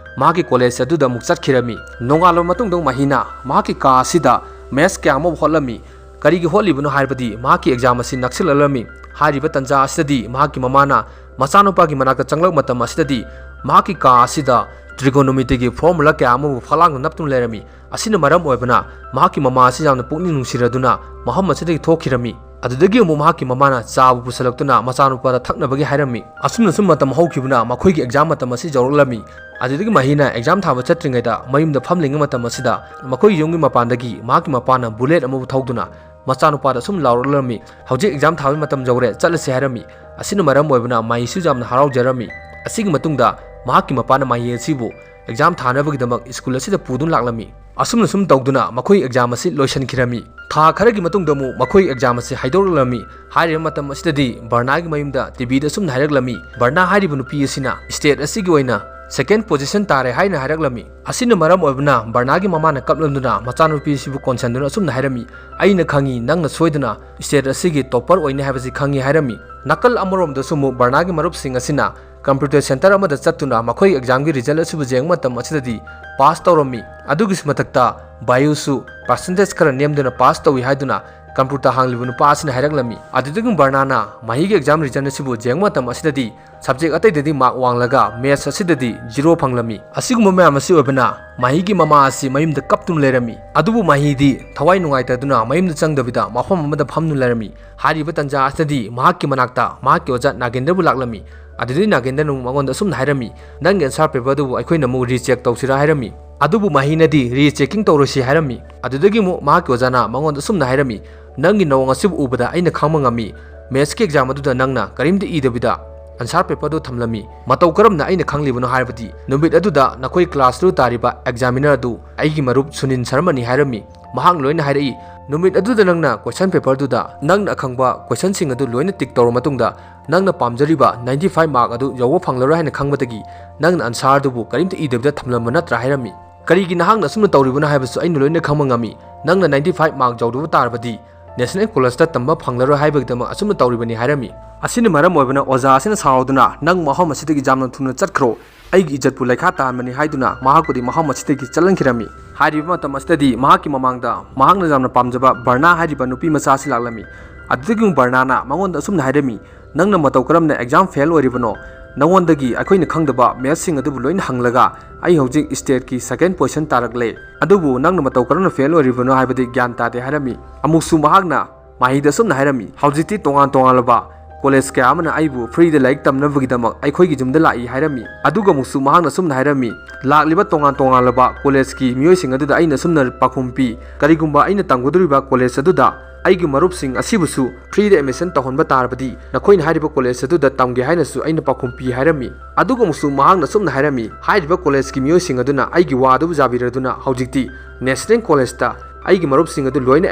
ꯃꯍꯥꯛꯀꯤ ꯀꯣꯂꯦꯖ ꯑꯗꯨꯗ ꯑꯃꯨꯛ ꯆꯠꯈꯤꯔꯝꯃꯤ꯫ ꯅꯣꯡꯉꯥꯜꯂꯕ ꯃꯇꯨꯡꯗ ꯃꯍꯤꯅ ꯃꯍꯥꯛꯀꯤ ꯀꯥ ꯑꯁꯤꯗ ꯃꯦꯠꯁ ꯀꯌꯥ ꯑꯃ ꯍꯣꯠꯂꯝꯃꯤ꯫ ꯀꯔꯤꯒꯤ ꯍꯣꯠꯂꯤꯕꯅꯣ ꯍꯥꯏꯔꯕꯗꯤ ꯃꯍꯥꯛꯀꯤ ꯑꯦꯛꯖꯥꯝ ꯑꯁꯤ ꯅꯛꯁꯤꯜꯂꯛꯂꯝꯃꯤ꯫ ꯍꯥꯏꯔꯤꯕ ꯇꯟꯖꯥ ꯑꯁꯤꯗꯗꯤ ꯃꯍꯥꯛꯀꯤ ꯃꯃꯥꯅ ꯃꯆꯥꯅꯨꯄꯥꯒꯤ ꯃꯅꯥꯛꯇ ꯆꯪꯂꯛꯄ ꯃꯇꯝ ꯑꯁꯤꯗꯗꯤ ꯃꯍꯥꯛꯀꯤ ꯀꯥ ꯑꯁꯤꯗ trigonometryꯒꯤ formula ꯀꯌꯥ ꯑꯃꯕꯨ ꯐꯛꯂꯥꯡꯗ ꯅꯞꯇꯨꯅ ꯂꯩꯔꯝꯃꯤ꯫ ꯑꯁꯤꯅ ꯃꯔꯝ ꯑꯣꯏꯕꯅ ꯃꯍꯥꯛꯀꯤ ꯃꯃꯥ ꯑꯁꯤ ꯌꯥꯝꯅ ꯄꯨꯛꯅꯤꯡ ꯅꯨꯡꯁꯤꯔꯗꯨꯅ ꯃꯐꯝ ꯑꯁꯤꯗꯒꯤ ꯊꯣꯛꯈꯤꯔꯝꯃꯤ꯫ ꯑꯗꯨꯗꯒꯤ ꯑꯃꯨꯛ ꯃꯍꯥꯛꯀꯤ ꯃꯃꯥꯅ ꯆꯥꯕꯨ ꯄꯨꯁꯜꯂꯛꯇꯨꯅ ꯃꯆꯥꯅꯨꯄꯥꯗ ꯊꯛꯅꯕꯒꯤ ꯍꯥꯏꯔꯝꯃꯤ꯫ ꯑꯁꯨꯝꯅ ꯁꯨꯝ ꯃꯇꯝ ꯍꯧꯈꯤꯕꯅ ꯃꯈꯣꯏꯒꯤ exam ꯃꯇꯝ ꯑꯁꯤ ꯌꯧꯔꯛꯂꯝꯃꯤ꯫ ꯑꯗꯨꯗꯒꯤ ꯃꯍꯤꯅ exam ꯊꯥꯕ ꯆꯠꯇ꯭ꯔꯤꯉꯩꯗ ꯃꯌꯨꯝꯗ ꯐꯝꯂꯤꯉꯩ ꯃꯇꯝ ꯑꯁꯤꯗ ꯃꯈꯣꯏꯒꯤ ꯌꯨꯝꯒꯤ ꯃꯄꯥꯟꯗꯒꯤ ꯃꯍꯥꯛꯀꯤ ꯃꯄꯥꯅ bullet ꯑꯃꯕꯨ ꯊꯧꯗꯨꯅ ꯃꯆꯥꯅꯨꯄꯥꯗ ꯑꯁꯨꯝ ꯂꯥꯎꯔꯛꯂꯝꯃꯤ, "ꯍꯧꯖꯤꯛ exam ꯊꯥꯕꯒꯤ ꯃꯇꯝ ꯌꯧꯔꯦ, ꯆꯠꯂꯁꯤ" ꯍꯥꯏꯔꯝꯃꯤ꯫ ꯑꯁꯤꯅ ꯃꯔꯝ ꯑꯣꯏꯕꯅ ꯃꯍꯤꯁꯨ ꯌꯥꯝꯅ ꯍꯔꯥꯎꯖꯔꯝꯃꯤ꯫ ꯑꯁꯤꯒꯤ ꯃꯇꯨꯡꯗ ꯃꯍꯥꯛꯀꯤ ꯃꯄꯥꯅ ꯃꯍꯤ ꯑꯁꯤꯕꯨ exam ꯊꯥꯅꯕꯒꯤꯗꯃꯛ school ꯑꯁꯤꯗ ꯄꯨꯗꯨꯅ ꯂꯥꯛꯂꯝꯃꯤ꯫ ꯑꯁꯨꯝꯅ ꯁꯨꯝ ꯇꯧꯗꯨꯅ ꯃꯈꯣꯏ exam ꯑꯁꯤ ꯂꯣꯏꯁꯤꯟꯈꯤꯔꯝꯃꯤ꯫ ꯊꯥ ꯈꯔꯒꯤ ꯃꯇꯨꯡꯗ ꯑꯃꯨꯛ ꯃꯈꯣꯏ exam ꯑꯁꯤ ꯍꯥꯏꯗꯣꯔꯛꯂꯝꯃꯤ꯫ ꯍꯥꯏꯔꯤꯕ ꯃꯇꯝ ꯑꯁꯤꯗꯗꯤ ꯕꯔꯅꯥꯒꯤ ꯃꯌꯨꯝꯗ TVꯗ ꯑꯁꯨꯝꯅ ꯍꯥꯏꯔꯛꯂꯝꯃꯤ, "ꯕꯔꯅꯥ ꯍꯥꯏꯔꯤꯕ ꯅꯨꯄꯤ ꯑꯁꯤꯅ state ꯑꯁꯤꯒꯤ ꯑꯣꯏꯅ second position ꯇꯥꯔꯦ" ꯍꯥꯏꯅ ꯍꯥꯏꯔꯛꯂꯝꯃꯤ꯫ ꯑꯁꯤꯅ ꯃꯔꯝ ꯑꯣꯏꯕꯅ ꯕꯔꯅꯥꯒꯤ ꯃꯃꯥꯅ ꯀꯞꯂꯝꯗꯨꯅ ꯃꯆꯥꯅꯨꯄꯤꯁꯤꯕꯨ ꯀꯣꯟꯁꯤꯟꯗꯨꯅ ꯑꯁꯨꯝꯅ ꯍꯥꯏꯔꯝꯃꯤ, "ꯑꯩꯅ ꯈꯪꯏ, ꯅꯪꯅ ꯁꯣꯏꯗꯅ state ꯑꯁꯤꯒꯤ topper ꯑꯣꯏꯅꯤ ꯍꯥꯏꯕꯁꯤ ꯈꯪꯏ" ꯍꯥꯏꯔꯝꯃꯤ꯫ ꯅꯥꯀꯜ ꯑꯃꯔꯣꯝꯗꯁꯨ ꯑꯃꯨꯛ ꯕꯔꯅꯥꯒꯤ ꯃꯔꯨꯞꯁꯤꯡ ꯑꯁꯤꯅ computer center ꯑꯃꯗ ꯆꯠꯇꯨꯅ ꯃꯈꯣꯏ examꯒꯤ result ꯑꯁꯤꯕꯨ ꯌꯦꯡꯕ ꯃꯇꯝ ꯑꯁꯤꯗꯗꯤ pass ꯇꯧꯔꯝꯃꯤ꯫ ꯑꯗꯨꯒꯤꯁꯨ ꯃꯊꯛꯇ ꯕꯥꯌꯨꯁꯨ percentage ꯈꯔ ꯅꯦꯝꯗꯨꯅ pass ꯇꯧꯏ ꯍꯥꯏꯗꯨꯅ computer ꯍꯥꯡꯂꯤꯕ ꯅꯨꯄꯥ ꯑꯁꯤꯅ ꯍꯥꯏꯔꯛꯂꯝꯃꯤ꯫ ꯑꯗꯨꯗꯒꯤ ꯕꯔꯅꯥꯅ ꯃꯍꯤꯒꯤ exam result ꯑꯁꯤꯕꯨ ꯌꯦꯡꯕ ꯃꯇꯝ ꯑꯁꯤꯗꯗꯤ subject ꯑꯇꯩꯗꯗꯤ mark ꯋꯥꯡꯂꯒ maths ꯑꯁꯤꯗꯗꯤ zero ꯐꯪꯂꯝꯃꯤ꯫ ꯑꯁꯤꯒꯨꯝꯕ ꯃꯌꯥꯝ ꯑꯁꯤ ꯑꯣꯏꯕꯅ ꯃꯍꯤꯒꯤ ꯃꯃꯥ ꯑꯁꯤ ꯃꯌꯨꯝꯗ ꯀꯞꯇꯨꯅ ꯂꯩꯔꯝꯃꯤ꯫ ꯑꯗꯨꯕꯨ ꯃꯍꯤꯗꯤ ꯊꯋꯥꯏ ꯅꯨꯡꯉꯥꯏꯇꯗꯨꯅ ꯃꯌꯨꯝꯗ ꯆꯪꯗꯕꯤꯗ ꯃꯐꯝ ꯑꯃꯗ ꯐꯝꯗꯨꯅ ꯂꯩꯔꯝꯃꯤ꯫ ꯍꯥꯏꯔꯤꯕ ꯇꯟꯖꯥ ꯑꯁꯤꯗꯗꯤ ꯃꯍꯥꯛꯀꯤ ꯃꯅꯥꯛꯇ ꯃꯍꯥꯛꯀꯤ ꯑꯣꯖꯥ ꯅꯥꯒꯦꯟꯗ꯭ꯔꯕꯨ ꯂꯥꯛꯂꯝꯃꯤ꯫ ꯑꯗꯨꯗꯒꯤ ꯅꯥꯒꯦꯟꯗ꯭ꯔꯅ ꯑꯃꯨꯛ ꯃꯉꯣꯟꯗ ꯑꯁꯨꯝꯅ ꯍꯥꯏꯔꯝꯃꯤ, "ꯅꯪꯒꯤ answer paperꯗꯨꯕꯨ ꯑꯩꯈꯣꯏꯅ ꯑꯃꯨꯛ recheck ꯇꯧꯁꯤꯔꯥ?" ꯍꯥꯏꯔꯝꯃꯤ꯫ ꯑꯗꯨꯕꯨ ꯃꯍꯤꯅꯗꯤ rechecking ꯇꯧꯔꯣꯏꯁꯤ ꯍꯥꯏꯔꯝꯃꯤ꯫ ꯑꯗꯨꯗꯒꯤ ꯑꯃꯨꯛ ꯃꯍꯥꯛꯀꯤ ꯑꯣꯖꯥꯅ ꯃꯉꯣꯟꯗ ꯑꯁꯨꯝꯅ ꯍꯥꯏꯔꯝꯃꯤ, "ꯅꯪꯒꯤ ꯅꯑꯣꯡ ꯑꯁꯤꯕꯨ ꯎꯕꯗ ꯑꯩꯅ ꯈꯪꯕ ꯉꯝꯃꯤ, mathsꯀꯤ exam ꯑꯗꯨꯗ ꯅꯪꯅ ꯀꯔꯤꯝꯇ ꯏꯗꯕꯤꯗ answer paperꯗꯨ ꯊꯝꯂꯝꯃꯤ꯫ ꯃꯇꯧ ꯀꯔꯝꯅ ꯑꯩꯅ ꯈꯪꯂꯤꯕꯅꯣ ꯍꯥꯏꯕꯗꯤ ꯅꯨꯃꯤꯠ ꯑꯗꯨꯗ ꯅꯈꯣꯏ classꯇꯨ ꯇꯥꯔꯤꯕ examiner ꯑꯗꯨ ꯑꯩꯒꯤ ꯃꯔꯨꯞ ꯁꯨꯅꯤꯟ ꯁꯔꯃꯅꯤ" ꯍꯥꯏꯔꯝꯃꯤ꯫ ꯃꯍꯥꯛꯅ ꯂꯣꯏꯅ ꯍꯥꯏꯔꯛꯏ, "ꯅꯨꯃꯤꯠ ꯑꯗꯨꯗ ꯅꯪꯅ question paperꯗꯨꯗ ꯅꯪꯅ ꯑꯈꯪꯕ questionꯁꯤꯡ ꯑꯗꯨ ꯂꯣꯏꯅ tick ꯇꯧꯔꯕ ꯃꯇꯨꯡꯗ ꯅꯪꯅ ꯄꯥꯝꯖꯔꯤꯕ ninety five mark ꯑꯗꯨ ꯌꯧꯕ ꯐꯪꯂꯔꯣꯏ ꯍꯥꯏꯅ ꯈꯪꯕꯗꯒꯤ ꯅꯪꯅ answerꯗꯨꯕꯨ ꯀꯔꯤꯝꯇ ꯏꯗꯕꯤꯗ ꯊꯝꯂꯝꯕ ꯅꯠꯇ꯭ꯔꯥ?" ꯍꯥꯏꯔꯝꯃꯤ꯫ "ꯀꯔꯤꯒꯤ ꯅꯍꯥꯛꯅ ꯑꯁꯨꯝꯅ ꯇꯧꯔꯤꯕꯅꯣ ꯍꯥꯏꯕꯁꯨ ꯑꯩꯅ ꯂꯣꯏꯅ ꯈꯪꯕ ꯉꯝꯃꯤ꯫ ꯅꯪꯅ ninety five mark ꯌꯧꯗꯕ ꯇꯥꯔꯕꯗꯤ national collegeꯇ ꯇꯝꯕ ꯐꯪꯂꯔꯣꯏ ꯍꯥꯏꯕꯒꯤꯗꯃꯛ ꯑꯁꯨꯝꯅ ꯇꯧꯔꯤꯕꯅꯤ" ꯍꯥꯏꯔꯝꯃꯤ꯫ ꯑꯁꯤꯅ ꯃꯔꯝ ꯑꯣꯏꯕꯅ ꯑꯣꯖꯥ ꯑꯁꯤꯅ ꯁꯥꯎꯗꯨꯅ, "ꯅꯪ ꯃꯐꯝ ꯑꯁꯤꯗꯒꯤ ꯌꯥꯝꯅ ꯊꯨꯅ ꯆꯠꯈ꯭ꯔꯣ, ꯑꯩꯒꯤ ꯏꯖꯠꯄꯨ ꯂꯩꯈꯥ ꯇꯥꯍꯟꯕꯅꯤ" ꯍꯥꯏꯗꯨꯅ ꯃꯍꯥꯛꯄꯨꯗꯤ ꯃꯐꯝ ꯑꯁꯤꯗꯒꯤ ꯆꯠꯍꯟꯈꯤꯔꯝꯃꯤ꯫ ꯍꯥꯏꯔꯤꯕ ꯃꯇꯝ ꯑꯁꯤꯗꯗꯤ ꯃꯍꯥꯛꯀꯤ ꯃꯃꯥꯡꯗ ꯃꯍꯥꯛꯅ ꯌꯥꯝꯅ ꯄꯥꯝꯖꯕ ꯕꯔꯅꯥ ꯍꯥꯏꯔꯤꯕ ꯅꯨꯄꯤ ꯃꯆꯥ ꯑꯁꯤ ꯂꯥꯛꯂꯝꯃꯤ꯫ ꯑꯗꯨꯗꯒꯤ ꯑꯃꯨꯛ ꯕꯔꯅꯥꯅ ꯃꯉꯣꯟꯗ ꯑꯁꯨꯝꯅ ꯍꯥꯏꯔꯝꯃꯤ, "ꯅꯪꯅ ꯃꯇꯧ ꯀꯔꯝꯅ exam fail ꯑꯣꯏꯔꯤꯕꯅꯣ? "ꯅꯉꯣꯟꯗꯒꯤ ꯑꯩꯈꯣꯏꯅ ꯈꯪꯗꯕ mathsꯁꯤꯡ ꯑꯗꯨꯕꯨ ꯂꯣꯏꯅ ꯍꯪꯂꯒ ꯑꯩ ꯍꯧꯖꯤꯛ stateꯀꯤ second position ꯇꯥꯔꯛꯂꯦ꯫ ꯑꯗꯨꯕꯨ ꯅꯪꯅ ꯃꯇꯧ ꯀꯔꯝꯅ fail ꯑꯣꯏꯔꯤꯕꯅꯣ ꯍꯥꯏꯕꯗꯤ ꯒ꯭ꯌꯥꯟ ꯇꯥꯗꯦ" ꯍꯥꯏꯔꯝꯃꯤ꯫ ꯑꯃꯨꯛꯁꯨ ꯃꯍꯥꯛꯅ ꯃꯍꯩꯗ ꯑꯁꯨꯝꯅ ꯍꯥꯏꯔꯝꯃꯤ, "ꯍꯧꯖꯤꯛꯇꯤ ꯇꯣꯉꯥꯟ ꯇꯣꯉꯥꯟꯂꯕ college ꯀꯌꯥ ꯑꯃꯅ ꯑꯩꯕꯨ freeꯗ ꯂꯥꯏꯔꯤꯛ ꯇꯝꯅꯕꯒꯤꯗꯃꯛ ꯑꯩꯈꯣꯏꯒꯤ ꯌꯨꯝꯗ ꯂꯥꯛꯏ" ꯍꯥꯏꯔꯝꯃꯤ꯫ ꯑꯗꯨꯒ ꯑꯃꯨꯛꯁꯨ ꯃꯍꯥꯛꯅ ꯑꯁꯨꯝꯅ ꯍꯥꯏꯔꯝꯃꯤ, "ꯂꯥꯛꯂꯤꯕ ꯇꯣꯉꯥꯟ ꯇꯣꯉꯥꯟꯂꯕ collegeꯀꯤ ꯃꯤꯑꯣꯏꯁꯤꯡ ꯑꯗꯨꯗ ꯑꯩꯅ ꯑꯁꯨꯝꯅ ꯄꯥꯎꯈꯨꯝ ꯄꯤ, ꯀꯔꯤꯒꯨꯝꯕ ꯑꯩꯅ ꯇꯝꯒꯗꯧꯔꯤꯕ college ꯑꯗꯨꯗ ꯑꯩꯒꯤ ꯃꯔꯨꯞꯁꯤꯡ ꯑꯁꯤꯕꯨꯁꯨ freeꯗ admission ꯇꯧꯍꯟꯕ ꯇꯥꯔꯕꯗꯤ ꯅꯈꯣꯏꯅ ꯍꯥꯏꯔꯤꯕ college ꯑꯗꯨꯗ ꯇꯝꯒꯦ" ꯍꯥꯏꯅꯁꯨ ꯑꯩꯅ ꯄꯥꯎꯈꯨꯝ ꯄꯤ ꯍꯥꯏꯔꯝꯃꯤ꯫ ꯑꯗꯨꯒ ꯑꯃꯨꯛꯁꯨ ꯃꯍꯥꯛꯅ ꯑꯁꯨꯝꯅ ꯍꯥꯏꯔꯝꯃꯤ, "ꯍꯥꯏꯔꯤꯕ collegeꯀꯤ ꯃꯤꯑꯣꯏꯁꯤꯡ ꯑꯗꯨꯅ ꯑꯩꯒꯤ ꯋꯥ ꯑꯗꯨꯕꯨ ꯌꯥꯕꯤꯔꯗꯨꯅ ꯍꯧꯖꯤꯛꯇꯤ National Collegeꯇ ꯑꯩꯒꯤ ꯃꯔꯨꯞꯁꯤꯡ ꯑꯗꯨ ꯂꯣꯏꯅ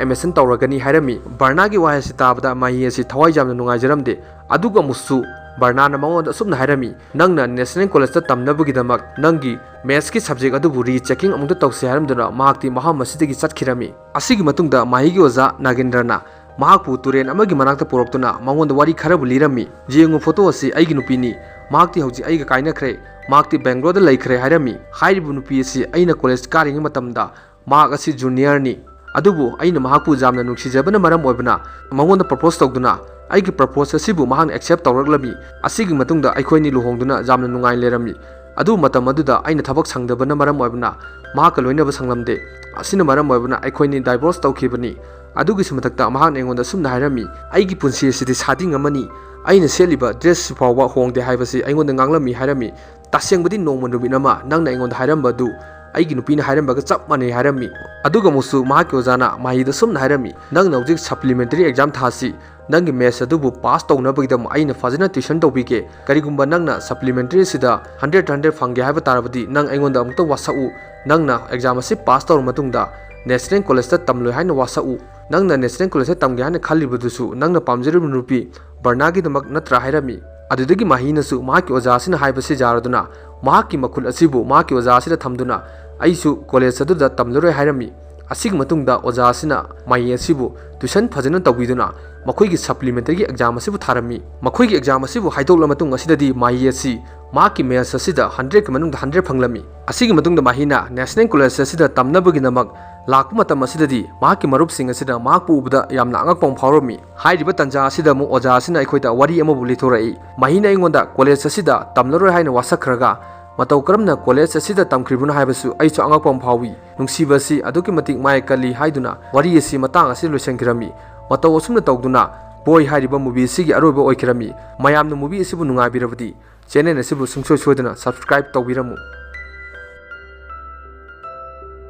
admission ꯇꯧꯔꯒꯅꯤ" ꯍꯥꯏꯔꯝꯃꯤ꯫ ꯕꯔꯅꯥꯒꯤ ꯋꯥꯍꯩ ꯑꯁꯤ ꯇꯥꯕꯗ ꯃꯍꯤ ꯑꯁꯤ ꯊꯋꯥꯏ ꯌꯥꯝꯅ ꯅꯨꯡꯉꯥꯏꯖꯔꯝꯗꯦ꯫ ꯑꯗꯨꯒ ꯑꯃꯨꯛꯁꯨ ꯕꯔꯅꯥꯅ ꯃꯉꯣꯟꯗ ꯑꯁꯨꯝꯅ ꯍꯥꯏꯔꯝꯃꯤ, "ꯅꯪꯅ National Collegeꯇ ꯇꯝꯅꯕꯒꯤꯗꯃꯛ ꯅꯪꯒꯤ mathsꯀꯤ subject ꯑꯗꯨꯕꯨ rechecking ꯑꯃꯨꯛꯇ ꯇꯧꯁꯦ" ꯍꯥꯏꯔꯝꯗꯨꯅ ꯃꯍꯥꯛꯇꯤ ꯃꯐꯝ ꯑꯁꯤꯗꯒꯤ ꯆꯠꯈꯤꯔꯝꯃꯤ꯫ ꯑꯁꯤꯒꯤ ꯃꯇꯨꯡꯗ ꯃꯍꯩꯒꯤ ꯑꯣꯖꯥ ꯅꯥꯒꯦꯟꯗ꯭ꯔꯅ ꯃꯍꯥꯛꯄꯨ ꯇꯨꯔꯦꯜ ꯑꯃꯒꯤ ꯃꯅꯥꯛꯇ ꯄꯨꯔꯛꯇꯨꯅ ꯃꯉꯣꯟꯗ ꯋꯥꯔꯤ ꯈꯔꯕꯨ ꯂꯤꯔꯝꯃꯤ꯫ "ꯌꯦꯡꯉꯨ, photo ꯑꯁꯤ ꯑꯩꯒꯤ ꯅꯨꯄꯤꯅꯤ꯫ ꯃꯍꯥꯛꯇꯤ ꯍꯧꯖꯤꯛ ꯑꯩꯒ ꯀꯥꯏꯅꯈ꯭ꯔꯦ꯫ ꯃꯍꯥꯛꯇꯤ ꯕꯦꯡꯒ꯭ꯂꯣꯔꯗ ꯂꯩꯈ꯭ꯔꯦ" ꯍꯥꯏꯔꯝꯃꯤ꯫ ꯍꯥꯏꯔꯤꯕ ꯅꯨꯄꯤ ꯑꯁꯤ ꯑꯩꯅ college ꯀꯥꯔꯤꯉꯩ ꯃꯇꯝꯗ ꯃꯍꯥꯛ ꯑꯁꯤ juniorꯅꯤ꯫ ꯑꯗꯨꯕꯨ ꯑꯩꯅ ꯃꯍꯥꯛꯄꯨ ꯌꯥꯝꯅ ꯅꯨꯡꯁꯤꯖꯕꯅ ꯃꯔꯝ ꯑꯣꯏꯕꯅ ꯃꯉꯣꯟꯗ propose ꯇꯧꯗꯨꯅ ꯑꯩꯒꯤ propose ꯑꯁꯤꯕꯨ ꯃꯍꯥꯛꯅ accept ꯇꯧꯔꯛꯂꯝꯃꯤ꯫ ꯑꯁꯤꯒꯤ ꯃꯇꯨꯡꯗ ꯑꯩꯈꯣꯏꯅꯤ ꯂꯨꯍꯣꯡꯗꯨꯅ ꯌꯥꯝꯅ ꯅꯨꯡꯉꯥꯏꯅ ꯂꯩꯔꯝꯃꯤ꯫ ꯑꯗꯨ ꯃꯇꯝ ꯑꯗꯨꯗ ꯑꯩꯅ ꯊꯕꯛ ꯁꯪꯗꯕꯅ ꯃꯔꯝ ꯑꯣꯏꯕꯅ ꯃꯍꯥꯛꯀ ꯂꯣꯏꯅꯕ ꯁꯪꯂꯝꯗꯦ꯫ ꯑꯁꯤꯅ ꯃꯔꯝ ꯑꯣꯏꯕꯅ ꯑꯩꯈꯣꯏꯅꯤ divorce ꯇꯧꯈꯤꯕꯅꯤ꯫ ꯑꯗꯨꯒꯤꯁꯨ ꯃꯊꯛꯇ ꯃꯍꯥꯛꯅ ꯑꯩꯉꯣꯟꯗ ꯑꯁꯨꯝꯅ ꯍꯥꯏꯔꯝꯃꯤ, "ꯑꯩꯒꯤ ꯄꯨꯟꯁꯤ ꯑꯁꯤꯗꯤ ꯁꯥꯗꯤꯡ ꯑꯃꯅꯤ꯫ ꯑꯩꯅ ꯁꯦꯠꯂꯤꯕ dress ꯐꯥꯎꯕ ꯍꯣꯡꯗꯦ ꯍꯥꯏꯕꯁꯤ ꯑꯩꯉꯣꯟꯗ ꯉꯥꯡꯂꯝꯃꯤ" ꯍꯥꯏꯔꯝꯃꯤ꯫ "ꯇꯁꯦꯡꯕꯗꯤ ꯅꯣꯡꯃ ꯅꯨꯃꯤꯠ ꯑꯃ ꯅꯪꯅ ꯑꯩꯉꯣꯟꯗ ꯍꯥꯏꯔꯝꯕ ꯑꯗꯨ ꯑꯩꯒꯤ ꯅꯨꯄꯤꯅ ꯍꯥꯏꯔꯝꯕꯒ ꯆꯞ ꯃꯥꯟꯅꯩ" ꯍꯥꯏꯔꯝꯃꯤ꯫ ꯑꯗꯨꯒ ꯑꯃꯨꯛꯁꯨ ꯃꯍꯥꯛꯀꯤ ꯑꯣꯖꯥꯅ ꯃꯍꯩꯗ ꯑꯁꯨꯝꯅ ꯍꯥꯏꯔꯝꯃꯤ, "ꯅꯪꯅ ꯍꯧꯖꯤꯛ supplementary exam ꯊꯥꯁꯤ꯫ ꯅꯪꯒꯤ maths ꯑꯗꯨꯕꯨ pass ꯇꯧꯅꯕꯒꯤꯗꯃꯛ ꯑꯩꯅ ꯐꯖꯅ tuition ꯇꯧꯕꯤꯒꯦ꯫ ꯀꯔꯤꯒꯨꯝꯕ ꯅꯪꯅ supplementary ꯑꯁꯤꯗ hundred hundred ꯐꯪꯒꯦ ꯍꯥꯏꯕ ꯇꯥꯔꯕꯗꯤ ꯅꯪ ꯑꯩꯉꯣꯟꯗ ꯑꯃꯨꯛꯇ ꯋꯥꯁꯛꯎ꯫ ꯅꯪꯅ exam ꯑꯁꯤ pass ꯇꯧꯔꯕ ꯃꯇꯨꯡꯗ National Collegeꯇ ꯇꯝꯂꯣꯏ ꯍꯥꯏꯅ ꯋꯥꯁꯛꯎ꯫ ꯅꯪꯅ National Collegeꯇ ꯇꯝꯒꯦ ꯍꯥꯏꯅ ꯈꯜꯂꯤꯕꯗꯨꯁꯨ ꯅꯪꯅ ꯄꯥꯝꯖꯔꯤꯕ ꯅꯨꯄꯤ ꯕꯔꯅꯥꯒꯤꯗꯃꯛ ꯅꯠꯇ꯭ꯔꯥ?" ꯍꯥꯏꯔꯝꯃꯤ꯫ ꯑꯗꯨꯗꯒꯤ ꯃꯍꯤꯅꯁꯨ ꯃꯍꯥꯛꯀꯤ ꯑꯣꯖꯥ ꯑꯁꯤꯅ ꯍꯥꯏꯕꯁꯤ ꯌꯥꯔꯗꯨꯅ ꯃꯍꯥꯛꯀꯤ ꯃꯈꯨꯠ ꯑꯁꯤꯕꯨ ꯃꯍꯥꯛꯀꯤ ꯑꯣꯖꯥ ꯑꯁꯤꯗ ꯊꯝꯗꯨꯅ, "ꯑꯩꯁꯨ college ꯑꯗꯨꯗ ꯇꯝꯂꯔꯣꯏ" ꯍꯥꯏꯔꯝꯃꯤ꯫ ꯑꯁꯤꯒꯤ ꯃꯇꯨꯡꯗ ꯑꯣꯖꯥ ꯑꯁꯤꯅ ꯃꯥꯍꯤ ꯑꯁꯤꯕꯨ tuition ꯐꯖꯅ ꯇꯧꯕꯤꯗꯨꯅ ꯃꯈꯣꯏꯒꯤ supplementary exam ꯑꯁꯤꯕꯨ ꯊꯥꯔꯝꯃꯤ꯫ ꯃꯈꯣꯏꯒꯤ exam ꯑꯁꯤꯕꯨ ꯍꯥꯏꯗꯣꯛꯂ ꯃꯇꯨꯡ ꯑꯁꯤꯗꯗꯤ ꯃꯥꯍꯤ ꯑꯁꯤ ꯃꯍꯥꯛꯀꯤ maths ꯑꯁꯤꯗ hundredꯀꯤ ꯃꯅꯨꯡꯗ hundred ꯐꯪꯂꯝꯃꯤ꯫ ꯑꯁꯤꯒꯤ ꯃꯇꯨꯡꯗ ꯃꯍꯤꯅ National College ꯑꯁꯤꯗ ꯇꯝꯅꯕꯒꯤꯗꯃꯛ ꯂꯥꯛꯄ ꯃꯇꯝ ꯑꯁꯤꯗꯗꯤ ꯃꯍꯥꯛꯀꯤ ꯃꯔꯨꯞꯁꯤꯡ ꯑꯁꯤꯅ ꯃꯍꯥꯛꯄꯨ ꯎꯕꯗ ꯌꯥꯝꯅ ꯑꯉꯛꯄ ꯑꯃ ꯐꯥꯎꯔꯝꯃꯤ꯫ ꯍꯥꯏꯔꯤꯕ ꯇꯥꯟꯖꯥ ꯑꯁꯤꯗ ꯑꯃꯨꯛ ꯑꯣꯖꯥ ꯑꯁꯤꯅ ꯑꯩꯈꯣꯏꯗ ꯋꯥꯔꯤ ꯑꯃꯕꯨ ꯂꯤꯊꯣꯔꯛꯏ꯫ ꯃꯍꯤꯅ ꯑꯩꯉꯣꯟꯗ college ꯑꯁꯤꯗ ꯇꯝꯂꯔꯣꯏ ꯍꯥꯏꯅ ꯋꯥꯁꯛꯈ꯭ꯔꯒ ꯃꯇꯧ ꯀꯔꯝꯅ college ꯑꯁꯤꯗ ꯇꯝꯈ꯭ꯔꯤꯕꯅꯣ ꯍꯥꯏꯕꯁꯨ ꯑꯩꯁꯨ ꯑꯉꯛꯄ ꯑꯃ ꯐꯥꯎꯏ꯫ ꯅꯨꯡꯁꯤꯕ ꯑꯁꯤ ꯑꯗꯨꯛꯀꯤ ꯃꯇꯤꯛ ꯃꯥꯏ ꯀꯜꯂꯤ ꯍꯥꯏꯗꯨꯅ ꯋꯥꯔꯤ ꯑꯁꯤ ꯃꯇꯥꯡ ꯑꯁꯤꯗ ꯂꯣꯏꯁꯤꯟꯈꯤꯔꯝꯃꯤ꯫ ꯃꯇꯧ ꯑꯁꯨꯝꯅ ꯇꯧꯗꯨꯅ Boy ꯍꯥꯏꯔꯤꯕ movie ꯑꯁꯤꯒꯤ ꯑꯔꯣꯏꯕ ꯑꯣꯏꯈꯤꯔꯝꯃꯤ꯫ ꯃꯌꯥꯝꯅ movie ꯑꯁꯤꯕꯨ ꯅꯨꯡꯉꯥꯏꯕꯤꯔꯕꯗꯤ channel ꯑꯁꯤꯕꯨ ꯁꯨꯡꯁꯣꯏ ꯁꯣꯏꯗꯅ subscribe ꯇꯧꯕꯤꯔꯝꯃꯨ꯫